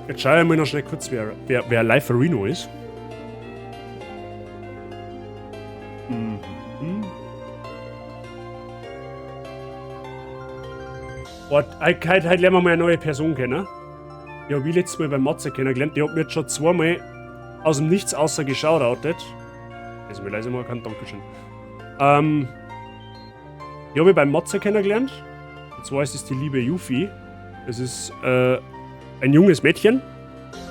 jetzt schaue ich mal noch schnell kurz, wer Live Areno ist. Mhm. Warte, heute lernen wir mal eine neue Person kennen. Die hab ich letztes Mal beim Matze kennengelernt. Die hat mir jetzt schon zweimal aus dem Nichts außer geschautoutet. Also mir leise mal kein Dankeschön. Die hab ich beim Matze kennengelernt. Und zwar ist es die liebe Yuffie. Das ist ein junges Mädchen.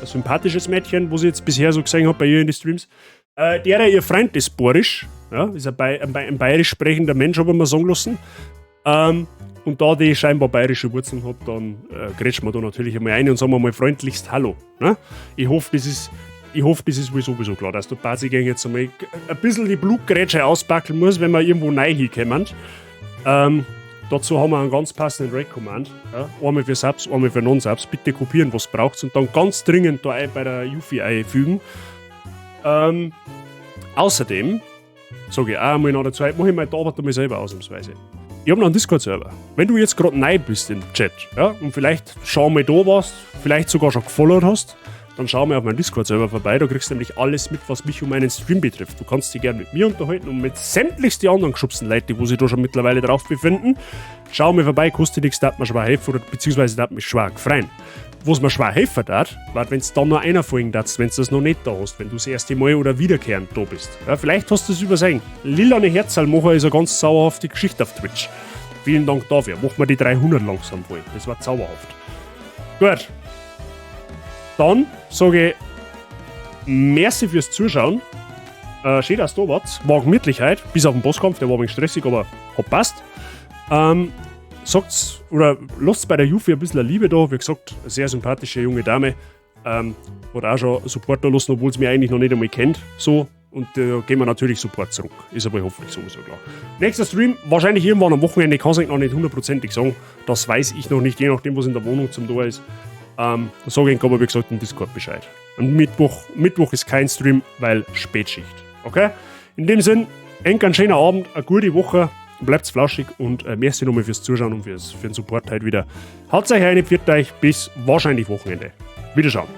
Ein sympathisches Mädchen, was ich jetzt bisher so gesehen hab bei ihr in den Streams. Der, ihr Freund ist bayerisch. Ja, ist ein bayerisch sprechender Mensch, hab ich mir sagen lassen. Und da die scheinbar bayerische Wurzeln hat, dann grätschen wir da natürlich einmal rein und sagen wir mal freundlichst Hallo. Ne? Ich hoffe, das ist, ich hoffe, das ist wohl sowieso klar, dass der Partygang jetzt einmal ein bisschen die Blutgrätsche auspacken muss, wenn wir irgendwo neu hinkommen. Dazu haben wir einen ganz passenden Raid-Command. Ja? Einmal für Subs, einmal für Non-Subs. Bitte kopieren, was braucht und dann ganz dringend da bei der Yuffie einfügen. Außerdem sage ich auch einmal noch dazu, heute mache ich meine Arbeit einmal selber ausnahmsweise. Ich hab noch einen Discord-Server. Wenn du jetzt grad neu bist im Chat, ja, und vielleicht schon mal da warst, vielleicht sogar schon gefollowt hast, dann schau mal auf meinen Discord-Server vorbei. Da kriegst du nämlich alles mit, was mich und meinen Stream betrifft. Du kannst dich gerne mit mir unterhalten und mit sämtlichst die anderen geschubsten Leuten, die wo sich da schon mittlerweile drauf befinden. Schau mal vorbei, kostet nichts, darf mir schwer helfen oder beziehungsweise darf mich schwer freuen. Was mir schwer helfen darf, war, wenn's da noch einer folgen darfst, wenn's das noch nicht da hast, wenn du das erste Mal oder wiederkehrend da bist. Ja, vielleicht hast du es übersehen. Lilane Herzalmacher ist eine ganz zauberhafte Geschichte auf Twitch. Vielen Dank dafür. Machen wir die 300 langsam voll. Das war zauberhaft. Gut. Dann sage ich merci fürs Zuschauen. Schön, dass du da warst. War gemütlich heute, bis auf den Bosskampf, der war ein wenig stressig, aber hat passt. Sagt's oder lasst bei der Yuffie ein bisschen Liebe da. Wie gesagt, eine sehr sympathische junge Dame. Hat auch schon Support da lassen, obwohl sie mich eigentlich noch nicht einmal kennt. So. Und da geben wir natürlich Support zurück. Ist aber hoffentlich sowieso klar. Nächster Stream, wahrscheinlich irgendwann am Wochenende, kann ich noch nicht hundertprozentig sagen. Das weiß ich noch nicht, je nachdem, was in der Wohnung zum Tor ist. Da sage ich aber, wie gesagt, im Discord Bescheid. Und Mittwoch ist kein Stream, weil Spätschicht. Okay? In dem Sinn, einen schönen Abend, eine gute Woche. Bleibt flauschig und merci nochmal fürs Zuschauen und für den Support heute wieder. Haut euch rein, pfiat euch, bis wahrscheinlich Wochenende. Wiederschauen.